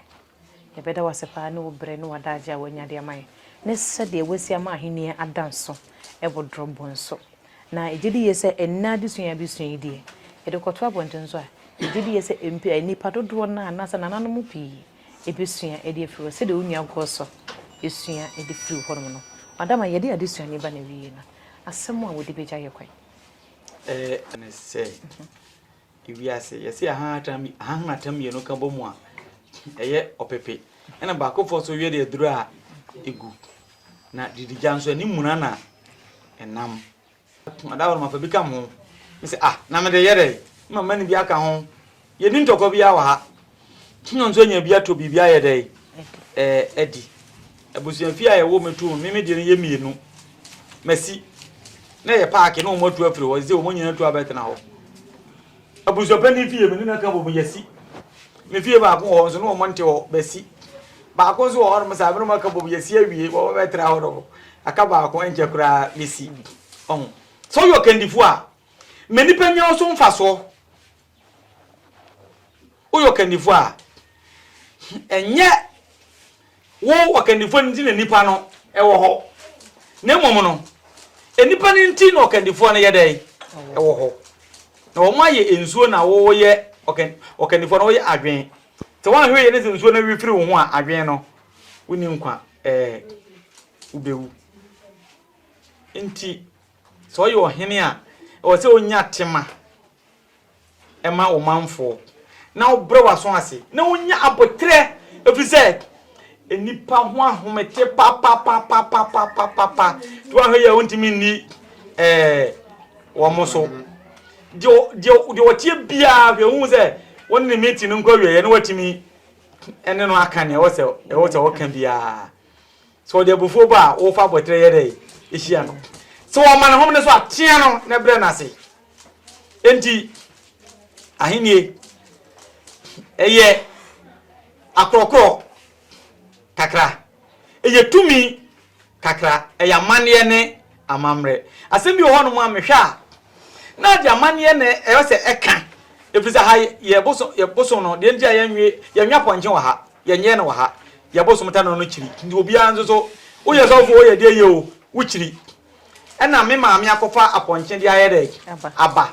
Speaker 2: Yɛbɛda wo ase paa ne wo berɛ ne w'adagyeɛ a woanya de ama yɛn, ne sɛdeɛ woasi ama ahennie ada nso wɔ Drɔbɔ nso. Na yɛgye di yie sɛ ɛnnɛ adesua yi abɛsua yi deɛ, yɛde kɔto abɔnten nso a, yɛgye di yie sɛ nnipa dodoɔ no ara anaasɛ nananom pii Ebesua de afiri hɔ sɛdeɛ wo nua kɔɔ so sua de firii hɔnom no. Madam a yɛde adesua no reba n'awieeɛ no, asɛm a wode bɛgya yɛ kwan?
Speaker 8: Ɛɛ ne sɛ, ewiase, yɛse ahahan mmienu ka bɔ mu a, ɛyɛ ɔpepe. Ɛna baakofoɔ nso we de aduro a ɛgu. Na didigya nso, ɛne muna na ɛnam. Ada hɔ no mafa bi ka mo ho. Mese ah na mede yɛ dɛn? Ma mma no bi aka ho. Yɛnni ntɔkwa biara wɔ ha. Tina nso anya bi atɔ biribi ayɛ dɛn? Ɛɛ adi. Abusuafie a yɛwɔ me too me me deɛ no yɛ mmienu. Masi. Na yɛ paake na wɔn atu afiri hɔ. Sɛ wɔn nyinaa atu abɛtena hɔ. Abusuapanin fie me ne no aka bɔ mu yɛsi. Me fie baako wɔ hɔ nso na wɔn nte hɔ bɛsi. Baako nso wɔ hɔnom saa, me ne wɔn aka bom yɛsi awie, wɔn bɛtra hɔ nom. Aka baako ɛnkyɛ koraa mesi. Ɔho. Sɛ woyɛ ɔkandifoɔ a, ma nnipa nya wo so mfasoɔ. Woyɛ ɔkandifoɔ a, ɛnyɛ wo ɔkandifoɔ no nti na nnipa no wɔ hɔ, na mmom no, nnipa no nti na ɔkandifoɔ no yɛ dɛn? Ɛwɔ hɔ. Na wɔn ayɛ nsuo na woyɛ ɔkandifoɔ no woyɛ adwene. Sɛ woanhwɛ yie ne sɛ nsuo no we firi wo ho a, adwene no, wonni nkwa, ɛɛ, wobɛwu. Nti, sɛ ɔyɛ ɔhene a, ɛwɔ sɛ ɔnya tema ma wo manfoɔ, na wobrɛ w'aso ase, na wonya aboterɛ, ɛfiri sɛ nnipa ho ahomete papapapapapapapa, nti woahwɛ yie a wontumi nni ɛɛ wɔn so. Deɛ deɛ deɛ ɔteɛ biara hwɛ wohu sɛ wɔne ne meeting no nkɔ awieɛ na watumi ɛne no aka nea ɛwɔ sɛ ɛwɔ sɛ ɔka biara. Sɛ ɔde abufuo ba a, wofa aboterɛ yɛ dɛ hyia no. Sɛ ɔma ne homene so a, tea no na brɛ no ase. Enti, ahennie ɛyɛ akorɔkorɔ kakra, ɛyɛ tumi kakra, ɛyɛ amanneɛ ne amammerɛ. Asɛm bi wɔ hɔnom a mehwɛ a, na ade amanneɛ na ɛwɔ sɛ ɛka, ɛfiri sɛ ha yɛ bosom, yɛ bosom no, deɛ nti a yɛnwe, yɛnwe apɔnkye wɔ ha, yɛnyɛ no wɔ ha, yɛ bosom ta no no kyiri, nti obiara nso so, woyɛ sɔfo woyɛ deɛ yɛ o, wokyiri. Ɛna me maame akɔfa apɔnkye de ayɛ dɛ? Aba.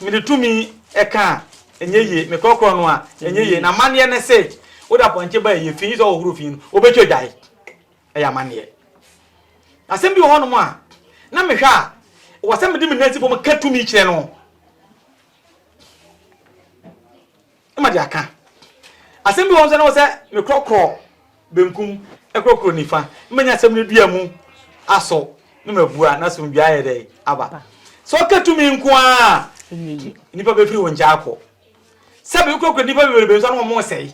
Speaker 8: Mede tumi ka a, ɛnyɛ yie. Mekorɔkorɔ no a, ɛnyɛ yie. Na amanneɛ ne se, wode apɔnkye ba a ɛyɛ fi, sɛ ɔhohoro fi no, wobɛtwa dwae. Ɛyɛ amanneɛ. Asɛm bi wɔ hɔnom a, na mehwɛ a, ɛwɔ sɛ mede me nan si fam ka tumi kyerɛ no. Na mede aka. Asɛm bi wɔ hɔ nso na ɛwɔ sɛ mekorɔkorɔ benkum, korɔkorɔ nifa, na manya asɛm no dua mu asɔ, na mabua, na asomdwoeɛ ayɛ dɛn? Aba. Sɛ ɔka tumi nko ara a, nnipa bɛfiri wo nkyɛn akɔ. Sɛbe wokurakura nnipa bebrebe nso a na wɔn resɛe.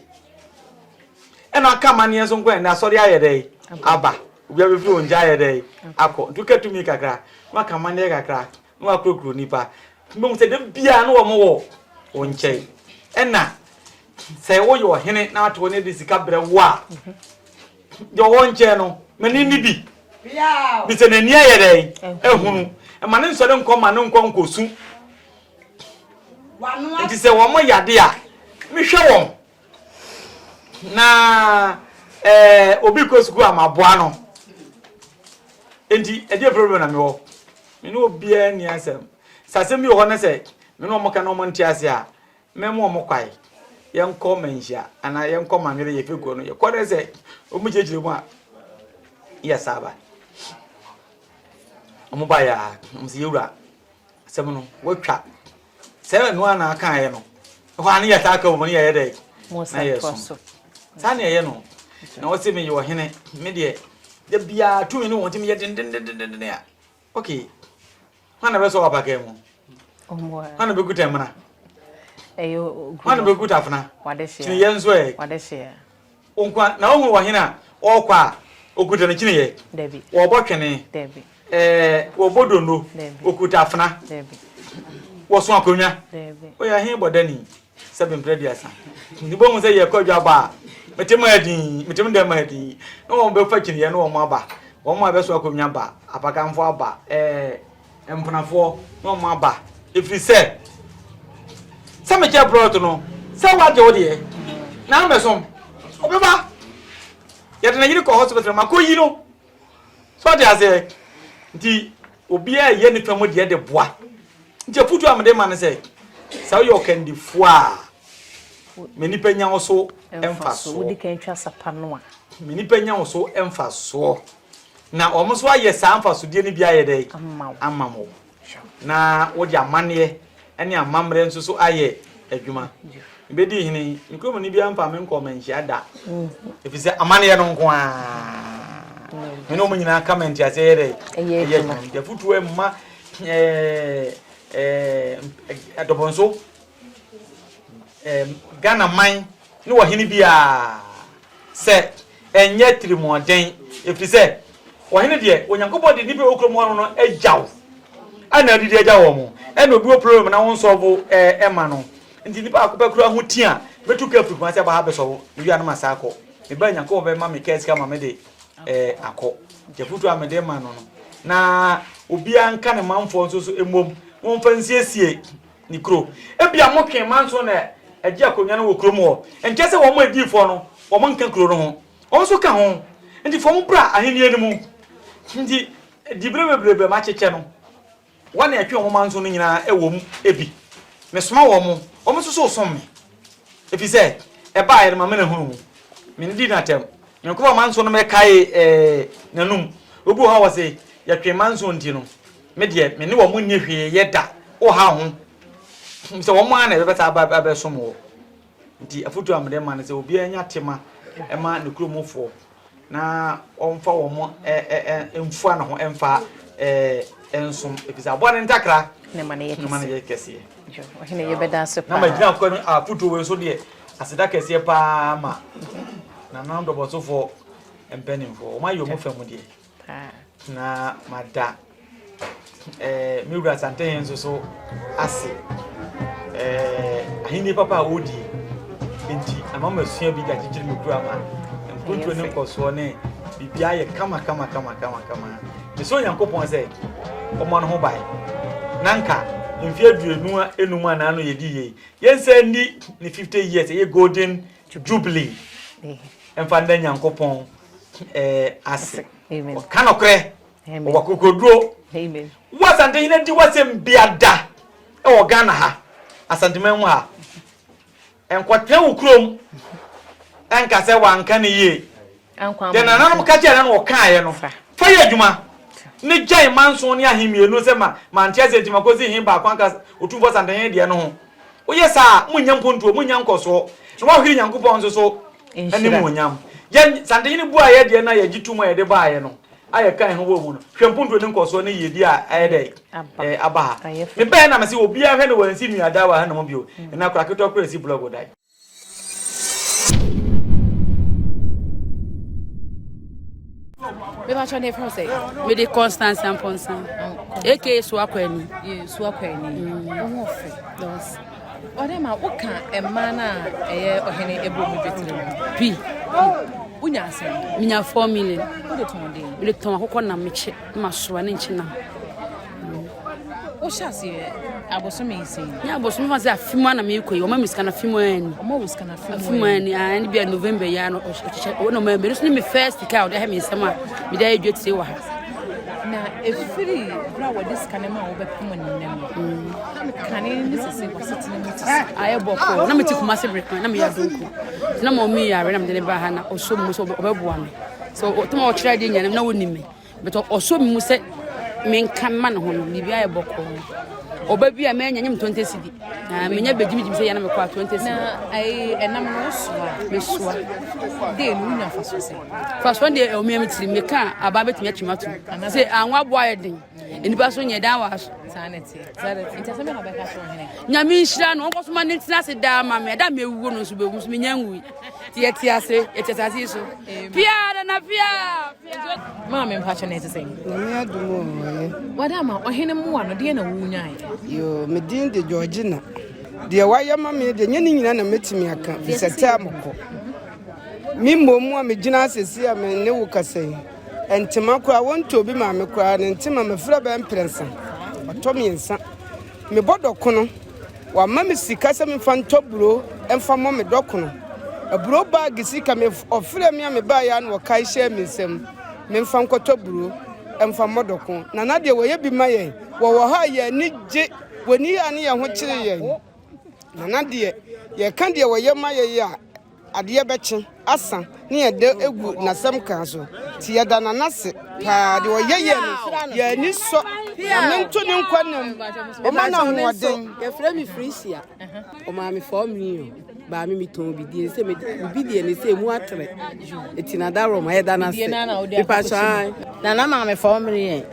Speaker 8: Ɛna aka amanneɛ nso nko a ɛnɛ asɔre ayɛ dɛn? Aba. Obiara bɛfiri wo nkyɛn ayɛ dɛn? Akɔ. Nti woka tumi kakra, na waka amanneɛ kakra, na wakurokuro nnipa. Wobɛhu sɛ da biara na wɔn wɔ wo nkyɛn. Ɛna sɛ woyɛ ɔhene na ate hɔ na de sika brɛ wo a, deɛ ɔwɔ nkyɛn no, ma ne nni bi. Bi sɛ n'ani ayɛ dɛn? Ehunu. Ɛma ne nsɔre nkɔ ma ne nkɔ nkɔsu. Nti sɛ wɔn yade a, mehwɛ wɔn. Na ɛɛ obi kɔ sukuu a maboa no. Nti ɛdeɛ problem na mewɔ. Me ne obiara nni asɛm. Sɛ asɛm bi wɔ hɔ na sɛ me ne wɔn ka na wɔn nte ase a, mɛma wɔn kwae. Yɛnkɔ Manhyia anaa yɛnkɔ Manwere yɛ fekuo no. Yɛkɔ na sɛ wɔn kyerɛkyerɛ mu a, yɛ saa ba. Wɔn ba yɛ a, wɔn sɛ yɛwura asɛm no wɔatwa. Sɛ ɛno ara na akaeɛ no, ɛhɔ ara ne yɛtaa ka wɔ mu ne yɛyɛ dɛ na yɛsom. Saa na ɛyɛ no. Na wɔse meyɛ ɔhene, me deɛ da biara tumi ne wɔn nti meyɛ dendendendenden a. Okay, hwan na bɛsɔ w'apakaa mu? Hwan na bɛkuta mmena? Hwan na bɛkuta afena? Kyiniiɛ nso ɛ? Wo nko na wohu ɔhene a ɔrekɔ a ɔkuta ne kyiniiɛ? Wɔbɔ twene? Ɛɛ wɔbɔ donno? Ɔkuta afena? Wɔso akonnwa? Woyɛ he bɔdani? Sɛbe mprɛ aduasa. Nti bohu sɛ yɛkɔ adwabɔ a, mete mu adin, mete mu dɛm adin. Na wɔn bɛfa kyiniiɛ na wɔn aba. Wɔn a bɛso akonnwa ba, apakanfoɔ aba, ɛɛ mpenafoɔ na wɔn aba. Ɛfiri sɛ, sɛ mekyɛ plɔt no, sɛ woagye wo deɛ, na amɛsom, ɔbɛba. Yɛde ne yere kɔ hospital, makɔyi no. So ɔte aseɛ? Nti obiara yɛ ne fa mu deɛ de boa. Nti afutuo a mede ma no sɛ, sɛ woyɛ ɔkandifoɔ a, ma nipa nya wo so mfasoɔ.
Speaker 2: Wodi kan twa sapa no a.
Speaker 8: Ma nipa nya wo so mfasoɔ. Na wɔn nso ayɛ saa mfasodeɛ no bi ayɛ dɛ? Ama wo. Na wode amanneɛ ne amammerɛ nso so ayɛ adwuma. Mebɛdii hene, me kuromni biara mfaa me nkɔɔ manhyia da, ɛfiri sɛ amanneɛ no nko ara. Me ne wɔn nyinaa ka ma nteaseɛ yɛ dɛ? Ɛyɛ adwuma. Nti afotuo mma adɔbɔnso, Ghana man ne ɔhene biara sɛ ɛnyɛ atirimuɔden, ɛfiri sɛ ɔhene deɛ, Onyankopɔn de nnipa a ɛwɔ kurom hɔ no agya wo, ɛna adidi agya wɔn, ɛna obi wɔ problem na wo nsɔlvo ɛma no. Nti nipa baako pɛ koraa ho ti a, mɛtu kaa firi Kumasi aba ha abɛsɔ wo. Mewie a na masan akɔ. Meba a Nyankopɔn bɛma me kaa sika ma mede eh, akɔ. Nti afotuo a mede ma no no, na obiara nka ne manfoɔ nso so mmom na wɔmfa nsiesie ne kuro. Ebia motwe manso na ɛgye akonnwa no wɔ kurom hɔ. Nkyɛ sɛ wɔn adiyifoɔ no, wɔn nka kuro no ho. Wɔn nso ka ho. Nti fa wɔn bra ahennie no mu. Nti diberɛ bebrebe a makyekyɛ no, Wɔn a ɛtwe wɔn manso no nyinaa wɔ mu bi. Mesoma wɔn, wɔn nso so som me. Ɛfiri sɛ, ɛbaeɛ no, m'amena hunu mu. Mennidi no atɛm. Nyankopɔn manso no mɛkae n'anom. Obi wɔ hɔ a ɔse, yɛtwe manso nti no, me deɛ, me ne wɔn nni hwee yɛ da. Woha wo ho sɛ wɔn ara na ɛbɛbɛsa aba abɛsom wo. Nti afotuo a mede ma no sɛ obiara nya tema ma ne kuromfoɔ. na ɔmfa wɔn mfua ne ho mfa nsom efisɛ aboa ne ntakra
Speaker 2: ne ma no yɛ
Speaker 8: kɛseɛ.
Speaker 2: Ɔhene yɛbɛda ase
Speaker 8: paa. Na magyina kwan afotuo wei nso deɛ aseda kɛseɛ paa ma nananom dɔbɔsofoɔ mpanimfoɔ wɔn ayɛ wɔn fam deɛ. Na mada eh, me wura Asantehene nso so ase. Eh, ahenni papa a ɔredie nti ama masua bi de akyekyere me kura ma mpuntuo ne nkɔsoɔ ne biribiara yɛ kama kama kama kama kama. Mesɛ Onyankopɔn sɛ ɔmmɔ no ho ban na nka mfeɛ 25 a naano yɛdi yei yɛnsa nni ne 50 years ɛyɛ golden jubilee ɛmfa nda Nyankopɔn eh, ase. Ɔka nokorɛ, ɔwɔ akokoduro. Wo Asantehene di w'asɛm biada wɔ Ghana ha, Asanteman mu ha. Nkɔtena wo kurom nka sɛ wanka ne yie. Deɛ nananom ka kyerɛ no na ɔkaeɛ no, fa yɛ adwuma. Ne gyae manson ne ahemmienu sɛ ma mante aseɛ nti makɔsi he baako anka Otumfoɔ Asantehene deɛ no ho. Woyɛ saa a, monnya mpontuo, monnya nkɔsoɔ, na woahwere Nyankopɔn nso so animuonyam. Yɛn Santehene buaeɛ deɛ no a yɛgye tom a yɛde baeɛ no, a yɛka ho wɔ mu no, hwɛ mpontuo ne nkɔsoɔ ne yiedie a ayɛ dɛ aba ha. Mebaeɛ na mese obiara hwɛ no wansi nnuadan wɔ hanom bio. Ɛnna akwadaa ketewa koraa si blɔgo dan.
Speaker 2: Mepakyɛ ne yɛfrɛ wo sɛ?
Speaker 1: Mede Constance Amponsah aka Suakwani.
Speaker 2: Yeah, Suakwani. Wo ho ɔfɛ. Ɔdɛ ma woka mmaa no a ɛyɛ ɔhene ɛbɔ mu dwetire no.
Speaker 1: Pi.
Speaker 2: Wonya asɛm?
Speaker 1: Menya 4 million.
Speaker 2: Wode tɔn den?
Speaker 1: Mede tɔn akokɔ nam mekye na masoa ne nkye nam.
Speaker 2: Wohyɛ aseɛ abosome yi sɛn?
Speaker 1: Nyɛ abosome fa sɛ afe mu ana meekɔ yi ɔma me sika no afe mu ani.
Speaker 2: Ɔma wo sika no
Speaker 1: afe mu ani ɛne bia November yi ano ɔhyehyɛ ɔno ɔma me no ne me first sika a ɔde ahɛ me nsɛm a mede ayɛ dwa tire wɔ ha.
Speaker 2: Na ɛfiri berɛ a wɔde sika no ma wobɛpem nnɛ no kane ne sese wasetena mu te sɛ?
Speaker 1: Ayɛ bɔkɔɔ na mete Kumase bere kwan na meyɛ adonko na ma ɔmi yare na mede ne ba ha na ɔsɔ mu sɛ ɔbɛboa me sɛ ɔtɔm a ɔkyerɛ adeɛ nyina na wɔnim me But ɔsɔ me mu sɛ menka mma ne ho no, biribi ayɛ bɔkɔɔ. Ɔba bi a manya nyem 20 cedi. Na menya bɛgyimigyimi sɛ yɛ na mekɔ a 20 cedi.
Speaker 2: Na ayi ɛnam no wosoa?
Speaker 1: Mesoa.
Speaker 2: Dee no wonya faso sɛ?
Speaker 1: Faso deɛ ɛwɔ mea me tirim meka a aba bɛtumi atwem atom. Sɛ anwa aboa ayɛ den. Nnipa so nyɛ dan wɔ aso.
Speaker 2: Saa na ɛteɛ. Nti asɛm bɛ na ɔbɛka kyerɛ ɔhene?
Speaker 1: Nyame nhyira no, ɔnkɔ so ma ne ntena ase daa ma me. Ɛda mewuo no nso bɛwu nso menya nwui. Nti yɛte ase, yɛte asase yi so. Pia nana pia!
Speaker 2: Maame mpakyɛ na ɛte sɛn?
Speaker 6: Nyame adom o, ɔyɛ.
Speaker 2: Wada ama ɔhene mmoa no, deɛ na wonyaeɛ?
Speaker 6: Yoo, me din de Georgina. Deɛ wayɛ ma me deɛ, nyɛ ne nyina na mɛtumi aka, firi sɛ taa mokɔ. Me mmom a megyina asese a me ne wo kasa yi, ntema koraa wɔntɔ obi maame koraa ne ntema mafira bɛyɛ mprɛnsa, ɔtɔ mmiɛnsa. Mebɔ dɔkono. Wama me sika sɛ memfa ntɔ aburo mfa mmɔ me dɔkono. Aburo baage sika me ɔfrɛɛ me a mebaeɛ ara na ɔkae hyɛɛ me nsam memfa nkɔtɔ aburo mfa mmɔ dɔko. Nana deɛ wɔyɛ bi ma yɛn. Wɔwɔ hɔ a yɛn ani gye. Wɔnni hɔ a ne yɛn ho kyere yɛn. Nana deɛ yɛka deɛ wɔyɛ ma yɛn a, Adeɛ bɛkye asa ne yɛda gu n'asɛm kan so nti yɛda Nana ase paa deɛ ɔyɛ yɛn no yɛn ani sɔ Nyame nto ne nkwa nna mu ɔma no ahoɔden.
Speaker 9: Yɛfrɛ me Frisia ɔmaa me 4 million baa me metɔn bi deɛ sɛ me bi deɛ ne sɛ emu atrɛ eti na da rɔm ɛda no ase mepa so
Speaker 4: Nana maa me 4 million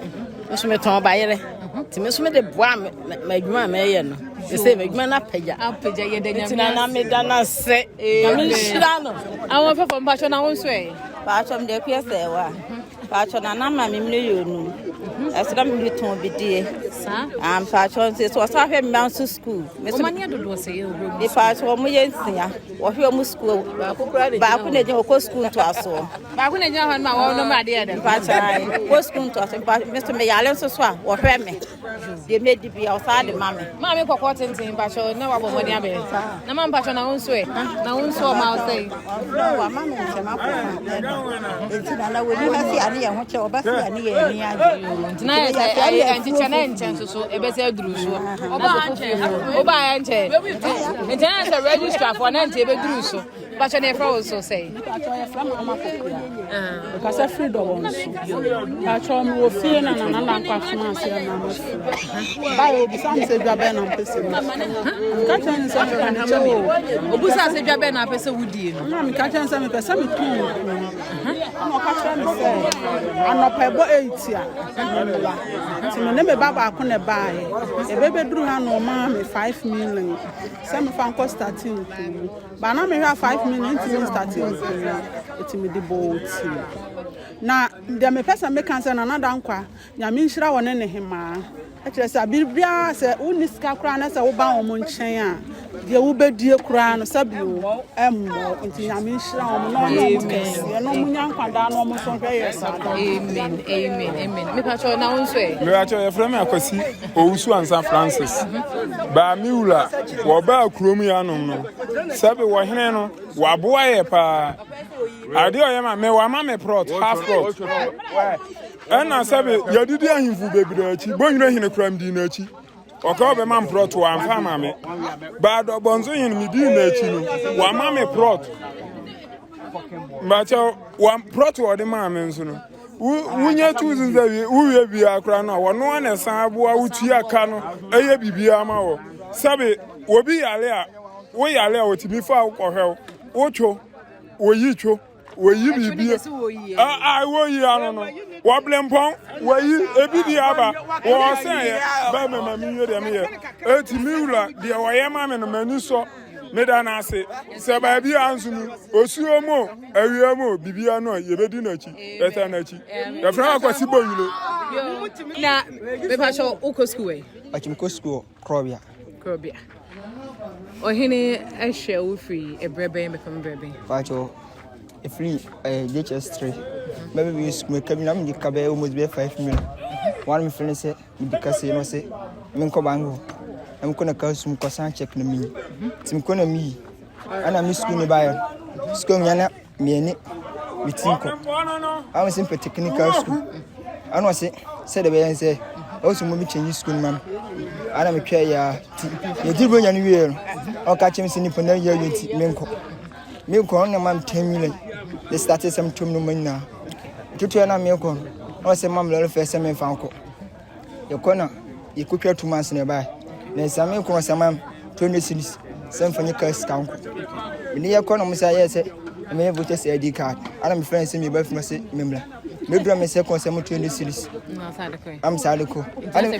Speaker 4: nso metɔn bayerɛ nti me nso mede boa m'adwuma a mɛyɛ no sɛ m'adwuma no apagya
Speaker 2: apagya yɛda nyame
Speaker 4: nti nana meda no ase nyame nhyira no
Speaker 2: awon fɛfɔ mpakyɛ na wo nso ɛ
Speaker 5: paatwɔ mede akua sɛ wa paatwɔ nana ma me mmerɛ yɛ onum. Ɛso na mede tɔn bidie.
Speaker 2: Saa.
Speaker 5: Ah, mpakyɛ nti so ɔsan hwɛ mma nso sukuu.
Speaker 2: Wɔn ani adodoɔ sɛ yɛ owura mu.
Speaker 5: Mpakyɛ wɔn yɛ nsia. Wɔhwɛ wɔn sukuu. Baako na gyina wɔkɔ sukuu ntoasoɔ.
Speaker 2: Baako na gyina hɔ no ma wɔn nom adeɛ dɛ.
Speaker 5: Mpakyɛ kɔ sukuu ntoasoɔ. Mpakyɛ me so meyare nso so a wɔhwɛ me. Deɛ mɛdi bia ɔsan de ma me.
Speaker 2: Maame kɔkɔɔ tenten mpakyɛ na wabɔ mmɔden abɛyɛ. Na ma mpakyɛ na wo nso ɛ. Na wo nso ɔma wo sɛ.
Speaker 10: Wama me ntɛm akɔfa nti na na wɔni ha si ane yɛn ho kyɛ ɔba si ane yɛn ani agye.
Speaker 2: Nti na yɛ sɛ ɛyɛ nkyekyɛ na nkyɛn nso so ɛbɛsɛ aduru so. Ɔba nkyɛn. Ɔba yɛ nkyɛn. Nti na yɛ sɛ registrar foɔ na nkyɛn ɛbɛduru so. Mpakyɛ na yɛfrɛ wo so sɛ.
Speaker 11: Mpakyɛ yɛfrɛ me ama kokua. Mekasa firi dɔ wɔn so. Mpakyɛ mewɔ fie na nana lankwa soma ase na mafiri. Bae obisa me sɛ dwa bɛn na mpɛ sɛ medi. Meka kyerɛ no sɛ mepɛ ne kyɛ o.
Speaker 2: Obusa sɛ dwa bɛn na apɛ sɛ wodie no.
Speaker 11: Na meka kyerɛ no sɛ mepɛ sɛ metɔn nkuo. Ɛna ɔka kyerɛ me sɛ anɔpa ɛbɔ 8 a memmra. Nti me ne me ba baako na ɛbaeɛ. Yɛbɛbɛduru ha na ɔmaa me 5 million sɛ mefa nkɔ starting nkuo mu. Ba na mehwɛ a 5 million ntumi nstate nkuo mu. Nti mede bɔɔ ti. Na deɛ mepɛ sɛ meka sɛ Nana Dankwa Nyame nhyira wɔ ne ne hemaa. Ɛkyerɛ sɛ bere biara sɛ wonni sika koraa na sɛ woba wɔn nkyɛn a, deɛ wobɛdie koraa no sɛbi o, ɛmmɔ. Nti Nyame nhyira wɔn na ɔnyɛ wɔn kɛseɛ na wɔn nya nkwa daa na wɔn nso nhwɛ yɛ saa daa.
Speaker 2: Amen, amen, amen. Mepakyɛ na wo nso ɛ?
Speaker 12: Mepakyɛ yɛfrɛ me Akwasi Owusu Ansa Francis. Baa me wura wɔbaa kurom yi anom no sɛbi wɔhene no waboa yɛ paa. Adeɛ ɔyɛ ma me wama me prɔt half prɔt. Ɛna sɛbe yɛdidi ahemfo bebree akyi, Bonwire hene kora mdii n'akyi. Ɔka ɔbɛma me prɔt, wamfa ama me. Baadɔbɔnso hene medii n'akyi no, wama me prɔt. Mbakyɛ, wa prɔt wɔde maa me nso no, wonya tu so sɛ wowie biara koraa no a, wɔno a na ɛsan aboa wotua ka no, ɛyɛ biribiara ma wɔ. Sɛbe, obi yare a, wo yare a wɔtumi fa wo kɔhwɛ wo, wotwo, wɔyi two. wɔyi biribi a wɔyi ano no wɔblempɔn wɔyi ebi di aba wɔsɛn yɛ bɛɛ mɛma mi wie deɛ meyɛ eti mi wura deɛ wɔyɛ ma mi no m'ani sɔ meda no ase sɛ baabi a nso no osuo mu awia mu biribi ano a yɛbɛdi n'akyi yɛta n'akyi yɛfrɛ no akwasi bɔnwuro.
Speaker 2: na mepakyɛ wokɔ sukuu ɛ?
Speaker 13: Ɔkyim kɔ sukuu korɔbea.
Speaker 2: Korɔbea. Ɔhene hwɛ wo firi ɛberɛ bɛn bɛpem berɛ bɛn?
Speaker 13: Pakyɛ ɛfiri eh, JHS 3 mɛbɛ wie sukuu meka bi na mede ka bɛyɛ almost bɛyɛ 5 million wɔn mefrɛ no sɛ mede ka sei na ɔsɛ menkɔ bank hɔ na mekɔ na ka sum kɔsan check na meyi nti mekɔ na meyi ɛna me sukuu ne baeɛ sukuu menya na Mieni me ti nkɔ. Ama sɛ mpɛ technical school. Ana ɔse sɛ de bɛyɛ sɛ ɔwɔ sɛ mo bi change school no ma me. Ana metwɛ ya ti. Yɛdi bronya no wie no. Ɔka kyerɛ me sɛ nipa na yɛ awie nti menkɔ. Menkɔ ɔno na ma me 10 million. De start sɛ metom no ma nyinaa. Tutu na menkɔ no. Ɔsɛ ma me lɔre fɛ sɛ memfa nkɔ. Yɛkɔ na yɛkɔtwa 2 months na ɛbae. Na nsa me kɔn sɛ mam 200 cedis sɛ mfa nyɛ kaa sika nkɔ. Mene yɛkɔ na ɔmo sɛ ayɛ sɛ meyɛ voters ID card. Ana me friend sɛ meba fie sɛ memmra. Medura me sɛ kɔn sɛ mo 200 cedis. Am saa de kɔ. Ana wɔn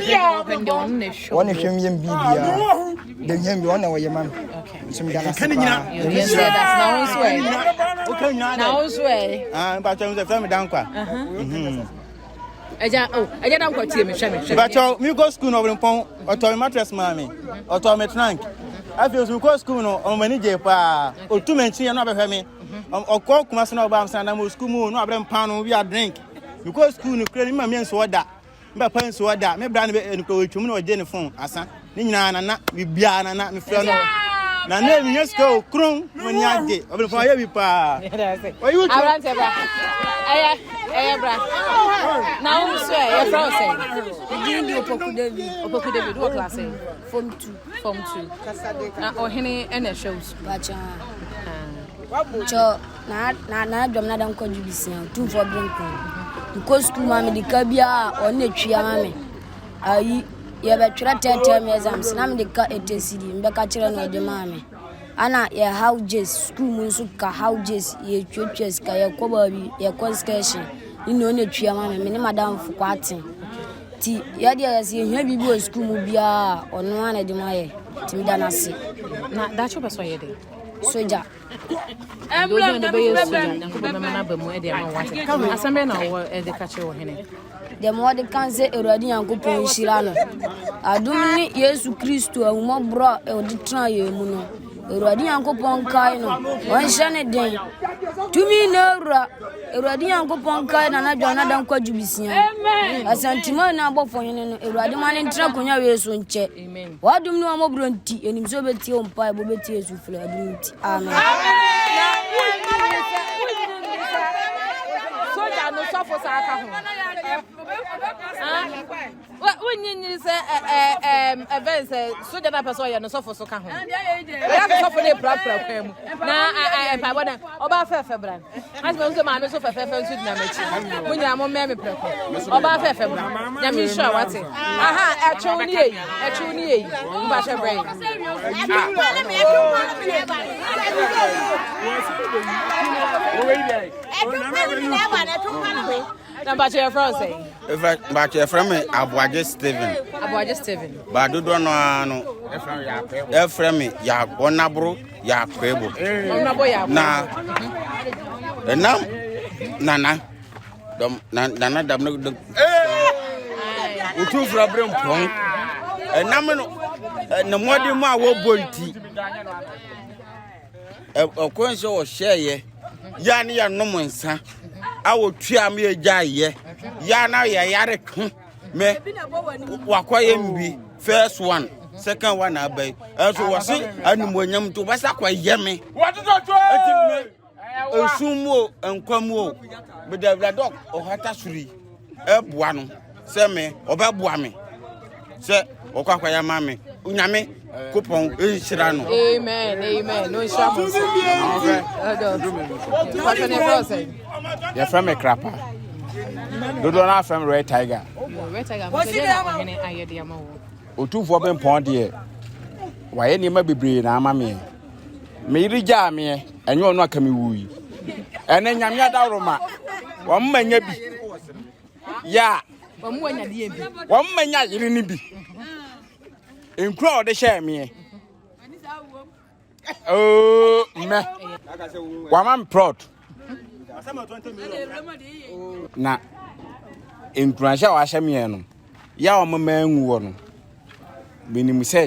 Speaker 13: na hwɛ me yɛ me biribiara. Deɛ hia mi wɔn na wɔyɛ ma me. Nso meda no ase paa.
Speaker 2: Na wo nso ɛ? Na wo nso ɛ?
Speaker 3: Ah, mpakyɛ sɛ fɛ me dankwa.
Speaker 2: Ɛgya oh ɛgya da nkɔ tie me hwɛ me hwɛ.
Speaker 3: Bàtchɔ mi kɔ sukuu na ɔbɛn pɔn ɔtɔ mi mattress maa mi ɔtɔ mi trunk afei nso mi kɔ sukuu no ɔmo ani gye paa otu mi nkyi yɛ no abɛhwɛ mi ɔkɔ kumasi na ɔba amsa na mo sukuu mu no abɛn paano wi a drink mi kɔ sukuu no kura ni mi ma mi nso ɔda mi papa nso ɔda mi bra no bɛ ɛnukura otwam na ɔgye ne phone asa. Ne nyinaa nana biribiara nana mefrɛ no nana emi nyɛ sika o kron mo ni agye ɔbɛnfo ayɛ bi paa
Speaker 2: ɔyi wo twɛ aberante bra ɛyɛ ɛyɛ bra na wo nso ɛ yɛfrɛ wo sɛn
Speaker 7: din di opoku david
Speaker 2: opoku david wɔ class ɛ
Speaker 7: form 2
Speaker 2: form 2 na ɔhene ɛna ɛhwɛ wo sukuu
Speaker 7: bakyɛ kyɛ na na na adwam na dam kɔdwo bisia tumfoɔ bere nko nkɔ sukuu ma mede ka biara ɔne twia ma me Ayi, yɛbɛtwerɛ third term exams na mede ka 80 cedi mebɛka kyerɛ no ɔde maa me. Ana yɛ houses, school mu nso ka houses, yɛtuatua sika, yɛkɔ baabi, yɛkɔ excursion, ne nyinaa ɔna tua ma me, me ne madamfo kɔ aten. Nti yɛdeɛ yɛsɛ yɛhia biribi wɔ school mu biara a, ɔno ara na ɛde ma yɛ. Nti meda no ase.
Speaker 2: Na daakye wopɛ sɛ ɔyɛ dɛn?
Speaker 7: Sogya.
Speaker 2: Deɛ ɔgyina de bɛyɛ sogya, Nyankopɔn bɛma no aba mu de ama wo ate. Asɛm bɛn na wowɔ de ka kyerɛ ɔhene?
Speaker 14: Deɛ mewɔ de ka sɛ Awurade Nyankopɔn nhyira no. Adom ne Yesu Kristo ahummɔborɔ a ɔde tena yɛn mu no, Awurade Nyankopɔn nkae no, ɔnhyɛ ne den. Tumi na awura, Awurade Nyankopɔn nkae Nana Dwan Adam Kwadwo Bisia. Asantuma na abɔfo hene no, Awurade ma ne ntena akonnwa wei so nkyɛ. W'adom ne w'ammɔborɔ nti, yɛnim sɛ wobɛtie wo mpaebɔ, wobɛtie yɛn sufrɛ, adom nti. Amen.
Speaker 15: Soja no sɔfo saa ka ho. Wonyi nyi sɛ ɛbɛn sɛ soja no apɛ sɛ ɔyɛ no sɔfo so ka ho. Ɛyɛ sɛ sɔfo no epirapira kwan mu na mpaebɔ dɛ ɔbaa fɛfɛ bra. Ase mahu sɛ maame so fɛfɛɛfɛ nso gyina m'akyi. Mo nyinaa mo mmɛn me prɛko. Ɔbaa fɛfɛ bra. Nyame nhyira wate. Aha, ɛtwew ne yɛ yi. Ɛtwew ne yɛ yi. Mpa hyɛ brɛ yi. Na mpa kyɛ yɛfrɛ wo sɛ?
Speaker 3: Mpa kyɛ yɛfrɛ me Aboagye Steven.
Speaker 15: Aboagye Steven.
Speaker 3: Ba dodoɔ no ara no ɛfrɛ me Ɔnaboro Yakoebo. Na ɛnam nana dɔm na nana dam no dɔm otu fura bere mpɔn ɛnam no ne mmɔden mu a wɔbɔ nti ɛkwan sɛ ɔhyɛɛyɛ yɛ ne yɛnom nsa a wɔtua me yɛgyaeɛ yɛ na yɛyare two me wakɔyɛ mbi first one second one aba yi ɛnso wɔse animuonyam nti wɔbɛsa akɔyɛ me ɛti me esum mu o nkwa mu o mede awurade ɔhata soro yi ɛboa no sɛ me ɔbɛboa me sɛ ɔkɔ akɔyɛ ama me onyame kopɔn nhyira no.
Speaker 15: Amen, amen. No nhyira mo nso. Pàṣẹ ne fẹ́ ọ̀sẹ̀.
Speaker 16: Yɛfrɛ me Krapa. Dodoɔ no afrɛ me Red Tiger.
Speaker 2: Red Tiger, mo sɛ deɛ na ɔhene ayɛ de ama wo.
Speaker 16: Otumfoɔ Bempɔn deɛ wayɛ nneɛma bebree na ama meɛ. Me yere gyaa meɛ, ɛnyɛ ɔno aka me wui. Ɛnɛ nyame adaworoma, wɔn ma nya bi. Yɛ a, wɔn ma nya yere no bi. Nkura a ɔde hyɛɛ meɛ. Oo, mɛ. Wama me plot. Na nkuranhyɛ a wahyɛ meɛ no, yɛ a wɔn mma anwu wɔ no, menim sɛ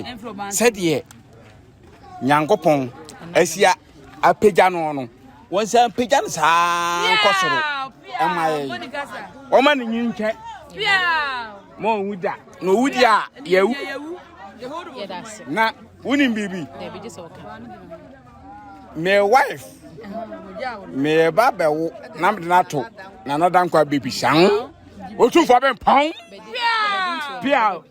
Speaker 16: sɛdeɛ Nyankopɔn asi apagya no no, wɔn nsa mpagya no saa nkɔ soro ɛma yɛ wɔma ne nyi nkyɛ ma ɔwu da na ɔwu di a yɛwu na wonim biribi me wife me ba bɛwo na mede no ato na nada nkwa bebisa ho ɔtumfoɔ bɛmpɔn pia piao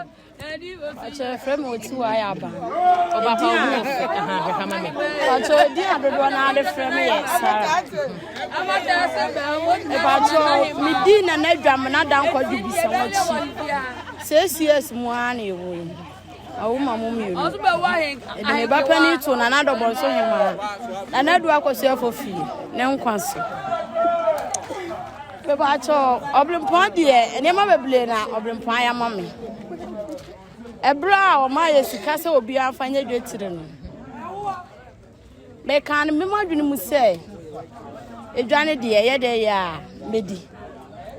Speaker 7: Pakyɛ frɛ me oti wa ayɛ aba.
Speaker 2: Ɔba pa obi wɔ fɛ aha hwɛ ma me.
Speaker 7: Pakyɛ odi adodoɔ na ade frɛ me yɛ Sara. Pakyɛ me di na na dwa me na dan kwadwo bisa wɔkyi. 6 years mu ara na ɛwɔ yi. Awo ma mo mmienu. Ɛde me ba panin to Nana Dɔbɔnso hemaa. Nana du akɔsuafo fie ne nkwa so. Mepakyɛw, ɔbrempɔn deɛ nneɛma bebree na ɔbrempɔn ayɛ ama me. Ɛberɛ a wɔma yɛ sika sɛ obiara mfa nyɛ dwetire no, mekaa no mema adwene mu sɛ edwa no deɛ ɛyɛ dɛ yɛ a mɛdi.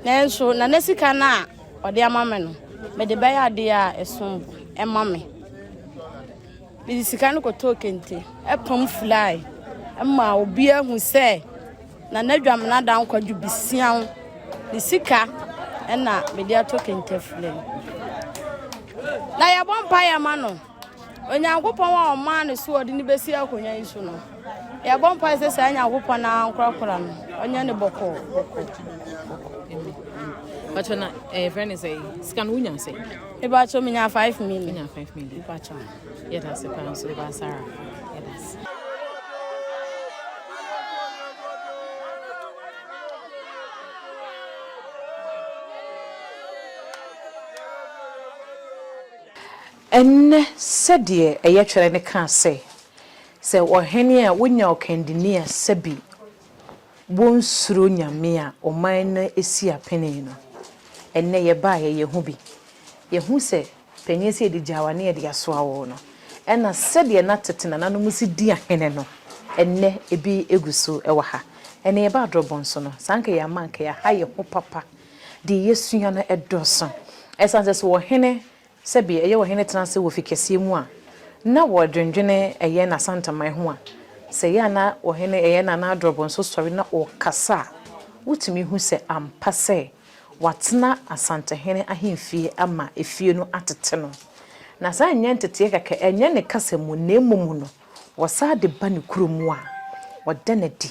Speaker 7: Nanso nana sika no a ɔde ama me no, mede bɛyɛ adeɛ a ɛsom bo ɛma me. Mede sika no kɔtɔɔ kente, ɛpam fulae, ɛma obiara hu sɛ Nana Dwamena Dan Kwadwo Bisiaw ne sika na mede atɔ kente afiri no. Na yɛbɔ mpaeɛ ma no. Onyankopɔn a ɔmaa ne so ɔde no bɛsi akonnwa yi so no, yɛbɔ mpaeɛ sɛ saa Nyankopɔn no ara nkorakora no, ɔnyɛ ne bɔkɔɔ bɔkɔɔ.
Speaker 2: Pacho na eh friend is a sika no wonya sɛ.
Speaker 7: Mepacho menya 5 million.
Speaker 2: Wonya 5 million.
Speaker 7: Mepacho.
Speaker 2: Yɛda ase paa nso ba Sarah. Yɛda ase. Ɛnnɛ, sɛdeɛ ɛyɛ twerɛ no kaa sɛ, Sɛ ɔhene a wonya ɔkandini a sɛbi wɔnsuro Nyame a ɔman no si apene no, ɛnnɛ yɛbaeɛ yɛhu bi. Yɛhu sɛ Panyin sɛ yɛde gyaw a na yɛde asoa wo no, ɛna sɛdeɛ na tete nananom si di ahene no, Ɛnnɛ ebi gu so wɔ ha. Ɛnnɛ yɛba Adrɔbɔn so no, saa anka yɛama anka yɛaha yɛn ho papa. Deɛ yɛasua no dɔɔso. Ɛsiane sɛ sɛ ɔhene, sɛbe ɛyɛ ɔhene tena ase wɔ fi kɛseɛ mu a, na wɔdwendwene ɛyɛ n'asantaman ho a, sɛ ɛyɛ a na ɔhene, ɛyɛ Nana Adrɔbɔn so sɔre na ɔkasa a, wotumi hu sɛ ampa sɛ Watena Asantehene ahemfie ama efie no atete no. Na saa nyɛ nteteɛ kɛkɛ, ɛnyɛ ne kasa mu na mmom no, wɔsan de ba ne kuro mu a, wɔda no adi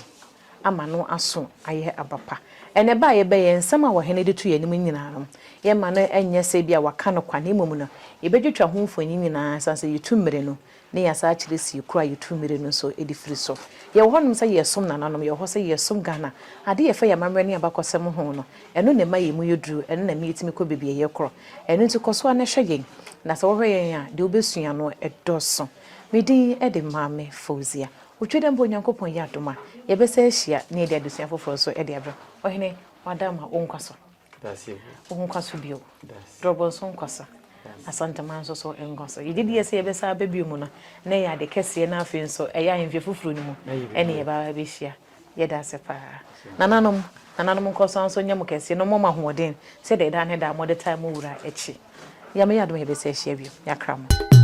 Speaker 2: ama no aso ayɛ aba pa. Ɛnnɛ ba a yɛbɛyɛ, nsɛm a ɔhene de to yɛn anim nyinaa no, yɛmma no nyɛ sɛ ebia waka no kwa na mmom no, yɛbɛtwitwa ho mfonin nyinaa ɛsiane sɛ yɛtu mmire no ne yɛn asan akyerɛ sie koro a yɛtu mmire no nso de firi so. Yɛwɔ hɔnom sɛ yɛresom nananom, yɛwɔ hɔ sɛ yɛresom Ghana. Adeɛ a ɛfa yɛn amammerɛ ne abakɔsɛm ho no, ɛno na ɛma yɛn mu yɛ duru, ɛno na ɛma yɛtumi kɔ baabi a yɛkorɔ. Ɛno nti kɔ so ara na hwɛ yɛn, na sɛ wohwɛ yɛn a, deɛ wobɛsua no dɔɔso. Me din de Maame Fauzia. Otwa dɛ mpo Onyankopɔn yɛ adom a, yɛbɛsan ahyia na yɛde adesua foforɔ nso de abrɛ wo. Ɔhene, wada ama wo nkwa so. Wo nkwa so bio. Drɔbɔ nso nkwa so. Asantema nso so nkwa so. Yɛgye die sɛ yɛbɛsan aba bio mu no, na ɛyɛ ade kɛseɛ na afei nso ɛyɛ ahemfie foforɔ no mu ɛne yɛbɛba abɛhyia. Yɛda ase paa. Nananom, nananom nkɔ so nso nyɛ mo kɛseɛ na ɔmmɔ mo ahoɔden sɛdeɛ daa ne daa mode taa mo wura akyi. Nyame yɛ adom a yɛbɛsan ahyia bio. Yɛakra mo.